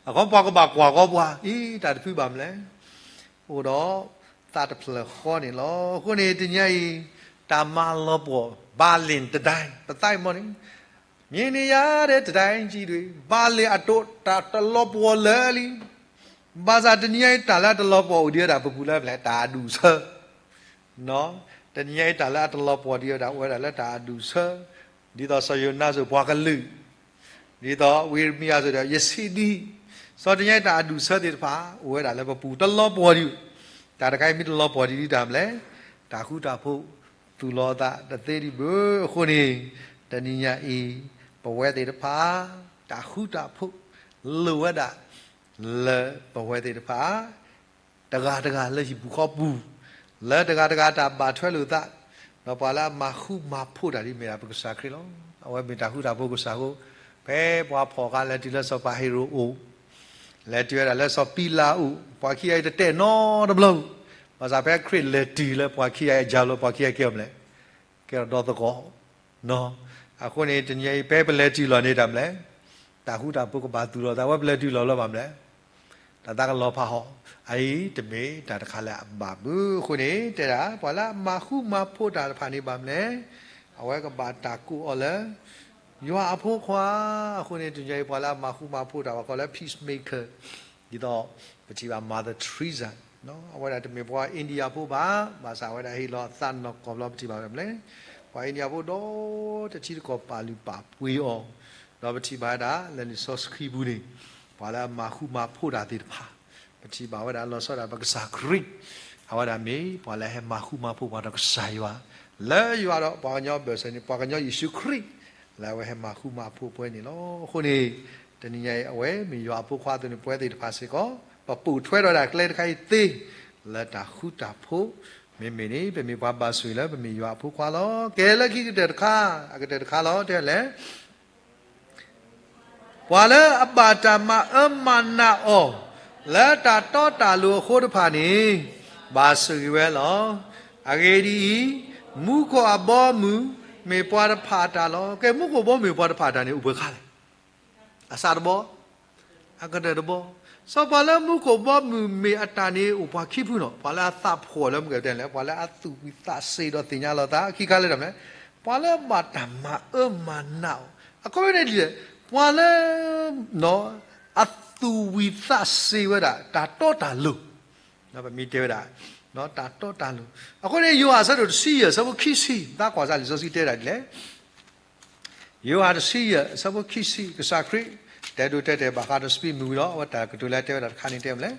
အဃိပှၤကဘၣ်ကွၢ်ဃီပှၤ, အံၤ တၢ်တဖုဘၣ်မလဲၣ်. အိၣ်ဒီးသးတဖျၢၣ်ဃီန့ၣ်လီၤ. အဃိန့ၣ် တနံၤအံၤ တၢ်မၤလီၤပှီၢ် ဘၣ်လ့ၣ်တဒၢၣ် ပသးအံၤမ့ၢ်န့ၣ် မြင်နေရတဲ့ တဒၢၣ်ကြီးတွေ ဘၣ်လ့ၣ်အဒိးတၢ်တလီၤပှီၢ်လၢာ်လံ. ဘၣ်ဆၣ်တနံၤအံၤ တၢ်လၢအတလီၤပှီၢ်အိၣ်ဒံးဝဲဒၣ် ပပူၤလၢပျဲၢ် တၢ်အဒူၣ်အဆၢ, တနံၤအံၤ တၢ်လၢအတလီၤပှီၢ်ဒံးဝဲဒၣ် အိၣ်ဝဲဒၣ်လၢတၢ်အဒူၣ်အဆၢ, ဒ်သိးစီၤယိၤနါစိၤပှၤကလုာ်, ဒ်သိးဝံယံးရမံယၤစိၤဒီး ယဆံးဒံး, စီၤတနံၤအံၤ တၢ်အဒူၣ်အဆၢသ့ၣ်တဖၣ် အိၣ်ဝဲဒၣ်လၢပပူၤတလီၤပှီၢ်ဒံး, တၢ်တခါအံၤမ့ၢ်တလီၤပှီၢ်ဒံးဒ်တၢ်မလဲၣ်, တၢ်ဃူတၢ်ဖိးသူၣ်လီၤအသးတသ့ဒံးဘၣ်. အဃိန့ၣ် တနံၤညါအံၤ ပဝဲသ့ၣ်တဖၣ် တၢ်ဃူတၢ်ဖိးလိၣ်ဝဲဒၣ် လၢပဝဲသ့ၣ်တဖၣ် တဂၤတဂၤလၢဟံၣ်ပူၤဃီပူၤ, လၢတဂၤတဂၤတၢ်ဘၣ်ထွဲလိာ်သး, ဒီးပှၤလၢအမၤဃူမၤဖိးတၢ်ဒ်မ့ၢ်ဒၣ်ပကစၢ်ခရံာ်လီၤ. အဝဲမ့ၢ်တၢ်ဃူတၢ်ဖိးကစၢ်အဃိ, ဖဲပှၤဖီၣ်ဃာ်လဲၤတုၤလၢစီၤပၤဟ့ၤရိာ်အိၣ်, လဲၤတုၤဝဲဒၣ်လၢစီၤပံလးအိၣ်, ပှၤခံဂၤအံၤတတဲာ်နီတဘျီ, ဘၣ်ဆၣ်ဖဲခရံာ်လဲၤတုၤလၢပှၤခံဂၤအံၤအစှၤလီၤ ပှၤခံဂၤကဲအီၤမလဲၣ်, ကဲထီၣ်ဒီသကိး အဃိန့ၣ် တနံၤအံၤ ဖဲပလဲၤတုၤလီၤန့ၣ်တၢ်မလဲၣ်, တၢ်ဃူတၢ်ဖိးကဘၣ်သူၣ်လီၤသး, အဝဲပလဲၤတုၤလီၤလၢၤဘၣ်မလဲၣ်, တၢ်သးကလီၤဖးဟီၣ်, အအံၤတမ့ၢ်တၢ်တခါလၢအဘၣ်ဘၣ်. အဃိန့ၣ် တဲဒၣ် ပှၤလၢအမၤဃူမၤဖိးတၢ်တဖၣ်န့ၣ်ဘၣ်မလဲၣ်, အဝဲကဘၣ်တၢ်ကိးအီၤလၢ ယွၤအဖိခွါ. အဃိန့ၣ် တနံၤအံၤ ပှၤလၢအမၤဃူမၤဖိးတၢ် ပှၤကိးလၢ peacemaker, ဒ်သိး ပထံၣ်ဘၣ် Mother Teresa, အဝဲဒၣ်တမ့ၢ်ပှၤအ့ဒံယၤဖိဘၣ်, ဘၣ်ဆၣ်အဝဲဒၣ်ဟ့ၣ်လီၤအသးနီၢ်ကီၢ်ဘျီ ပထံၣ်ဘၣ်ဝဲဒၣ်မလဲၣ်, ပှၤအ့ဒံယၤဖိဒီတထံတကီၢ်ပာ်လုၢ်ပာ်ပှ့ၤအီၤ, ဒီးပထံၣ်ဘၣ်ဝဲဒၣ်လၢလံာ်စီဆှံပူၤန့ၣ်, ပှၤလၢအမၤဃူမၤဖိးတၢ်သ့ၣ်တဖၣ်, ပထံၣ်ဘၣ်ဝဲဒၣ်လီၤဆီဒၣ်ပကစၢ်ခရံာ်, အဝဲဒၣ်မ့ၢ်ပှၤလၢအဟဲမၤဃူမၤဖိးပှၤဒီးကစၢ်ယွၤ, လၢယွၤဒီးပှၤကညီအဘၢၣ်စၢၤန့ၣ် ပှၤကညီယ့ၣ်ၡူးခရံာ် လၢအဝဲဟဲမၤဃူမၤဖိးပှၤန့ၣ်လီၤ. အဃိန့ၣ် တနံၤညါအံၤ အဝဲမ့ၢ်ယွၤအဖိခွါအသိးန့ၣ် ပဝဲသ့ၣ်တဖၣ်စ့ၢ်ကီး ပပိာ်ထွဲဒီးတၢ်ကျဲတခါအံၤသ့ လၢတၢ်ဃူတၢ်ဖိး, မ့မ့ၢ်န့ၣ် ပမ့ၢ်ပှၤဘၣ်ဆိၣ်ဂ့ၤလၢပမ့ၢ်ယွၤအဖိခွါလီၤ. ကဲလၢခံကတၢၢ်တခါ, အကတၢၢ်တခါလီၤ တဲလဲၣ် ပှၤလၢအဘၣ်တၢ်မၤအၢမၤနးအီၤ လၢတၢ်တီတၢ်လိၤအဃိတဖၣ်န့ၣ် ဘၣ်ဆိၣ်ဂ့ၤဝဲလီၤ. အဂ့ၢ်ဒ်အံၤ, မူခိၣ်အဘီအမုၢ်မ့ၢ်ပှၤတဖၣ်အတၢ်လီၤ. ကဲ မူခိၣ်ဘီမုၢ်မ့ၢ်ပှၤတဖၣ်အတၢ်န့ၣ် အိၣ်ပှဲၤခါလဲၣ်. အစးတဘီ, အကတၢၢ်တဘီ. စီၤပၤလၢမူခိၣ်ဘီမုၢ်မ့ၢ်အတၢ်န့ၣ် အိၣ်ပှၤခံဖုနီၤ, ပှၤလၢအသးဖှီၣ်လၢမုၢ်ကတဲလဲၣ်, ပှၤလၢအသူၣ်ဝံၤသးစ့ဒီးသ့ၣ်ညါလီၤသး, ခံခါလၢတၢ်မလဲၣ်, ပှၤလၢအဘၣ်တၢ်မၤအၢမၤနးအီၤ, အခီပညီန့ၣ်ဒ်လဲၣ်, ပှၤလၢ အသူၣ်ဝံၤသးစ့ဝဲဒၣ် တၢ်တီတၢ်လိၤ, ပမ့ၢ်တဲဝဲဒၣ် တၢ်တီတၢ်လိၤ. အဃိန့ၣ် ယိၤဟၣ်အဆၢဒိၣ်တဆံယဲၢ် အဆၢဖိခံဆံ, သးကွၢ်စၢ်လံာ်စီဆှံတဲဒၣ်ဒ်လဲၣ်. ယိၤဟၣ်တဆံယဲၢ် အဆၢဖိခံဆံ, ကစၢ်ခရံာ် တဲဒိတဲတဲာ်ဘၣ်ဃးဒီးစပံးမုၢ်ဝံၤဒီး အဝဲတၢ်ကတိၤလၢတဲဝဲဒၣ်တခါန့ၣ်တဲမလဲၣ်.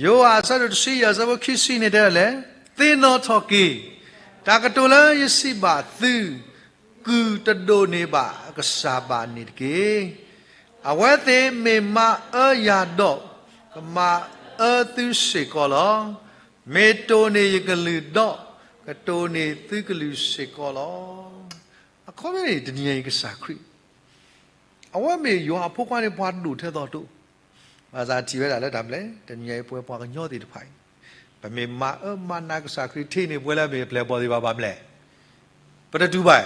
ယိၤဟၣ်အဆၢဒိၣ်တဆံယဲၢ် အဆၢဖိခံဆံန့ၣ်တဲဒၣ်လဲၣ်, သ့ၣ်နီၣ်ထီၣ်က့ၤ တၢ်ကတိၤလၢယစံးဘၣ်သု, ကုၢ်တဒိးန့ၢ်ဘၣ်အကစၢ်ဘၣ်န့ၣ်တက့ၢ်. အဝဲသ့ၣ်မ့ၢ်မၤအၢယၤဒီး ကမၤအၢသုစ့ၢ်ကီးလီၤ. မ့ၢ်တိၢ်န့ၢ်ယကလုၢ်ဒီး ကတိၢ်န့ၢ်သုကလုၢ်စ့ၢ်ကီးလီၤ. အခီပညီန့ၣ် တနံၤညါအံၤကစၢ်ခရံာ် အဝဲမ့ၢ်ယွၤအဖိခွါန့ၣ် ပှၤဒိၣ်ထဲသိးတိ, ဘၣ်ဆၣ်ထံၣ်ဝဲဒၣ်လၢတၢ်မလဲၣ်, တနံၤညါအံၤပဝဲပှၤကညီသ့ၣ်တဖၣ်အံၤ, ပမ့ၢ်မၤအၢမၤနးကစၢ်ခရံာ်ထဲန့ၣ် ပဝဲလၢမ့ၢ်အပျဲၢ်အဘီၣ်သ့ၣ်တဖၣ်ဘၣ်မလဲၣ်, ပတတူၢ်ဘၣ်,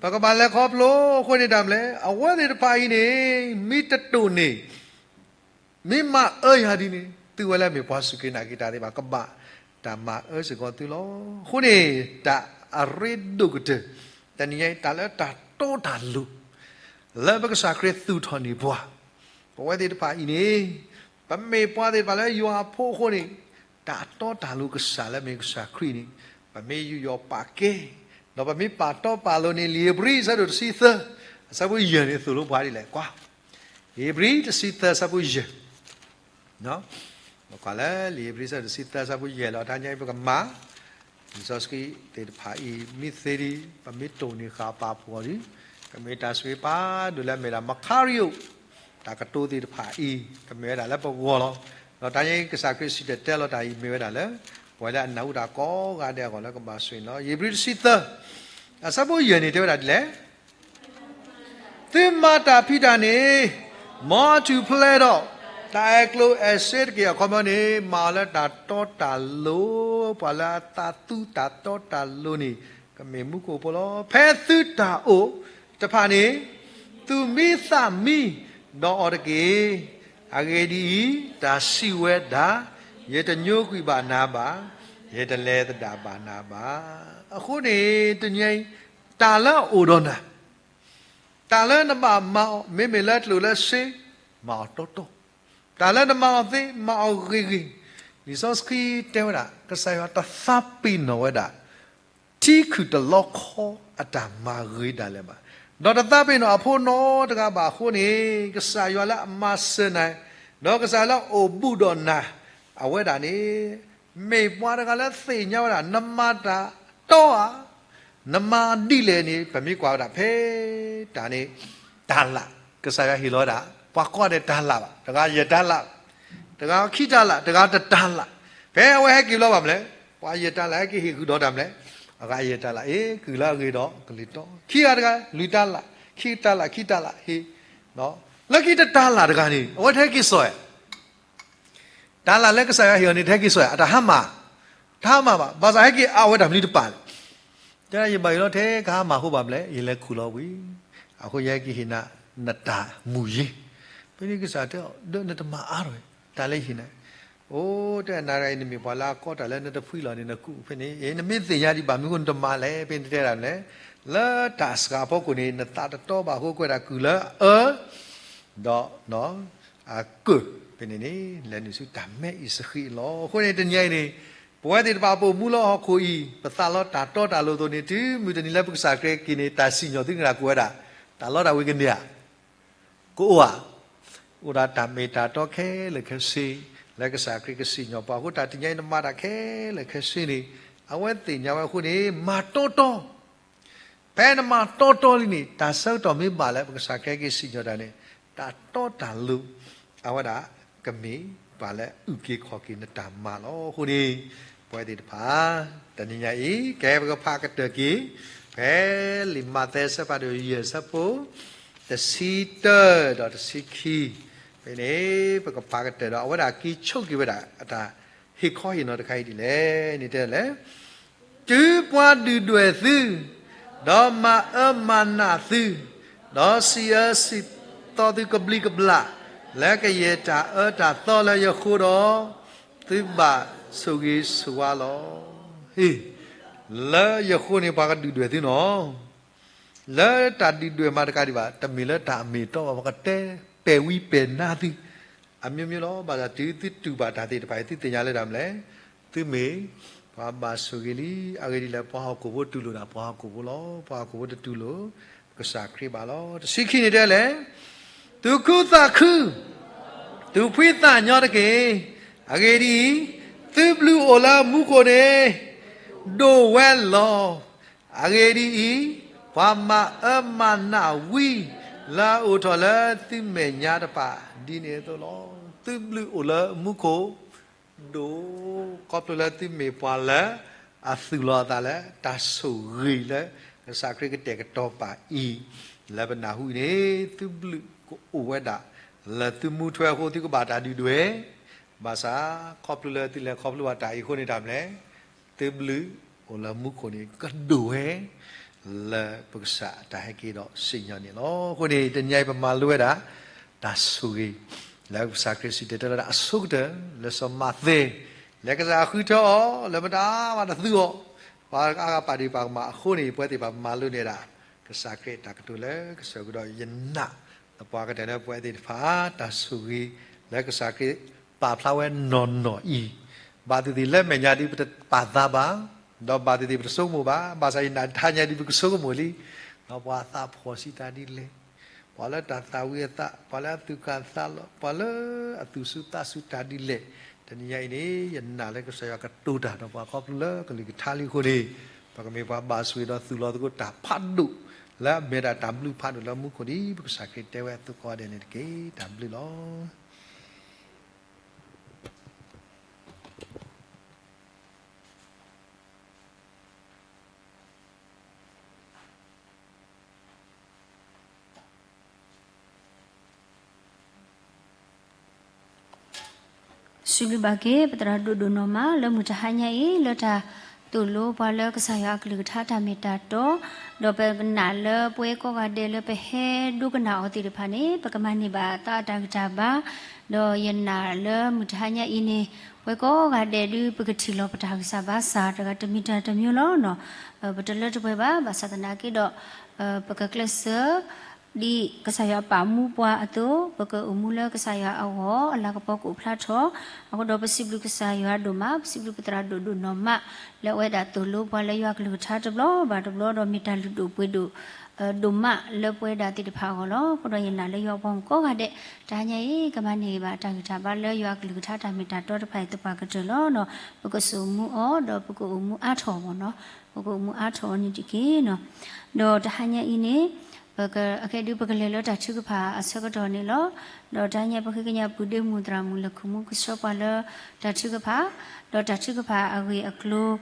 ပကဘၣ်လဲၤခီဖျိအဃိန့ၣ်တၢ်မလဲၣ်, အဝဲသ့ၣ်တဖၣ်အံၤန့ၣ် မ့ၢ်တတိၢ်န့ၢ် မ့ၢ်မၤအၢယၤဒ်န့ၣ် သုဝဲလၢမ့ၢ်ပှၤစူၢ်က့ၤနာ်က့ၤတၢ်သ့ၣ်တဖၣ် ကဘၣ်တၢ်မၤအၢစ့ၢ်ကီးသုလီၤ. အဃိန့ၣ် တၢ်အရ့ဒိၣ်ကတၢၢ် တနံၤညါအံၤ တၢ်လၢတၢ်တီတၢ်လိၤ လၢပကစၢ်ခရံာ်သူၣ်ထီၣ်န့ၢ်ပှၤ, ပဝဲသ့ၣ်တဖၣ်အံၤန့ၣ် ပမ့ၢ်ပှၤသ့ၣ်တဖၣ်လၢယွၤအဖိအဃိန့ၣ် တၢ်တီတၢ်လိၤကစၢ်လၢမ့ၢ်ကစၢ်ခရံာ်န့ၣ် ပမ့ၢ်ယူးယီၣ်ပာ်ကဲ ဒီးပမ့ၢ်ပာ်တီပာ်လိၤန့ၣ် လံာ်ဧ့ၤဘြံၤအဆၢဒိၣ်တဆံသၢ အဆၢဖိယဲၢ်န့ၣ် သိၣ်လိပှၤဒ်လဲၣ်ကွၢ်, ဧ့ၤဘြံၤတဆံသၢ အဆၢဖိယဲၢ် ပကွၢ်လၢလံာ်ဧ့ၤဘြံၤအဆၢဒိၣ်တဆံသၢ အဆၢဖိယဲၢ်လီၤ. တနံၤညါအံၤ ပကမၤ လံာ်စီဆှံသ့ၣ်တဖၣ်အံၤ မ့ၢ်သ့ဒံး ပမ့ၢ်တိၢ်န့ၢ်ဃာ်ပာ်ဖှိၣ်အီၤဒီး ကမ့ၢ်တၢ်ဆိၣ်ဂ့ၤဖးဒိၣ်လၢအမ့ၢ်ဒၣ် မၤခါရံအိၣ် တၢ်ကတိၤသ့ၣ်တဖၣ်အံၤ ကမ့ၢ်ဝဲဒၣ်လၢပဂီၢ်လီၤ. ဒီးတနံၤညါအံၤ ကစၢ်ခရံာ်စံၣ်တဲၤတဲလီၤတၢ်အံၤ မ့ၢ်ဝဲဒၣ်လၢ ပဝဲလၢအနၢ်ဟူတၢ်ကိးဂၤဒဲးအဂီၢ်လၢကဘၣ်ဆိၣ်ဂ့ၤန့ၣ်လီၤ. ဧ့ၤဘြံၤတဆံသၢ အဆၢဖိယဲၢ်န့ၣ် တဲဝဲဒၣ်ဒ်လဲၣ် သုမၤတၢ်ဖံးတၢ်န့ၣ် မ်အထူၣ်ဖျဲးဒီး တၢ်အဲၣ်ကျိၣ်အဲၣ်စ့တက့ၢ်. အခီပညီန့ၣ် မၤအီၤလၢတၢ်တီတၢ်လိၤ, ပှၤလၢအသးသူတၢ်တီတၢ်လိၤန့ၣ် ကမ့ၢ်မူခိၣ်ဖိလီၤ. ဖဲသုတၢ်အိၣ်တဖၣ်န့ၣ် သူၣ်မံသးမံဒီးအီၤတက့ၢ်. အဂ့ၢ်ဒ်အံၤ, တၢ်စံးဝဲဒၣ်, ယတညိကွံာ်ဘၣ်နၤဘၣ်, ယတလဲၤသဒၣ်ဘၣ်နၤဘၣ်. အဃိန့ၣ် တနံၤအံၤ တၢ်လၢအအိၣ်ဒီးနၤ တၢ်လၢနဘၣ်မၤအီၤ မ့မ့ၢ်လၢကျိၣ်လၢစ့ မၤအီၤတီတီ, တၢ်လၢနမၤအီၤသ့ မၤအီၤဂ့ၤဂ့ၤ. လံာ်စီဆှံတဲဝဲဒၣ် ကစၢ်ယွၤတသးပ့ၤနီၣ်ဝဲဒၣ် ထံခုၣ်တလီခီအတၢ်မၤဂ့ၤဒၣ်လဲာ်ဘၣ်, ဒီးတသးပ့ၤနီၣ်အဖိနီတဂၤဘၣ်အဃိန့ၣ် ကစၢ်ယွၤလၢအမၤစၢၤနၤ ဒီးကစၢ်ယွၤလၢအအိၣ်ဘူးဒီးနၤ အဝဲဒၣ်န့ၣ် မ့ၢ်ပှၤတဂၤလၢသ့ၣ်ညါဝဲဒၣ် နမၤတၢ်တီဧါ, နမၤဒ်လဲၣ်န့ၣ် ပမ့ၢ်ကွၢ်ဝဲဒၣ်ဖဲတၢ်န့ၣ် တၢ်လၣ်, ကစၢ်ယွၤဟ့ၣ်လီၤဝဲဒၣ် ပှၤကိးဂၤဒဲးတၢ်လၣ်ဘၣ်, တဂၤယဲၢ်တၢ်လၣ်, တဂၤခံတၢ်လၣ်, တဂၤတတၢ်လၣ်, ဖဲအဝဲဟဲက့ၤဘျီဘၣ်မလဲၣ်, ပှၤယဲၢ်တၢ်လၣ်ဟဲက့ၤဟ့ၣ်ဃုာ်ဒီးတၢ်မလဲၣ်, အဂၤယဲၢ်တၢ်လၣ် အ့ ကုၢ်လၢအဂ့ၤဒီးကလံၤတီ, ခံဂၤတဂၤ လွံၢ်တၢ်လၣ်, ခံတၢ်လၣ် ခံတၢ်လၣ်ဟ့ၣ်, လၢခံတတၢ်လၣ်တဂၤန့ၣ် အဝဲတဟဲက့ၤစိာ်ဧါ တၢ်လၢ်လၢကစၢ်ယွၤဟ့ၣ်အီၤန့ၣ် တဟဲက့ၤစိာ် အတၢ်ဟါမၢ်, တဟါမၢ်ဘၣ်, ဘၣ်ဆၣ်ဟဲက့ၤအါဝဲတၢ်မနုၤတပာ်လဲၣ်. တဲဒၣ်ယဘၣ်ယိၣ်လီၤထဲကဟါမၢ်အဃိဘၣ်မလဲၣ်, ယလဲၤခူၣ်လီၤဝံၤ, အဃိယဟဲက့ၤဟ့ၣ်နၤ နတၢ်မုာ်ယ့ၤ. ဖဲန့ၣ်ကစၢ်တဲအီၤ ဒီးနတမၤအါထီၣ်တၢ်လၢယဟ့ၣ်နၤ, အိၣ် တဲနၤတဂၤအံၤ နမ့ၢ်ပှၤလၢအကီတၢ်လၢနတဖှံလီၤန့ၣ် နကူးဖဲန့ၣ် နမ့ၢ်သ့ၣ်ညါဒံးဘၣ်မနုၤအဃိနတမၤလဲၣ်, ဖဲန့ၣ်တဲဒၣ်မလဲၣ်, လၢတၢ်စှၤအဖီခိၣ်န့ၣ် နသးတတီဘၣ်အဃိ ကွဲးဒၣ်ကုၢ်လၢအအၢ ဒီး အကၢၢ် ဖဲန့ၣ်န့ၣ် လဲၤနုာ်ဆူတၢ်မဲအံၤစဃံးလီၤ. အဃိန့ၣ် တနံၤအံၤန့ၣ် ပဝဲသ့ၣ်တဖၣ်ပအိၣ်မူလၢဟီၣ်ခိၣ်အံၤ ပသးလီတၢ်တီတၢ်လိၤအသိးန့ၣ် တုၤမုၢ်တနံၤလၢပကစၢ်ခရံာ်က့ၤန့ၣ် တၢ်စံၣ်ညီၣ်သုကနၣ်ကိးဝဲဒၣ် တၢ်လီတၢ်ဝ့ၤကန့ၢ်ဧါ, ကအိၣ်ဧါ, အိၣ်ဒၣ်တၢ်မ့ၢ်တၢ်တီခဲလၢာ်ခဲဆ့ လၢကစၢ်ခရံာ်ကစံၣ်ညီၣ်ပှၤအဃိ တၢ်တနံၤအံၤနမၤတၢ်ခဲလၢာ်ခဲဆ့န့ၣ် အဝဲသ့ၣ်ညါဝဲအဃိန့ၣ် မၤတီတီ ဖဲနမၤတီတီလံန့ၣ် တၢ်ဆၢကတီၢ်မ့ၢ်ဘၣ်လၢပကစၢ်ခရံာ်က့ၤစံၣ်ညီၣ်တၢ်န့ၣ် တၢ်တီတၢ်လိၤ အဝဲဒၣ်ကမ့ၢ်ပှၤလၢအုၣ်က့ၤခီၣ်က့ၤနတၢ်မၤလီၤ. အဃိန့ၣ် ပဝဲသ့ၣ်တဖၣ် တနံၤညါအံၤ ကဲပကဖးကတၢၢ်က့ၤ ဖဲလံာ်မးသဲအဆၢဖးဒိၣ်ယဲၢ်အဆၢဖိ တဆံတၢဒီးတဆံခံ ဖဲန့ၣ် ပကဖးကတၢၢ်ဒီး အဝဲဒၣ်က့ၤဆိးက့ၤဝဲဒၣ် အတၢ်ဟ့ၣ်ခီဟ့ၣ်နီၤတခါအံၤဒ်လဲၣ်န့ၣ်တဲလဲၣ် တုၤပှၤဒုၣ်ဒွဲၣ်သု, ဒီးမၤအၢမၤနးသု, ဒီးစံးအၢစံးသီသုကဘျံးကဘျၣ်, လၢကယဲၢ်တၢ်အၢတၢ်သီလၢယဃိဒီး, သုဘၣ်ဆိၣ်ဂ့ၤဆိၣ်ဝါလီၤ. ဟ့ၣ်, လၢယဃိန့ၣ် ပှၤကဒုၣ်ဒွဲၣ်သုနီၤ လၢတၢ်ဒုၣ်ဒွဲၣ်မးတကးဒံးဘၣ်, တမ့ၢ်လၢတၢ်အမ့ၢ်အတီဘၣ်, ပှၤကတဲပဲာ်ဝံပဲာ်နါသု, အမျိုးမျိုးလီၤ. ဘၣ်ဆၣ်တုၤသုတူၢ်ဘၣ်တၢ်သ့ၣ်တဖၣ်အံၤ သုသ့ၣ်ညါလၢတၢ်မနုၤလဲၣ်, သုမ့ၢ်ပှၤဘၣ်ဆိၣ်ဂ့ၤလံ. အဂ့ၢ်ဒ်လဲၣ်, ပှၤဟီၣ်ခိၣ်ဖိတူၢ်လိာ်ဒၣ်ပှၤဟီၣ်ခိၣ်ဖိလီၤ. ပှၤဟီၣ်ခိၣ်ဖိတတူၢ်လိာ်ကစၢ်ခရံာ်ဘၣ်လီၤ. တဆံခံန့ၣ်တဲလဲၣ်, သူၣ်ခုသးခု, သူၣ်ဖှံသးညီတက့ၢ်. အဂ့ၢ်ဒ်အံၤ, သုဘျုးအိၣ်လၢမူခိၣ်န့ၣ် ဒိၣ်ဝဲလီၤ. အဂ့ၢ်ဒ်အံၤ, ပှၤမၤအၢမၤနးဝံလၢအအိၣ်ထီၣ်လၢသုမဲာ်ညါတဖၣ် ဒ်န့ၣ်အသိးလီၤ. သုဘျုးအိၣ်လၢမူခိၣ် ဒိၣ်, ခီဖျိလၢသုမ့ၢ်ပှၤလၢအသူၣ်လီၤအသးလၢတၢ်ဆိၣ်ဂ့ၤလၢကစၢ်ခရံာ်ကတဲာ်ကတီၤပာ်အံၤ, လၢပနၢ်ဟူအံၤန့ၣ် သုဘျုးကအိၣ်ဝဲဒၣ်လၢသုမူထွဲအဃိ သုကဘၣ်တၢ်ဒုၣ်ဒွဲၣ်, ဘၣ်ဆၣ်ခီဖျိလၢသုလဲၤခီဖျိဘၣ်တၢ်အံၤအဃိန့ၣ် တၢ်မနုၤလဲၣ်, သုဘျုးအိၣ်လၢမူခိၣ်န့ၣ် ကဒိၣ်ဝဲ လၢပကစၢ်အတၢ်ဟဲက့ၤဒီးစံၣ်ညီၣ်န့ၣ်လီၤ. အဃိန့ၣ် တနံၤအံၤပမၤလိဝဲဒၣ် တၢ်ဆိၣ်ဂ့ၤ လၢကစၢ်ခရံာ်စံၣ်တဲၤတဲလီၤဒၣ်အဆိကတၢၢ် လၢစီၤမးသဲ လၢကစၢ်ဃုထၢအီၤ လၢမတၤမးတသူအီၤ, ပှၤအါဂၤပာ်ဒ့ၣ်ပာ်ကမၣ်အဃိန့ၣ် ပဝဲသ့ၣ်တဖၣ်မၤလိန့ၢ်ဒၣ် ကစၢ်ခရံာ်အတၢ်ကတိၤလၢကစၢၢ်ကဒီး ယနာ်သပှၢ်ကတၢၢ်လၢပဝဲသ့ၣ်တဖၣ် တၢ်ဆိၣ်ဂ့ၤ လၢကစၢ်ခရံာ်ပာ်ဖျါဝဲနီၢ်နီၢ်အံၤ, ဘၣ်သ့ၣ်သ့ၣ်လၢမဲာ်ညါဒ်ပတပာ်သးဘၣ်, ဒီးဘၣ်သ့ၣ်သ့ၣ်ပတဆိကမိၣ်ဘၣ်, ဘၣ်ဆၣ်ယနာ်တဟါညါဒ်ပကဆိကမိၣ်လံ, ဒီးပှၤအသးဖှီၣ်ဆံးတၢ်ဒ်လဲၣ်, ပှၤလၢတၢ်သၣ်ဝံၤအသး, ပှၤလၢအသူၣ်ကၢ်သးလီၤ, ပှၤလၢအသူၣ်ဆူၣ်သးဆူၣ်တၢ်ဒ်လဲၣ်, တနံၤညါအံၤန့ၣ် ယနာ်လၢကစၢ်ယွၤကတိၤတၢ်ဒီးပှၤခီဖျိလၢကလုၢ်ကထါလံအဃိန့ၣ်, ပကမ့ၢ်ပှၤဘၣ်ဆိၣ်ဂ့ၤဒီးသူၣ်လီၤသကိးတၢ်ဖးဒိၣ် လၢအမ့ၢ်ဒၣ်တၢ်ဘျုးဖးဒိၣ်လၢမူခိၣ်ဒ် ပကစၢ်ခရံာ်တဲဝဲအသိးကိးဂၤဒဲးန့ၣ်တက့ၢ်. တၢ်ဘျုးလီၤ. စံးဘျုးဘၣ်က့ၤ ပသရၣ်ဒိၣ်ဒိၣ်နီၢ်မး လၢမုၢ်တဟါညါအံၤ လၢတၢ်သိၣ်လိပှၤလၢကစၢ်ယွၤအကလုၢ်ကထါတၢ်မ့ၢ်တၢ်တီ, ဒီးပနာ်လၢပဝဲကိးဂၤဒဲးလၢပဟဲဒိကနၣ်အီၤသ့ၣ်တဖၣ်န့ၣ် ပကမၤန့ၢ်ဘၣ်သးအတၢ်ဂံၢ်တၢ်ဘါ, ဒီးယနာ်လၢမုၢ်တဟါညါအံၤန့ၣ် ပဝဲကိးဂၤဒဲးဒုး ပကထံၣ်လီၤပတၢ်ဂံၢ်စၢ်ဘါစၢ် တဂၤတမံၤတၢ်တမျိုးလီၤနီၤ, ပတလၢတပှဲၤဘၣ်, ဘၣ်ဆၣ်သနာ်က့ဒီး ပကကျဲးစၢး ဒ်ကစၢ်ယွၤပာ်မူပှၤအသိး ပကအိၣ်မူလၢကစၢ်ယွၤအဂီၢ် အလၤကပီၤကအိၣ်ဖျါထီၣ်, အဃိဒီးပစံးဘျုးကစၢ်ယွၤဒိၣ်မး, ပစံးဘျုးပသရၣ်ဒိၣ်ဒိၣ်နီၢ်မး လၢအဝဲဒၣ်သိၣ်လိပှၤလၢယွၤကလုၢ်ကထါတဘျီဘၣ်တဘျီ ဒီးမ့ၢ်တၢ်လုၢ်ဒိၣ်ပှ့ၤဒိၣ် ဒိၣ်မးလၢပဝဲဒၣ်သ့ၣ်တဖၣ်အဂီၢ်လီၤ. အဃိဒီးယနာ်လၢယွၤပှၤမုၣ်ကိးဂၤဒဲး တဟါညါအံၤ ကမၤန့ၢ်ဘၣ်တၢ်ဂံၢ်တၢ်ဘါလၢယွၤကလုၢ်ကထါတၢ်မ့ၢ်တၢ်တီတဖၣ်အံၤသပှၢ်ကတၢၢ်လီၤ. ပကစိာ်မူအီၤ ဒီးပကအိၣ်မူအါထီၣ်မ့ၢ်နီၤ. ပကအိၣ်မူအါထီၣ်အီၤန့ၣ်တက့ၢ်နီၤ. ဒီးတဟါညါအံၤန့ၣ် ပက အကဲဒုးပကလဲၤလၢတၢ်ထုကဖၣ်အဆၢကတီၢ်န့ၣ်လီၤ. ဒီးတဟါညါပဃ့ကညးပူၤဒ့မူးသရၣ်မုၣ် လဲၤခူၣ်မူကဆှၢပှၤလၢတၢ်ထုကဖၣ်, ဒီးတၢ်ထုကဖၣ်အဂ့ၢ်အကျိၤ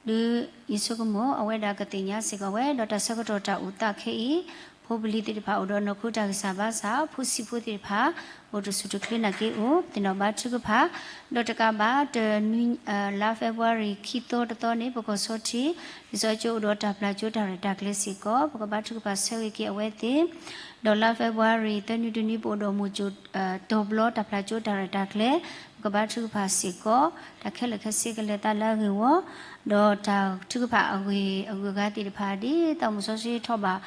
ဒုးယဆိကမိၣ် အဝဲဒၣ်ကသ့ၣ်ညါစ့ၢ်ကီးဝဲ ဒီးတၢ်ဆၢကတီၢ်တၢ်အိၣ်သးခဲအံၤ ဖိပလံၤသ့ၣ်တဖၣ်အိၣ်ဒီးနီၢ်ခိတၢ်ဂံၢ်စၢ်ဘါစၢ် ဖိဆံးဖိသ့ၣ်တဖၣ် အိၣ်တဆူၣ်တချ့နာ်က့အိၣ် ပသ့ၣ်နီၣ်ဘါထုကဖၣ်, ဒီးတကးဘၣ် တနွံ လါ February ခံသီတသီန့ၣ် ပကီၢ်ဆီထံး လံာ်စီဆှံကၠိအိၣ်ဒီးတၢ်ပျၢ်ကၠိတၢ်ရဲၣ်တၢ်ကျဲၤစ့ၢ်ကီး ပကဘါထုကဖၣ်ဆၢဂ့ၤက့ၤအဝဲသ့ၣ်, ဒီးလါ February သၢနွံတနွံ ပအိၣ်ဒီးမိၢ်ကၠိၣ် တီၤဘျီတၢ်ပျၢ်ကၠိတၢ်ရဲၣ်တၢ်ကျဲၤ ပကဘါထုကဖၣ်စ့ၢ်ကီး တၢ်ခဲလၢာ်ခဲဆ့ကလဲၤသးလၢအဂ့ၢ်ဝီ, ဒီးတၢ်ထုကဖၣ်အဂ့ၢ်အဂုၤအဂၤသ့ၣ်တဖၣ် ဒ်သိးမိၢ်စီဆှံထီၣ်ဘၣ်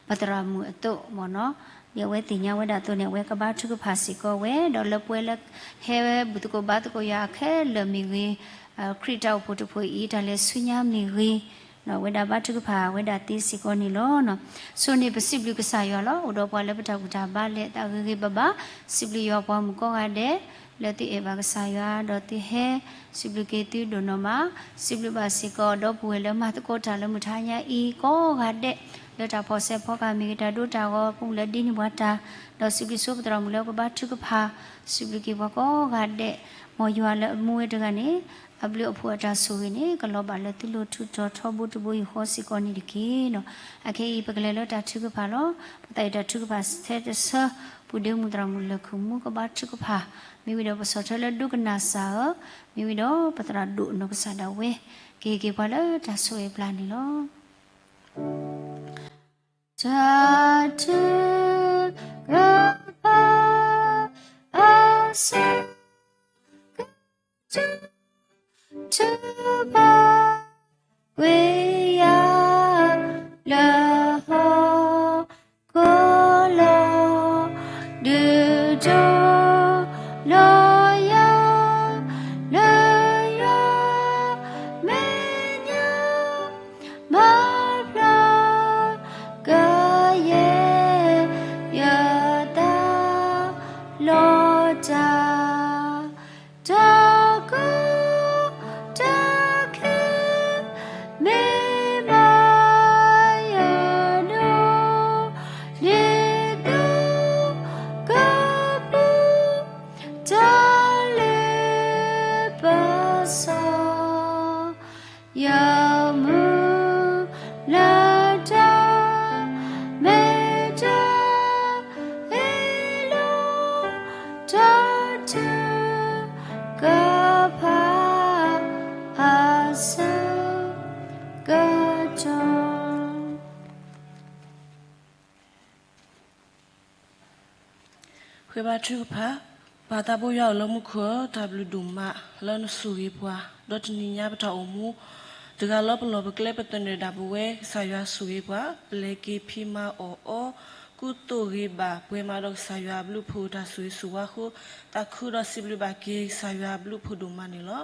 ပသရၣ်မုၣ်အသိးမ့ၢ်နီၤ, ဒ်အဝဲသ့ၣ်ညါဝဲဒၣ်အသိးန့ၣ် အဝဲကဘါထုကဖၣ်စ့ၢ်ကီးဝဲ ဒီးလၢပှဲၤလၢဟဲဝဲဘူၣ်သကိးဘါသကိးယွၤခဲလၢာ်မ့ၢ်ဂ့ၤ, ခရံာ်တၢ်အိၣ်ဖှိၣ်တဖှိၣ်အံၤ တၢ်လဲၤဆူညါမ့ၢ်ဂ့ၤ, ဝဲဒၣ်ဘါထုကဖၣ်ဝဲဒၣ်သ့စ့ၢ်ကီးန့ၣ်လီၤ. ဆိၣ်န့ၣ်ပစံးဘျုးကစၢ်ယွၤလီၤ. အိၣ်ဒီးပှၤလၢပတၢ်ဘူၣ်တၢ်ဘါလဲၤသးဂ့ၤဂ့ၤဘၣ်ဘၣ်, စံးဘျုးယွၤပှၤမုၣ်ကိးဂၤဒဲး လၢသုအဲၣ်ဘၣ်ကစၢ်ယွၤ ဒီးသုဟဲ စံးဘျုးက့ၤသုဒိၣ်နီၢ်မး, စံးဘျုးဘၣ်စ့ၢ်ကီးဒီပုၢ်ဝဲၢ်လၢမၤသကိးတၢ်လၢမုၢ်တဟါညါအံၤကိးဂၤဒဲး, လၢတၢ်ဖီၣ်စဲးဖီကဟၣ်မ့ၢ်ဂ့ၤ တၢ်ဒိတၢ်ဂီၤပူၤလၢဒ်န့ၢ်ပှၤတၢ်, ဒီးစံးဘျုးဆိပသရၣ်မုၣ်လၢကဘါထုကဖၣ်, စံးဘျုးက့ၤပှၤကိးဂၤဒဲး, မ်ယွၤလၢအမူဝဲတဂၤန့ၣ် အဘျုးအဖှိၣ်အတၢ်ဆိၣ်ဂ့ၤန့ၣ် ကလီၤဘၣ်လၢသုလိၤထူးတီၤထီဘိတဘိယူၢ်ဃီစ့ၢ်ကီးန့ၣ်တက့ၢ်နီၤ. အခဲအံၤပကလဲၤလၢတၢ်ထုကဖၣ်လီၤ. ပသးအံၤတၢ်ထုကဖၣ်ဆၢတဆၢ ပူၤဒ့မူးသရၣ်မုၣ်လဲၤခူၣ်မူကဘါထုကဖၣ်, မ့ၢ်ဝံၤဒီးပဆီၣ်ထွဲလၢဒိကနၣ်စၢ်ဧၢ, မ့ၢ်ဝံၤဒီးပသရၣ်ဒိၣ်နီၢ်ကစၢ်ဒၣ်ဝဲ, ကဟ့ၣ်က့ၤပှၤလၢတၢ်ဆိၣ်ဂ့ၤပျၢ်န့ၣ်လီၤ. တၢ်ထုကဖၣ်အဆၢကတီၢ် ထုကဖၣ်ကွံာ်ယၤလၢဟီၣ်ခိၣ်လီၤ, ဒုးဒိးလီၤယၤ လၢယွၤမဲာ်ညါ ဘၣ်ဖျါကယဲၢ် ယသးလီၤတၢ် တၢ်ကီတၢ်ခဲ မ့ၢ်ဘၣ်ယၤဒီး ဒ်သိးကပူၤ တၢ်လၢပစီ ယမုၢ်လၢတၢ် မ့ၢ်တၢ်အ့ၣ်လိာ် တၢ်ထုကဖၣ်အဆၢကတီၢ် ဃ့ဘါထုကဖၣ်, ပၢ်သးဘိယွၤအိၣ်လၢမူခိၣ်ဧၢ, တၢ်ဘျုးဒိၣ်မးလၢနဆိၣ်ဂ့ၤပှၤ, ဒီးတနံၤညါပတၢ်အိၣ်မူ တဂၤလၢပလီၢ်ပကျဲပသနၢၣ်ဒၣ်ပဝဲ ကစၢ်ယွၤဆိၣ်ဂ့ၤပှၤ, ပလဲၤက့ၤဖံးမၤအီၣ်အီ ကူသိးဂ့ၤဘၣ်ပှဲၤမးဒီးကစၢ်ယွၤအဘျုးအဖှိၣ်တၢ်ဆိၣ်ဂ့ၤဆိၣ်ဝါအဃိ, သးခုဒီးစံးဘျုးဘၣ်က့ၤကစၢ်ယွၤအဘျုးအဖှိၣ်ဒိၣ်မးန့ၣ်လီၤ.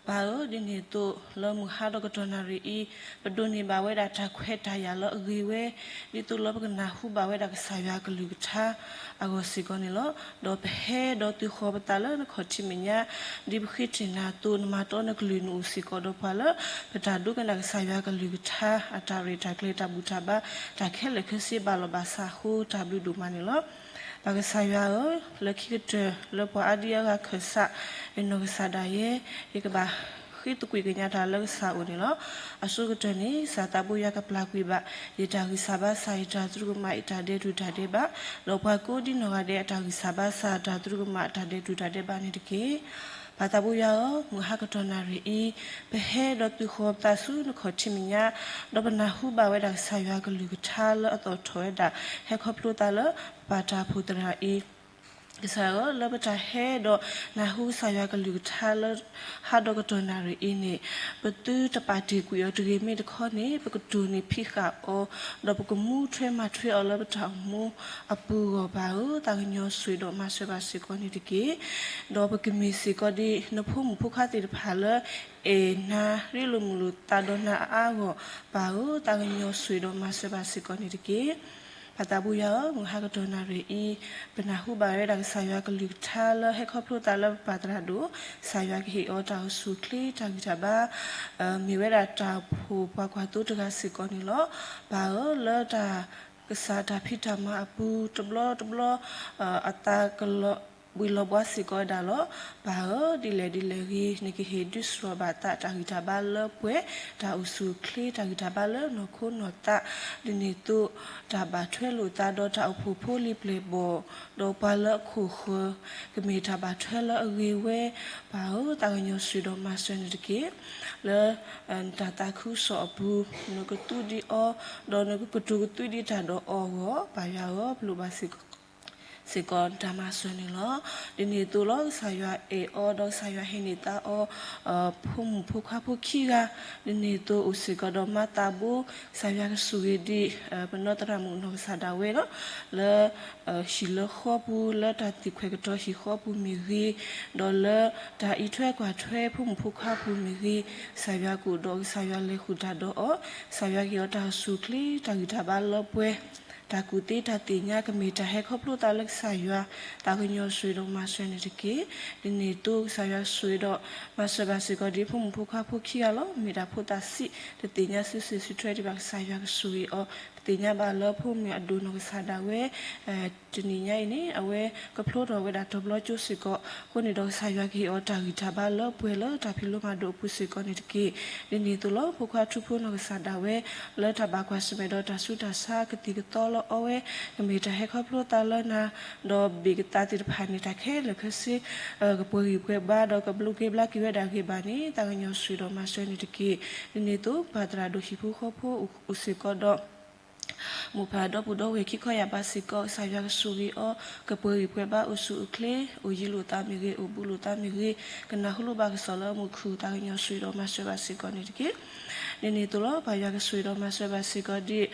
ပၢ်ဧၢ, ဒ်န့ၣ်အသိး လၢမုၢ်ဟါဒီးကတီၢ်နၣ်ရံၣ်အံၤ ပဒိးန့ၢ်ဘၣ်ဝဲဒၣ်တၢ်ခွဲးတၢ်ယာ်လၢအဂ့ၤဝဲ, ဒ်သိးလၢပကနၢ်ဟူဘၣ်ဝဲဒၣ်ကစၢ်ယွၤအကလုၢ်ကထါအဂီၢ်စ့ၢ်ကီးန့ၣ်လီၤ. ဒီးပဟဲဒီးသုဃီၤပသးလၢနခီၣ်ထံးမဲာ်ညါ, ဒ်ပဃ့တ့ၢ်နၤအသိး နမၤတီနကလုၢ်နအိၣ်စ့ၢ်ကီးဒီးပှၤလၢ ပတၢ်ဒိကနၣ်ကစၢ်ယွၤအကလုၢ်ကထါ အတၢ်ရဲၣ်တၢ်ကျဲၤတၢ်ဘူၣ်တၢ်ဘါ တၢ်ခဲလၢာ်ခဲဆ့ဘၣ်လီၤဘၣ်စးအဃိ တၢ်ဘျုးဒိၣ်မးန့ၣ်လီၤ. ပၢ်ကစၢ်ယွၤဧၢ, လၢခံကတၢၢ်လၢပှၤအါဒံအါဂၤခၢၣ်စး ယနီၢ်ကစၢ်ဒၣ်ယဲ ယကဘၣ်ဃ့သကွံာ်ကညးတၢ်လၢကစၢ်အအိၣ်န့ၣ်လီၤ. အဆိကတၢၢ်န့ၣ် ကစၢ်သးဘိယွၤကပျၢ်ကွံာ်ဘၣ် ယတၢ်ဂံၢ်စၢ်ဘါစၢ် ယတၢ်သရူးကမၣ် ယတၢ်ဒဲးတူၢ်တၢ်ဒဲးဘး, ဒီးပှၤကိးဒ်နီၢ်ဂၤဒဲးအတၢ်ဂံၢ်စၢ်ဘါစၢ် တၢ်သရူးကမၣ် တၢ်ဒဲးတူၢ်တၢ်ဒဲးဘးန့ၣ်တက့ၢ်. ပၢ်သးဘိယွၤဧၢ, မုၢ်ဟါကတီၢ်နၣ်ရံၣ်အံၤ ပဟဲဒီးသုဃီၤပသးဆူနခီၣ်ထံးမဲာ်ညါ, ဒီးပနၢ်ဟူဘၣ်ဝဲဒၣ်ကစၢ်ယွၤအကလုၢ်ကထါလၢအသီၣ်ထီၣ်ဝဲဒၣ် ဟဲခီဖျိသးလၢပပၢ်တၢ်အိၣ်ဖှိၣ်သရၣ်အံၤ, ကစၢ်ဧၢ, လၢပတၢ်ဟဲဒီးနၢ်ဟူကစၢ်ယွၤအကလုၢ်ကထါလၢ ဟါဒီးကတီၢ်နၣ်ရံၣ်အံၤန့ၣ်, ပသုတပာ်တ့ၢ်ကွံာ်အီၤတဂ့ၤမ့ၢ်တခီန့ၣ် ပကတိၢ်န့ၢ်ဖံးဃာ်အီၤ, ဒီးပကမူထွဲမၤထွဲအီၤလၢပတၢ်အိၣ်မူအပူၤအဂီၢ်ဘၣ်ဧၢ, သးကညီၤဆိၣ်ဂ့ၤဒီးမၤစၢၤဘၣ်စ့ၢ်ကီးန့ၣ်တက့ၢ်. ဒီးပကမ့ၢ်စ့ၢ်ကီးဒ်နဖိမုၣ်ဖိခွါသ့ၣ်တဖၣ်လၢ အဲၣ်နၤရ့လိာ်မုာ်လိာ်သးဒီးနၤအါအါဂီၢ်ဘၣ်ဧၢ, သးကညီၤဆိၣ်ဂ့ၤဒီးမၤစၢၤဘၣ်စ့ၢ်ကီးန့ၣ်တက့ၢ်. ပၢ်သးဘိယွၤဧၢ, မုၢ်ဟါကတီၢ်နၣ်ရံၣ်အံၤ, ပနၢ်ဟူဘၣ်ဝဲဒၣ်ကစၢ်ယွၤကလုၢ်ကထါလၢဟဲခီဖျိသးလၢပပၢ်သရၣ်ဒိၣ်, ကစၢ်ယွၤကဟ့ၣ်အီၤတၢ်အိၣ်ဆူၣ်အိၣ်ချ့တၢ်ဂံၢ်တၢ်ဘါ, မ့ၢ်ဝဲဒၣ်တၢ်အိၣ်ဖှိၣ်ပှၤကွၢ်သိတဂၤစ့ၢ်ကီးန့ၣ်လီၤ. ပၢ်ဧၢ, လၢတၢ်ကစၢ်တၢ်ဖံးတၢ်မၤအပူၤတဘျီတဘျီ, အသးကလီၤ ဘှံးလီၤဘှါစ့ၢ်ကီးဝဲဒၣ်လီၤ. ပၢ်ဧၢ, ဒ်လဲၣ်ဒ်လဲၣ်ဂ့ၤ, နကဟ့ၣ်ဒုးစှီၤဘၣ်သးတၢ်ဂံၢ်တၢ်ဘါလၢပှဲၤ, တၢ်အိၣ်ဆူၣ်အိၣ်ချ့တၢ်ဂံၢ်တၢ်ဘါလၢနီၢ်ခိနီၢ်သး, ဒ်န့ၣ်အသိး တၢ်ဘၣ်ထွဲလိာ်သးဒီးတၢ်အိၣ်ဖှိၣ်ဖိလံၤပျဲၢ်ဘီၣ်, ဒီးပှၤလၢအခိၣ်ဃၢၤ, ကမ့ၢ်တၢ်ဘၣ်ထွဲလၢအဂ့ၤဝဲ, ပၢ်ဧၢ, သးကညီၤဆိၣ်ဂ့ၤဒီးမၤစၢၤန့ၣ်တက့ၢ်. လၢ နတၢ်သးခုကစီၣ်အပူၤ, နကသူဒံးအီၤ, ဒီးနကကတိၤကသွံဒံးတၢ်ဒီးအီၤအဂီၢ်, ပၢ်ယွၤဧၢ, ပလိၣ်ဘၣ်စ့ၢ်ကီး စ့ၢ်ကီးနတၢ်မၤစၢၤန့ၣ်လီၤ. ဒ်န့ၣ်အသိးလီၤ, ကစၢ်ယွၤအဲၣ်အီၤ ဒီးကစၢ်ယွၤဟ့ၣ်န့ၢ်သါအီၤ ဖိမုၣ်ဖိခွါဖိခံဂၤ, ဒ်န့ၣ်အသိးအိၣ်စ့ၢ်ကီးဒီးမၤသးဘိ, ကစၢ်ယွၤကဆိၣ်ဂ့ၤဒံး ပနီၢ်သရၣ်မုၣ်နီၢ်ကစၢ်ဒၣ်ဝဲလီၤ. လၢ ဟံၣ်လၢဃီပူၤ, လၢတၢ်သံၣ်ခွဲးကတီၤဟံၣ်ဃီပူၤမ့ၢ်ဂ့ၤ, ဒီးလၢတၢ်အံးထွဲကွၢ်ထွဲဖိမုၣ်ဖိခွါပူၤမ့ၢ်ဂ့ၤ, ကစၢ်ယွၤကအိၣ်ဒီးကစၢ်ယွၤလဲၤဃုာ်တၢ်ဒီးအီၤ, ကစၢ်ယွၤကဟ့ၣ်အီၤတၢ်အိၣ်ဆူၣ်အိၣ်ချ့တၢ်ဂံၢ်တၢ်ဘါလၢပှဲၤ, တၢ်ကူၣ်သ့တၢ်သ့ၣ်ညါကမ့ၢ်တၢ်ဟဲခီဖျိသးလၢကစၢ်ယွၤ, သးကညီၤဆိၣ်ဂ့ၤဒီးမၤစၢၤန့ၣ်တက့ၢ်. ဒ်န့ၣ်အသိးကစၢ်ယွၤကဆိၣ်ဂ့ၤဒီးမၤစၢၤဘၣ်စ့ၢ်ကီးဒ်ဖိမုၣ်ဖိခွါဖိခံဂၤလီၤ. မ့ၢ်ဒၣ်ဖိသၣ်ဆံး တသ့ၣ်ညါစုစ့ၣ်စုထွဲဒံးဘၣ်ကစၢ်ယွၤကဆိၣ်ဂ့ၤအီၤ, ပသ့ၣ်ညါဘၣ်လၢဖိမုၣ်အဒိၣ်နီၢ်ကစၢ်ဒၣ်ဝဲ တနံၤညါအံၤန့ၣ် အဝဲကဖျိထီၣ်ဝဲဒၣ်တဘျီကၠိစ့ၢ်ကီး, အဃိန့ၣ်ဒီးကစၢ်ယွၤကဟ့ၣ်အီၤတၢ်ဂံၢ်တၢ်ဘါလၢပှဲၤလၢတၢ်ဖံးလိမၤဒိးအပူၤစ့ၢ်ကီးန့ၣ်တက့ၢ်. ဒ်န့ၣ်အသိးလီၤ, ဖိခွါထူဖိနီၢ်ကစၢ်ဒၣ်ဝဲ လၢတၢ်ဘၣ်ကွၢ်ဆၢၣ်မဲာ်ဒီးတၢ်ဆူးတၢ်ဆါကသံၣ်ကသီလၢအီဝဲ, ကမ့ၢ်တၢ်ဟဲခီဖျိသးလၢနၤ, ဒီးဘ့ၣ်ကသးသ့ၣ်တဖၣ်န့ၣ် တၢ်ခဲလၢာ်ခဲဆ့ ကပှဲၤဂံၢ်ပှဲၤဘါဒီးကဘျုးက့ၤဘျါက့ၤဝဲဒၣ်ဂ့ၤဘၣ်န့ၣ် သးကညီၤဆိၣ်ဂ့ၤဒီးမၤစၢၤန့ၣ်တက့ၢ်. ဒ်န့ၣ်အသိး ပၢ်သရၣ်ဒိၣ်ဟံၣ်ဖိဃီဖိအိၣ်စ့ၢ်ကီးဒီး မိၢ်ပၢ်ဒီပုၢ်ဒီဝဲၢ်ခံခီယာ်ဘးစ့ၢ်ကီး ကစၢ်ယွၤကဆိၣ်ဂ့ၤအီၤ, ကပှဲၤဂံၢ်ပှဲၤဘါအိၣ်ဆူၣ်အိၣ်ချ့, အိၣ်ယံၤလိာ်သးမ့ၢ်ဂ့ၤ, အိၣ်ဘူးလိာ်သးမ့ၢ်ဂ့ၤ, ကနၢ်ဟူလိာ်ဘၣ်ကစီၣ်လၢမူခိၣ် သးကညီၤဆိၣ်ဂ့ၤဒီးမၤစၢၤဘၣ်စ့ၢ်ကီးန့ၣ်တက့ၢ်. ဒ်န့ၣ်အသိးလီၤ, ပၢ်ယွၤကဆိၣ်ဂ့ၤဒီးမၤစၢၤဘၣ်စ့ၢ်ကီးဒ်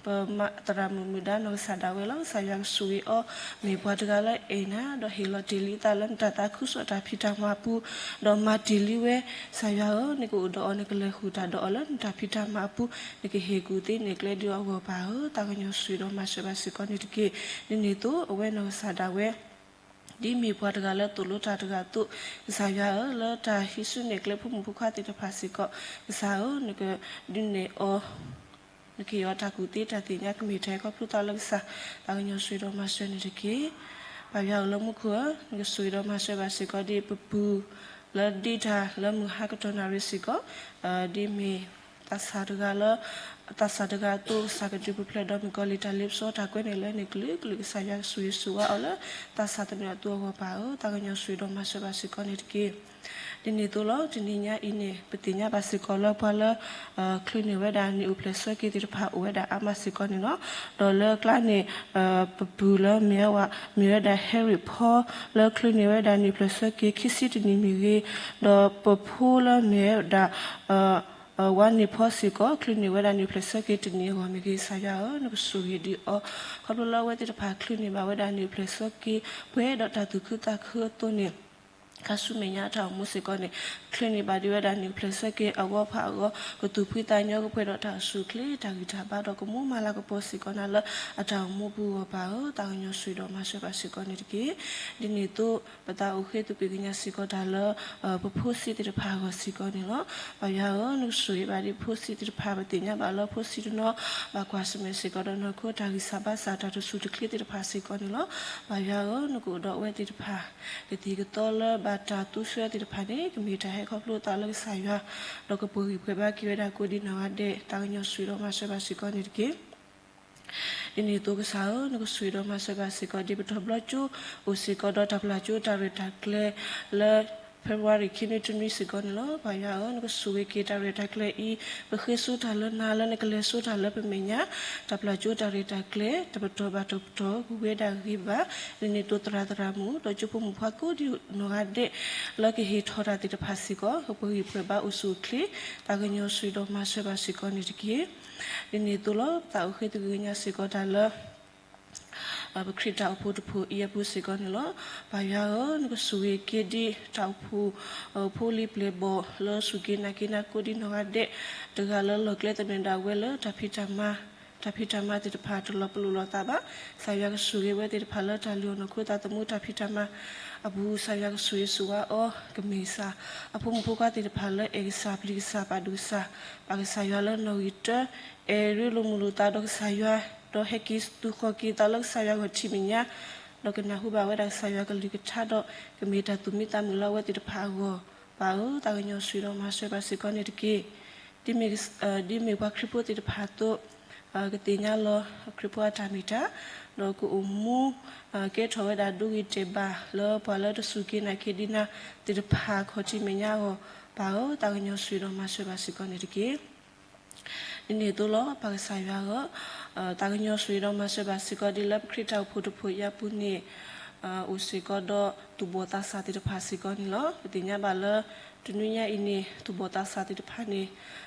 ပမၤသရၣ်မုၣ်မုၣ်ဒါနီၢ်ကစၢ်ဒၣ်ဝဲလီၤ. ကစၢ်ယွၤကဆိၣ်ဂ့ၤအီၤ, မ့ၢ်ပှၤတဂၤလၢအဲၣ်နၤ, ဒီးဟ့ၣ်လီၤတ့ၢ်လံသးလၢနတၢ်သးခုကစီၣ်တၢ်ဖံးတၢ်မၤအပူၤ, ဒီးမၤတ့ၢ်လံဝဲ, ကစၢ်ယွၤဧၢ, နကအိၣ်ဒီးအီၤ နကလဲၤဃုာ်တၢ်ဒီးအီၤလၢနတၢ်ဖံးတၢ်မၤအပူၤ, နကဟ့ၣ်ကူၣ်သ့န့ၢ်ကျဲဒုးအဂီၢ်ပၢ်ဧၢ, သးကညီၤဆိၣ်ဂ့ၤဒီးမၤစၢၤဘၣ်စ့ၢ်ကီးန့ၣ်တက့ၢ်. ဒ်န့ၣ်အသိး အဝဲနီၢ်ကစၢ်ဒၣ်ဝဲ ဒ်မ့ၢ်ပှၤတဂၤလၢသိၣ်လိတၢ်တဂၤအသိး, ကစၢ်ယွၤဧၢ, လၢတၢ်ဟံးစုနဲၣ်ကျဲဖိမုၣ်ဖိခွါသ့ၣ်တဖၣ်စ့ၢ်ကီး, ကစၢ်ဧၢ, နကဒုးနဲၣ်အီၤ, နကဟ့ၣ်အီၤတၢ်ကူၣ်သ့တၢ်သ့ၣ်ညါကမ့ၢ်တၢ်ဟဲခီဖျိသးလၢကစၢ်, သးကညီၤဆိၣ်ဂ့ၤဒီးမၤစၢၤန့ၣ်တက့ၢ်. ပၢ်ယွၤအိၣ်လၢမူခိၣ်ဧၢ, နကဆိၣ်ဂ့ၤဒီးမၤစၢၤဘၣ်စ့ၢ်ကီးဒ်ပပုၢ် လၢဒ့တၢ်လၢမုၢ်ဟါကတီၢ်နၣ်ရံၣ်စ့ၢ်ကီး, ဒ်မ့ၢ် သးစၢ်တဂၤလၢ သးစၢ်တဂၤအသိး ကစၢ်ကဒုးပဖျဲးဒီးမုၣ်ကီၤလံၢ်တၢ်လ့ပစီတၢ်ကွဲးန့ၣ်လၢန့ၣ်ကလုာ်ကလုာ် ကစၢ်ယွၤကဆိၣ်ဂ့ၤဆိၣ်ဝါအီၤလၢ သးစၢ်သနၢၣ်အသိးအဂီၢ်ပၢ်ဧၢ, သးကညီၤဆိၣ်ဂ့ၤဒီးမၤစၢၤဘၣ်စ့ၢ်ကီးန့ၣ်တက့ၢ်. ဒ်န့ၣ်အသိးလီၤ. တနံၤညါအံၤန့ၣ် ပသ့ၣ်ညါဘၣ်စ့ၢ်ကီးလၢပှၤလၢ ချုးန့ၢ်ဝဲဒၣ်နံၣ်အိၣ်ဖျဲၣ်ဆၢက့ၤသ့ၣ်တဖၣ်အိၣ်ဝဲဒၣ်အါမးစ့ၢ်ကီးန့ၣ်လီၤ. ဒီးလၢကျါန့ၣ် ပပုၢ်လၢမ့ၢ်ဝဲ မ့ၢ်ဝဲဒၣ် Harry Paul လၢချုးန့ၢ်ဝဲဒၣ်နံၣ်အိၣ်ဖျဲၣ်ဆၢက့ၤခံဆံတနံၣ်မ့ၢ်ဂ့ၤ, ဒီးပဖိလၢမ့ၢ်ဝဲဒၣ် ဝါန့ၢ်ဖီစ့ၢ်ကီး ချုးန့ၢ်ဝဲဒၣ်နံၣ်အိၣ်ဖျဲၣ်ဆၢက့ၤတနံၣ်အဂီၢ်မ့ၢ်ဂ့ၤ, ကစၢ်ယွၤဧၢ, နကဆိၣ်ဂ့ၤဒံးအီၤ, ခီဖျိလၢအဝဲသ့ၣ်တဖၣ်ချုးန့ၢ်ဘၣ်ဝဲဒၣ်နံၣ်အိၣ်ဖျဲၣ်ဆၢက့ၤ ပှဲၤဒီးတၢ်သူၣ်ခုသးခုအသိးန့ၣ် ခါဆူမဲာ်ညါအတၢ်အိၣ်မူစ့ၢ်ကီးန့ၣ် ချုးန့ၢ်ဘၣ်ဒံးဝဲဒၣ်နံၣ်အိၣ်ဖျဲၣ်ဆၢက့ၤအဂီၢ်ဖးအဂီၢ် ကသူၣ်ဖှံသးညီကပှဲၤဒီးတၢ်အိၣ်ဆူၣ်အိၣ်ချ့ တၢ်ဂံၢ်တၢ်ဘါဒီးကမူမၤလၤကပီၤစ့ၢ်ကီးနၤလၢအတၢ်အိၣ်မူပူၤအဂီၢ်ပၢ်ဧၢ, သးကညီၤဆိၣ်ဂ့ၤဒီးမၤစၢၤဘၣ်စ့ၢ်ကီးန့ၣ်တက့ၢ်. ဒ်န့ၣ်အသိး ပသးအိၣ်ဃ့သုးကွံာ်ကညးစ့ၢ်ကီးတၢ်လၢ ပဖိဆံးသ့ၣ်တဖၣ်အဂီၢ်စ့ၢ်ကီးန့ၣ်လီၤ. ပၢ်ယွၤဧၢ, နကဆိၣ်ဂ့ၤဘၣ်ဒံးပဖိဆံးသ့ၣ်တဖၣ်, ပသ့ၣ်ညါဘၣ်လၢဖိဆံးတနီၤ ဘၣ်ကွၢ်ဆၢၣ်မဲာ်စ့ၢ်ကီးဒီးနီၢ်ခိတၢ်ဂံၢ်စၢ်ဘါစၢ်တၢ်တဆူၣ်တချ့သ့ၣ်တဖၣ်စ့ၢ်ကီးန့ၣ်လီၤ. ပၢ်ယွၤဧၢ, နကအိၣ်ဒီးအဝဲသ့ၣ်တဖၣ် ကသံၣ်ကသီလၢဘၣ်တၢ်သူဆှၢသ့ၣ်တဖၣ်န့ၣ် ကမ့ၢ်တၢ်ဟဲခီဖျိသးလၢကစၢ်ယွၤ, ဒီးကပှဲၤဂံၢ်ပှဲၤဘါက့ၤဝဲဒၣ်ကိးဒံးနီၢ်ဂၤဒဲး, သးကညီၤဆိၣ်ဂ့ၤဒီးမၤစၢၤဘၣ်စ့ၢ်ကီးန့ၣ်တက့ၢ်. ဒ်န့ၣ်အသိးကစၢ်ဧၢ, နကဆိၣ်ဂ့ၤဒီးမၤစၢၤဘၣ်စ့ၢ်ကီးဒ်ပတီၢ်ဘျီကၠိ အိၣ်စ့ၢ်ကီးဒီးတၢ်ပျၢ်ကၠိတၢ်ရဲၣ်တၢ်ကျဲၤလၢ February ခံနွံတနွံစ့ၢ်ကီးန့ၣ်လီၤ. ပၢ်ယွၤဧၢ, နကဆိၣ်ဂ့ၤက့ၤတၢ်ရဲၣ်တၢ်ကျဲၤအံၤ, ပဃ့ဆိတၢ်လၢနၤလၢနကလဲၤဆိတၢ်လၢပမဲာ်ညါ, တၢ်ပျၢ်ကၠိတၢ်ရဲၣ်တၢ်ကျဲၤ တပတီၢ်ဘၣ်တပတီၢ် ကဝဲဒၣ်ဂ့ၤဘၣ်, ဒ်န့ၣ်အသိးသရၣ်သရၣ်မုၣ် ဒီးကၠိဖိမုၣ်ဖိခွါကိးဒံးနီၢ်ဂၤဒဲး လၢကဟ့ၣ်ထီၣ်တၢ်သ့ၣ်တဖၣ်စ့ၢ်ကီး ကပှဲၤဂံၢ်ပှဲၤဘါအိၣ်ဆူၣ်အိၣ်ချ့, သးကညီၤဆိၣ်ဂ့ၤဒီးမၤစၢၤဘၣ်စ့ၢ်ကီးန့ၣ်တက့ၢ်. ဒ်န့ၣ်အသိးလီၤ. ပသးအိၣ်ဃ့သုးက့ၤကညးစ့ၢ်ကီးတၢ်လၢ ပခရံာ်တၢ်အိၣ်ဖှိၣ်တဖှိၣ်အံၤအပူၤစ့ၢ်ကီးန့ၣ်လီၤ. ပၢ်ယွၤဧၢ, နကဆိၣ်ဂ့ၤက့ၤဒ်တၢ်အိၣ်ဖှိၣ် ဖိလံၤပျဲၢ်ဘီၣ်လၢစူၢ်က့ၤနာ်က့ၤနၤကိးဒံးနီၢ်ဂၤဒဲး, တဂၤလၢလီၢ်ကျဲသနၢၣ်ဒၣ်ဝဲလၢတၢ်ဖံးတၢ်မၤ တၢ်ဖံးတၢ်မၤသ့ၣ်တဖၣ်တလီၤပလိာ်လိာ်သးဘၣ်. ကစၢ်ယွၤကဆိၣ်ဂ့ၤဝဲသ့ၣ်တဖၣ်လၢတၢ်လုၢ်အီၣ်နီၢ်ခိသးသမူတၢ်ဖံးတၢ်မၤအပူၤ, ကစၢ်ယွၤကဆိၣ်ဂ့ၤဆိၣ်ဝါအီၤ, ကမ့ၢ်ကစၢ်အဖိမုၣ်ဖိခွါသ့ၣ်တဖၣ်လၢအဲၣ်ကစၢ်ပျံၤကစၢ်ပာ်ဒိၣ်ကစၢ်, ပာ်ကစၢ်ယွၤလၢနီၣ်ဂံၢ်တၢ, အဲၣ်ရ့လိာ်မုာ်လိာ်သးဒီးကစၢ်ယွၤ, ဒီးဟဲက့ၤသူၣ်ဃီၣ်က့ၤသးလၢကစၢ်ယွၤဂီၢ်ထံးမဲာ်ညါ, ဒီးကနၢ်ဟူဘၣ်ဝဲဒၣ်ကစၢ်ယွၤကလုၢ်ကထါဒီး ကမ့ၢ်တၢ်သူၣ်မံသးမုာ်လၢအဝဲသ့ၣ်တဖၣ်အဂီၢ်, ပၢ်ဧၢ, သးကညီၤဆိၣ်ဂ့ၤဒီးမၤစၢၤဘၣ်စ့ၢ်ကီးန့ၣ်တက့ၢ်. ဒ်မ့ၢ် ဒ်မ့ၢ်ပှၤခရံာ်ဖိသ့ၣ်တဖၣ်အသိး, ကသ့ၣ်ညါလီၤခရံာ်ဖိအတၢ်မ့ၢ်တၢ်, ဒီးကအိၣ်မူ ကဲထီၣ်ဝဲဒၣ်ဒိဂ့ၤတဲာ်ဘၣ်လၢပှၤလၢတစူၢ်က့ၤနာ်က့ၤဒံးနၤသ့ၣ်တဖၣ်ခီၣ်ထံးမဲာ်ညါအဂီၢ်, ပၢ်ဧၢ, သးကညီၤဆိၣ်ဂ့ၤဒီးမၤစၢၤဘၣ်စ့ၢ်ကီးန့ၣ်တက့ၢ်. ဒ်န့ၣ်အသိးလီၤ ပၢ်ကစၢ်ယွၤဧၢ, သးကညီၤဆိၣ်ဂ့ၤဒီးမၤစၢၤဘၣ်စ့ၢ်ကီးဒ်လၢပခရံာ်တၢ်အိၣ်ဖှိၣ်တဖှိၣ်အံၤအပူၤန့ၣ်, အိၣ်စ့ၢ်ကီးဒီးသူၣ်ဘီၣ်သးစၢ်သ့ၣ်တဖၣ်စ့ၢ်ကီးန့ၣ်လီၤ. ပသ့ၣ်ညါဘၣ်လၢ တနွံညါအံၤန့ၣ် သူၣ်ဘီၣ်သးစၢ်သ့ၣ်တဖၣ်န့ၣ်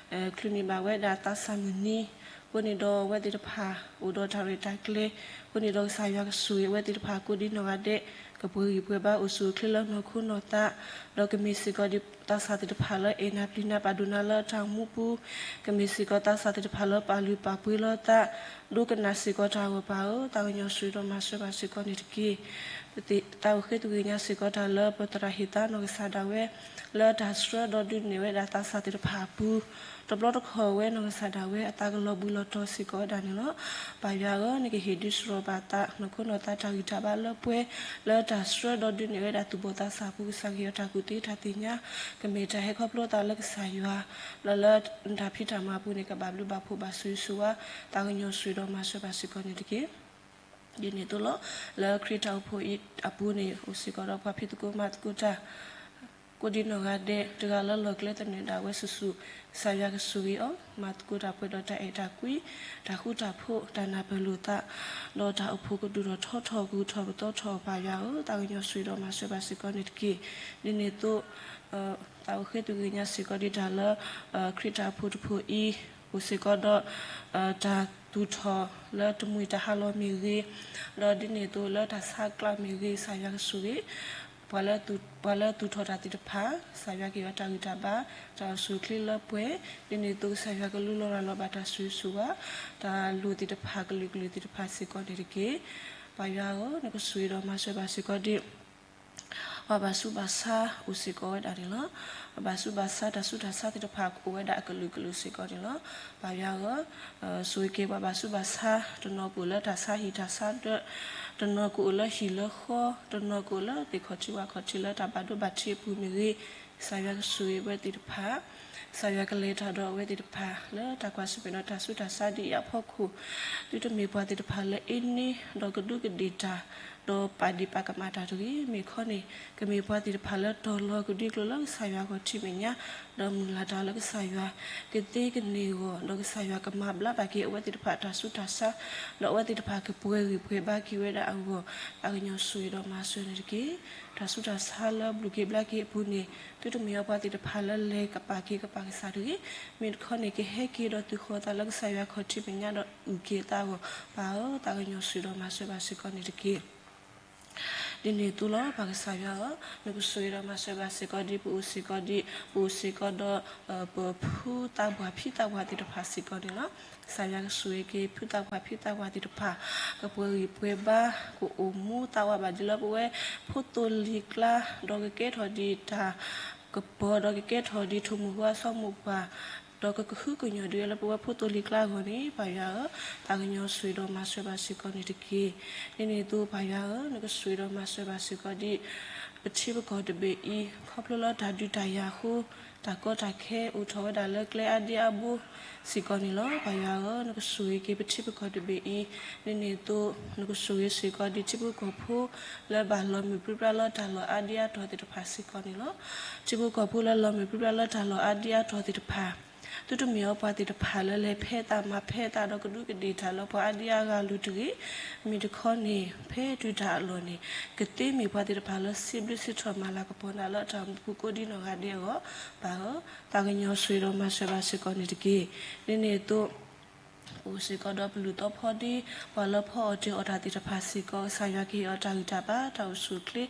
ချုးန့ၢ်ဘၣ်ဝဲဒၣ်သးစၢ်မုၢ်နံၤ, အဃိန့ၣ်ဒီးအဝဲသ့ၣ်တဖၣ် အိၣ်ဒီးတၢ်ရဲၣ်တၢ်ကျဲၤ, အဃိန့ၣ်ဒီးကစၢ်ယွၤကဆိၣ်ဂ့ၤအဝဲသ့ၣ်တဖၣ်ကိးဒံနီၢ်ဂၤဒဲး, ကပှဲၤဂံၢ်ပှဲၤဘါအိၣ်ဆူၣ်အိၣ်ချ့လၢနီၢ်ခိနီၢ်သး, ဒီးကမ့ၢ်စ့ၢ်ကီးဒ်သးစၢ်သ့ၣ်တဖၣ်လၢအဲၣ်နၤပျံၤနၤပာ်ဒိၣ်နၤလၢတၢ်အိၣ်မူပူၤ, ကမ့ၢ်စ့ၢ်ကီးသးစၢ်သ့ၣ်တဖၣ်လၢပာ်လုၢ်ပာ်ပှ့ၤလီၤသး, ဒိကနၣ်စ့ၢ်ကီးတၢ်ဂီၤပၢ်ဧၢ, သးကညီၤဆိၣ်ဂ့ၤဒီးမၤစၢၤဘၣ်စ့ၢ်ကီးန့ၣ်တက့ၢ်. ပသးအိၣ်ဃ့သုးဂ့ၤညါစ့ၢ်ကီးတၢ်လၢပသရၣ်ဟ့ၣ်သါနီၢ်ကစၢ်ဒၣ်ဝဲ လၢတၢ်ဆှၢဒီးဒုးနဲၣ်ဝဲဒၣ်သးစၢ်သ့ၣ်တဖၣ်အပူၤ, တဘျီတခီၣ်ဝဲနီၢ်ကစၢ်ဒၣ်ဝဲအသးကလီၤဘှံးလီၤတီၤစ့ၢ်ကီးဝဲဒၣ်န့ၣ်လီၤ. ပၢ်ယွၤဧၢ, နကဟ့ၣ်ဒုးစရီဘၣ်သးနီၢ်ခိနီၢ်သးတၢ်ဂံၢ်တၢ်ဘါလၢပှဲၤ, လၢတၢ်ဆှၢဒီးဒုးနဲၣ်ဝဲဒၣ်သူၣ်ဘီၣ်သးစၢ်အပူၤ ကစၢ်က့ၤအီၤတၢ်ကူၣ်သ့တၢ်သ့ၣ်ညါ, ကမ့ၢ်တၢ်ဟဲခီဖျိသးလၢကစၢ်ယွၤ, လၢလၢတၢ်ဖံးတၢ်မၤအပူၤန့ၣ် ကဘၣ်ဘျုးဘၣ်ဖှိၣ်ဘၣ်ဆိၣ်ဂ့ၤဆိၣ်ဝါ, သးကညီၤဆိၣ်ဂ့ၤဒီးမၤစၢၤဘၣ်စ့ၢ်ကီးန့ၣ်တက့ၢ်. ဒ်န့ၣ်အသိးလီၤ, လၢခရံာ်တၢ်အိၣ်ဖှိၣ်အံၤအပူၤန့ၣ် အိၣ်စ့ၢ်ကီးဒီးပှၤဖံးသကိးမၤသကိးတၢ် ကိးဒံနီၢ်ဂၤဒဲး, တဂၤလၢလီၢ်ကျဲသနၢၣ်ဒၣ်ဝဲဆူၣ်ဆူၣ်, ကစၢ်ယွၤကဆိၣ်ဂ့ၤအီၤ, မၤသကိးတၢ်ပှဲၤဒီးတၢ်အဲၣ်တၢ်ကွံ, တၢ်ဃူတၢ်ဖိး, တၢ်နၢ်ပၢၢ်လိာ်သး, ဒီးတၢ်အိၣ်ဖှိၣ်ကဒိၣ်ထီၣ်ထီထီၣ် ကဂုာ်ထီၣ်ပသီထီၣ် ပၢ်ယွၤဧၢ, သးကညီၤဆိၣ်ဂ့ၤဒီးမၤစၢၤဘၣ်စ့ၢ်ကီးန့ၣ်တက့ၢ်. ဒ်န့ၣ်အသိး သးအိၣ်ဃ့သုးဂ့ၤညါစ့ၢ်ကီးဒ်တၢ်လၢ ခရံာ်တၢ်အိၣ်ဖှိၣ်တဖှိၣ်အံၤ, အိၣ်စ့ၢ်ကီးဒီး တၢ်သူၣ်ထီၣ်လၢတမှံၤတၢ်ဟးလီၤမ့ၢ်ဂ့ၤ, ဒီးဒ်န့ၣ်အသိးလၢတၢ်ဆါကျးမ့ၢ်ဂ့ၤ ကစၢ်ယွၤကဆိၣ်ဂ့ၤ, ပှၤလၢသူၣ်ထီၣ်တၢ်သ့ၣ်တဖၣ် ကစၢ်ယွၤက့ၤအီၤတၢ်ဂံၢ်တၢ်ဘါ, တၢ်အိၣ်ဆူၣ်အိၣ်ချ့လၢပှဲၤ, ဒ်န့ၣ်အသိးကစၢ်ယွၤကလူလီၤရၤလီၤဘၣ်တၢ်ဆိၣ်ဂ့ၤဆိၣ်ဝါ, တၢ်လိၣ်သ့ၣ်တဖၣ်ကလုာ်ကလုာ်သ့ၣ်တဖၣ်စ့ၢ်ကီးန့ၣ်တက့ၢ်. ပၢ်ယွၤဧၢ, နကဆိၣ်ဂ့ၤဒီးမၤစၢၤဘၣ်စ့ၢ်ကီးဒ် ပှၤဘၣ်ဆူးဘၣ်ဆါအိၣ်စ့ၢ်ကီးဝဲဒၣ်န့ၣ်လီၤ. ပှၤဘၣ်ဆူးဘၣ်ဆါ တၢ်ဆူးတၢ်ဆါသ့ၣ်တဖၣ်ကအိၣ်ဝဲဒၣ်အကလုာ်ကလုာ်စ့ၢ်ကီးန့ၣ်လီၤ. ပၢ်ယွၤဧၢ, ဆိၣ်ဂ့ၤက့ၤပှၤဘၣ်ဆူးဘၣ်ဆါ, တနီၤကအိၣ်လၢတၢ်ဆါဟံၣ်တၢ်ဆါဒၢး, တနီၤကအိၣ်လၢဟံၣ်လၢဃီ, တနီၤကအိၣ်လၢသ့ၣ်ခီၣ်ထံးဝၣ်ခီၣ်ထံးလၢတၢ်ဘၣ်ဒိဘၣ်ထံးအပူၤမ့ၢ်ဂ့ၤ, ကစၢ်ယွၤကဆိၣ်ဂ့ၤအဝဲသ့ၣ်တဖၣ်, ကစၢ်ယွၤကလဲၤတၢ်ဒီးအဝဲသ့ၣ်တဖၣ် လၢတၢ်ကွၢ်ဆၢၣ်မဲာ်ဒီးတၢ်ဆူးတၢ်ဆါဒ်အံၤအဖီခိၣ်, သုတမ့ၢ်ပှၤသ့ၣ်တဖၣ်လၢအ့န့ ဒီးကဒူးကဒ့ၣ်တၢ်, ဒီးပာ်ဒ့ၣ်ပာ်ကမၣ်တၢ်တဂ့ၤ, မ့ၢ်တခီန့ၣ် ကမ့ၢ်ပှၤသ့ၣ်တဖၣ်လၢတီၤလီၤကဒွံကျိၤလၢကစၢ်ယွၤဂီၢ်ထံးမဲာ်ညါ, ဒီးမုၢ်လၢ်တၢ်လၢကစၢ်ယွၤကသ့ကန့ၢ်အဂီၢ်, ဒီးကစၢ်ယွၤကမၤဘျါဘၣ်က့ၤအဝဲသ့ၣ်တဖၣ်တၢ်ဆူးတၢ်ဆါ, ဒီးအဝဲသ့ၣ်တဖၣ်ကပှဲၤဂံၢ်ပှဲၤဘါက့ၤဝဲဒၣ်အဂီၢ်, သးကညီၤဆိၣ်ဂ့ၤဒီးမၤစၢၤန့ၣ်တက့ၢ်. တၢ်ဆူးတၢ်ဆါလၢဘျုးက့ၤဘျါက့ၤအပူၤန့ၣ် သုတမ့ၢ်အပှၤသ့ၣ်တဖၣ်လၢလဲၤကပာ်က့ၤကပာ်ကစၢ်တဂ့ၤ, မ့ၢ်တခီန့ၣ် ကဟဲက့ၤဒီးသုးဃီၤသးလၢကစၢ်ယွၤခီၣ်ထံးမဲာ်ညါဒီးအုၣ်က့ၤသးအဂီၢ်, ပၢ်ဧၢ, သးကညီၤဆိၣ်ဂ့ၤဒီးမၤစၢၤဘၣ်စ့ၢ်ကီးန့ၣ်တက့ၢ်. ဒ်န့ၣ်အသိးလီၤ ပၢ်ကစၢ်ယွၤဧၢ, နကဆိၣ်ဂ့ၤဒီးမၤစၢၤဘၣ်စ့ၢ်ကီးဒ်ပအိၣ်စ့ၢ်ကီးဒ်, ပအိၣ်စ့ၢ်ကီးဒီး ပဖုသးပှၢ်ဖံသးပှၢ်သ့ၣ်တဖၣ်စ့ၢ်ကီးန့ၣ်လီၤ. ကစၢ်ယွၤကဆိၣ်ဂ့ၤက့ၤဖုသးပှၢ်ဖံသးပှၢ်သ့ၣ်တဖၣ်, ကပှဲၤဂံၢ်ပှဲၤဘါ, ကအိၣ်မူသးဝးဘၣ်ဒ်လၢပဝဲဖိသိလံၤကျါ, ဒီးကကဲထီၣ်ဒ်တၢ်ကပီၤ, ဒီးကကဲထီၣ်ဒ်ထိၣ်မုၢ်ဟူအစီမိၢ်ပှၢ်, ဒီးကကဟုကညီၢ်ဒ်လၢပဝဲဖိသိလံၤကျါအဂီၢ်န့ၣ် ပၢ်ယွၤဧၢ, သးကညီၤဆိၣ်ဂ့ၤဒီးမၤစၢၤဘၣ်စ့ၢ်ကီးန့ၣ်တက့ၢ်. ဒ်န့ၣ်အသိးပၢ်ယွၤဧၢ, နကဆိၣ်ဂ့ၤဒီးမၤစၢၤဘၣ်စ့ၢ်ကီးဒ် ပထံပကီၢ်တဘ့ၣ်အံၤ, ခီဖျိလၢတၢ်ဒုးတၢ်ယၤအဃိ, တၢ်ကီတၢ်ခဲအိၣ်ထီၣ်ဝဲဒၣ်လၢကျဲအါဒံအါဘိစ့ၢ်ကီးန့ၣ်လီၤ. ပၢ်ယွၤဧၢ, နကဆိၣ်ဂ့ၤက့ၤပထံပကီၢ်တဘ့ၣ်အံၤ, ဒ်န့ၣ်အသိး နကဆိၣ်ဂ့ၤစ့ၢ်ကီးဒ်ထံဖိကီၢ်ဖိလၢဘၣ်လီၤမုၢ်ပြံပြါလၢတၢ်လီၢ်အါဒံအါတီၤသ့ၣ်တဖၣ်စ့ၢ်ကီးန့ၣ်လီၤ. ထံဖိကီၢ်ဖိလၢလီၤမုၢ်ပြံပြါလၢတၢ်လီၢ်အါဒံအါတီၤသ့ၣ်တဖၣ်, သုတမ့ၢ်အီၤပှၤသ့ၣ်တဖၣ်လၢလဲၤဖဲသးမၤဖဲသးဒီးကဒူးကဒ့ၣ်တၢ်လၢပှၤအါဒံအါဂၤအလိၤတဂ့ၤ, မ့ၢ်တခီန့ၣ် ဖဲတုၤတၢ်အလီၢ်န့ၣ် ကသ့မ့ၢ်ပှၤသ့ၣ်တဖၣ်လၢစံးဘျုးစံးထီၣ်မၤလၤကပီၤနၤလၢတၢ်အိၣ်မူပူၤကိးဒ်နီၢ်ဂၤဒဲးအဂီၢ်, ပၢ်ဧၢ, သးကညီၤဆိၣ်ဂ့ၤဒီးမၤစၢၤဘၣ်စ့ၢ်ကီးန့ၣ်တက့ၢ်. ဒ်န့ၣ်အသိး အိၣ်စ့ၢ်ကီးဒီးပလုၢ်သီဖီဒ့ ပှၤလၢဖီအီၣ်တ့ၢ်အီၣ်တၢ်သ့ၣ်တဖၣ်စ့ၢ်ကီး ကစၢ်ယွၤကဟ့ၣ်အီၤတၢ်ဂံၢ်တၢ်ဘါ တၢ်အိၣ်ဆူၣ်အိၣ်ချ့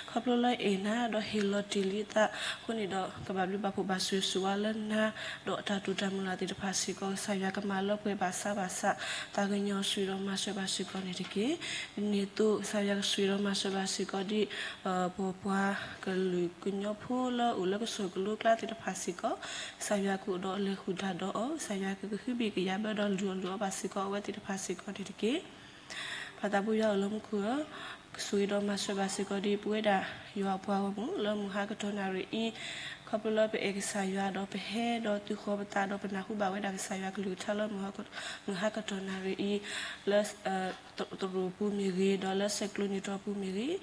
ခီဖျိလၢအဲၣ်နၤ ဒီးဟ့ၣ်လီၤတ့ၢ်လံအသး အဃိန့ၣ်ဒီး ကဘၣ်ဘျုးဘၣ်ဖှိၣ်ဘၣ်ဆိၣ်ဂ့ၤဆိၣ်ဝါလၢနၤ ဒီးတၢ်တိာ်တၢ်မုၢ်လၢ်သ့ၣ်တဖၣ်စ့ၢ်ကီး ကစၢ်ယွၤကမၤလၢပှဲၤဘၣ်ဆၣ်ဘၣ်ဆၣ် သးကညီၤဆိၣ်ဒီးမၤစၢၤဘၣ်စ့ၢ်ကီးန့ၣ်တက့ၢ်. ဒ်န့ၣ်အသိး ကစၢ်ယွၤကဆိၣ်ဒီးမၤစၢၤဘၣ်စ့ၢ်ကီးဒ် ပပှၤကလုာ်ကညီဖိလၢအိၣ်လၢကစၢၢ်ကလိကျါသ့ၣ်တဖၣ်စ့ၢ်ကီး ကစၢ်ယွၤကအိၣ်ဒီးလဲၤဃုာ်တၢ်ဒီးအီၤ ကစၢ်ယွၤကကဟုဘံၣ်ကယာ်ဘၢဒီးလုၢ်အီၣ်လုၢ်အီပှၤစ့ၢ်ကီး အဝဲသ့ၣ်တဖၣ်စ့ၢ်ကီးန့ၣ်တက့ၢ်. ပၢ်သးဘိယွၤအိၣ်လၢမူခိၣ်ဧၢ, ကဆိၣ်ဂ့ၤဒီးမၤစၢၤဘၣ်စ့ၢ်ကီးဒ်ပဝဲဒၣ်ယွၤအပှၤဂီၢ်မုၢ် လၢမုၢ်ဟါကတီၢ်နၣ်ရံၣ်အံၤ, ခီဖျိလၢပအဲၣ်ကစၢ်ယွၤဒီးပဟဲဒီးသုးဃီၤပသးဒီးပနၢ်ဟူဘၣ်ဝဲဒၣ်ကစၢ်ယွၤကလုၢ်ကထါလၢ မုၢ်ဟါကတီၢ်နၣ်ရံၣ်အံၤ, လၢ တရူးပူၤမ့ၢ်ဂ့ၤ, ဒီးလၢစဲးကျိးနံၣ်တီၢ်ပူၤမ့ၢ်ဂ့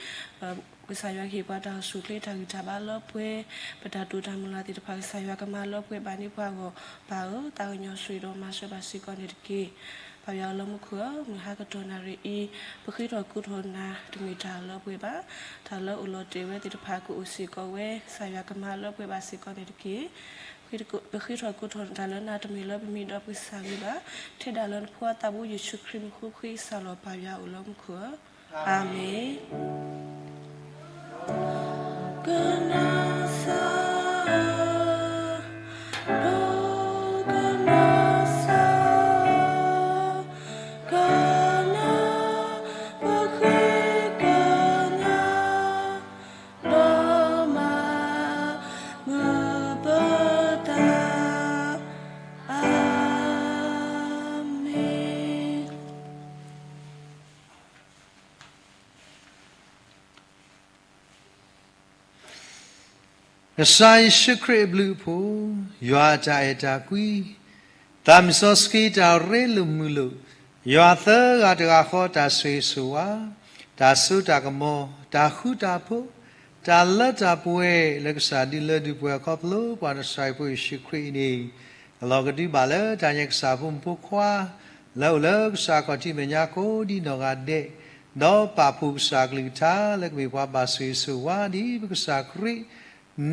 ၤ, ကစၢ်ယွၤကဟ့ၣ်ပှၤတၢ်အိၣ်ဆူၣ်အိၣ်ချ့တၢ်ဂံၢ်တၢ်ဘါလၢပှဲၤ, ပတၢ်တိာ်တၢ်မုၢ်လၢ်သ့ၣ်တဖၣ် ကစၢ်ယွၤကမၤလၢပှဲၤဘၣ်န့ၢ်ပှၤဂီၢ်, ပၢ်ဧၢ, သးကညီၤဆိၣ်ဂ့ၤဒီးမၤစၢၤဘၣ်စ့ၢ်ကီးန့ၣ်တက့ၢ်. ပၢ်ယွၤလၢမူခိၣ်ဧၢ, မုၢ်ဟါကတီၢ်နၣ်ရံၣ်အံၤ, ပဃ့ထီၣ်ကိးထီၣ်နၤတမ့ၢ်တၢ်လၢပှဲၤဘၣ်, တၢ်လၢအိၣ်လီၤတဲာ်ဝဲသ့ၣ်တဖၣ်ကအိၣ်စ့ၢ်ကီးဝဲ, ကစၢ်ယွၤကမၤလၢပှဲၤဘၣ်စ့ၢ်ကီးန့ၣ်တက့ၢ်. ပဃ့ထီၣ်ကိးထီၣ်တၢ်လၢနၤတမ့ၢ်လၢပမံဒီးပကစၢ်ဂ့ၤဘၣ်, ထဲဒၣ်လၢနဖိသးဘိယ့ၣ်ၡူးခရံာ်မံၤဃိဃ့ကစၢ်လီၤ ပၢ်ယွၤအိၣ်လၢမူခိၣ်ဧၢ, အၤမ့ၣ်. ကနၣ်စၢ်, ကနၣ်စၢ်, ကနၣ်ပဃ့ကညး, ဒီးမၤမုာ်ပတၢ်, အၤမ့ၣ်. ကစၢ်ယ့ၣ်ၡူးခရံာ်အဘျုးအဖှိၣ်, ယွၤအတၢ်အဲၣ်တၢ်ကွံ, သးစီဆှံတၢ်ရ့လိာ်မုာ်လိာ်, ယွၤသၢဂၤတဂၤဃီတၢ်ဆိၣ်ဂ့ၤဆိၣ်ဝါ, တၢ်စိတၢ်ကမီၤ, တၢ်ဃူတၢ်ဖိး, တၢ်လၢတၢ်ပှဲၤလၢကစၢ်ဒုးလၢဒုးပှဲၤခီဖျိပှၤနဆှဲဖိယ့ၣ်ၡူးခရံာ်အံၤန့ၣ်, ကလီၤကဒုဘၣ်လၢတၢ်ညါကစၢ်ဖိမုၣ်ဖိခွါ လၢအိၣ်လၢကစၢ်ခီၣ်ထံးမဲာ်ညါကိးဒ်နီၢ်ဂၤဒဲး, ဒီးပာ်ဖှိၣ်ကစၢ်ကလုၢ်ကထါလၢကမ့ၢ်ပှၤဘၣ်ဆိၣ်ဂ့ၤဆိၣ်ဝါဒ်ပကစၢ်ခရံာ်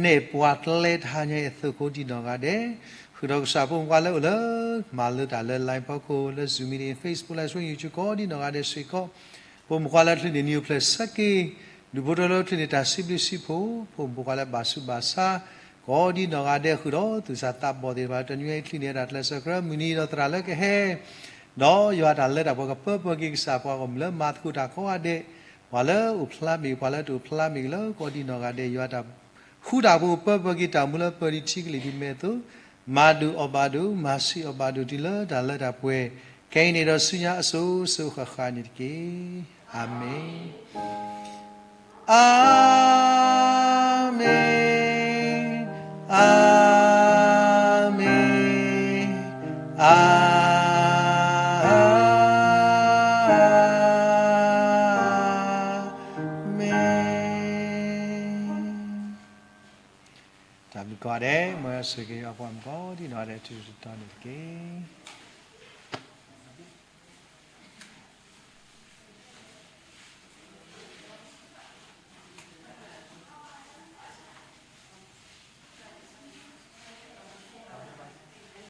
နဲၣ်ပှၤကျဲတဟါညါအသိးကိးဒ်နီၢ်ဂၤဒဲး, ဃုာ်ဒီးကစၢ်ဖိမုၣ်ဖိခွါလၢအိၣ်လၢ မၤလိတၢ်လၢ line ဖီခိၣ် လၢ Zoom meeting, Facebook live stream, YouTube ကိးဒ်နီၢ်ဂၤဒဲးစ့ၢ်ကီး, ဖိမုၣ်ဖိခွါလၢချုးန့ၢ်နံၣ်အိၣ်ဖျဲၣ်ဆၢက့ၤ, ဒူၣ်ဖိထၢလၢချုးန့ၢ်တၢ်စံးဘျုးစံးဖှိၣ်, ဖိမုၣ်ဖိခွါလၢဘၣ်ဆူးဘၣ်ဆါ ကိးဒ်နီၢ်ဂၤဒဲးဃုာ်ဒီးသူၣ်စၢ်သးဘီၣ်သ့ၣ်တဖၣ် တနွံအံၤချုးန့ၢ်တၢ်ကျဲးစၢးကြၢးမုၢ်နံၤဒီးသရၣ်လၢကဟဲ ဒီးယွၤတၢ်လၢတၢ်ပှဲၤကပၢပၢက့ၤကစၢ်ပှၤဂီၢ်မုၢ်လၢမၤသကိးတၢ်ကိးဂၤဒဲး, ပှၤလၢအိၣ်ဖျါမ့ၢ်ဂ့ၤ ပှၤလၢတအိၣ်ဖျါမ့ၢ်ဂ့ၤလၢကိးဒ်နီၢ်ဂၤဒဲး ယွၤတၢ်ဃူတၢ်ဖိးပၢပၢက့ၤတၢ်မူလၢပၢၤဒံးထံကလံၢ်ဒံးမဲာ်အသိး, မၤဒိၣ်အီၣ်ဘၣ်ဒိၣ် မၤဆံးအီၣ်ဘၣ်ဒိၣ်တုၤလၢတၢ်လၢတၢ်ပှဲၤ, ခဲအံၤန့ၣ်ဒီးဆူညါအစိၤစိၤဃၣ်ဃၣ်န့ၣ်တက့ၢ်. အၤမ့ၣ်. အၤမ့ၣ်, အၤမ့ၣ်, အၤမ့ၣ်. တၢ်ဘျုးကိးဂၤဒဲး, မ်ယွၤဆိၣ်ဂ့ၤက့ၤအပှၤမုၣ်ကိးဒ်နီၢ်ဂၤဒဲး တတီၤန့ၣ်တက့ၢ်.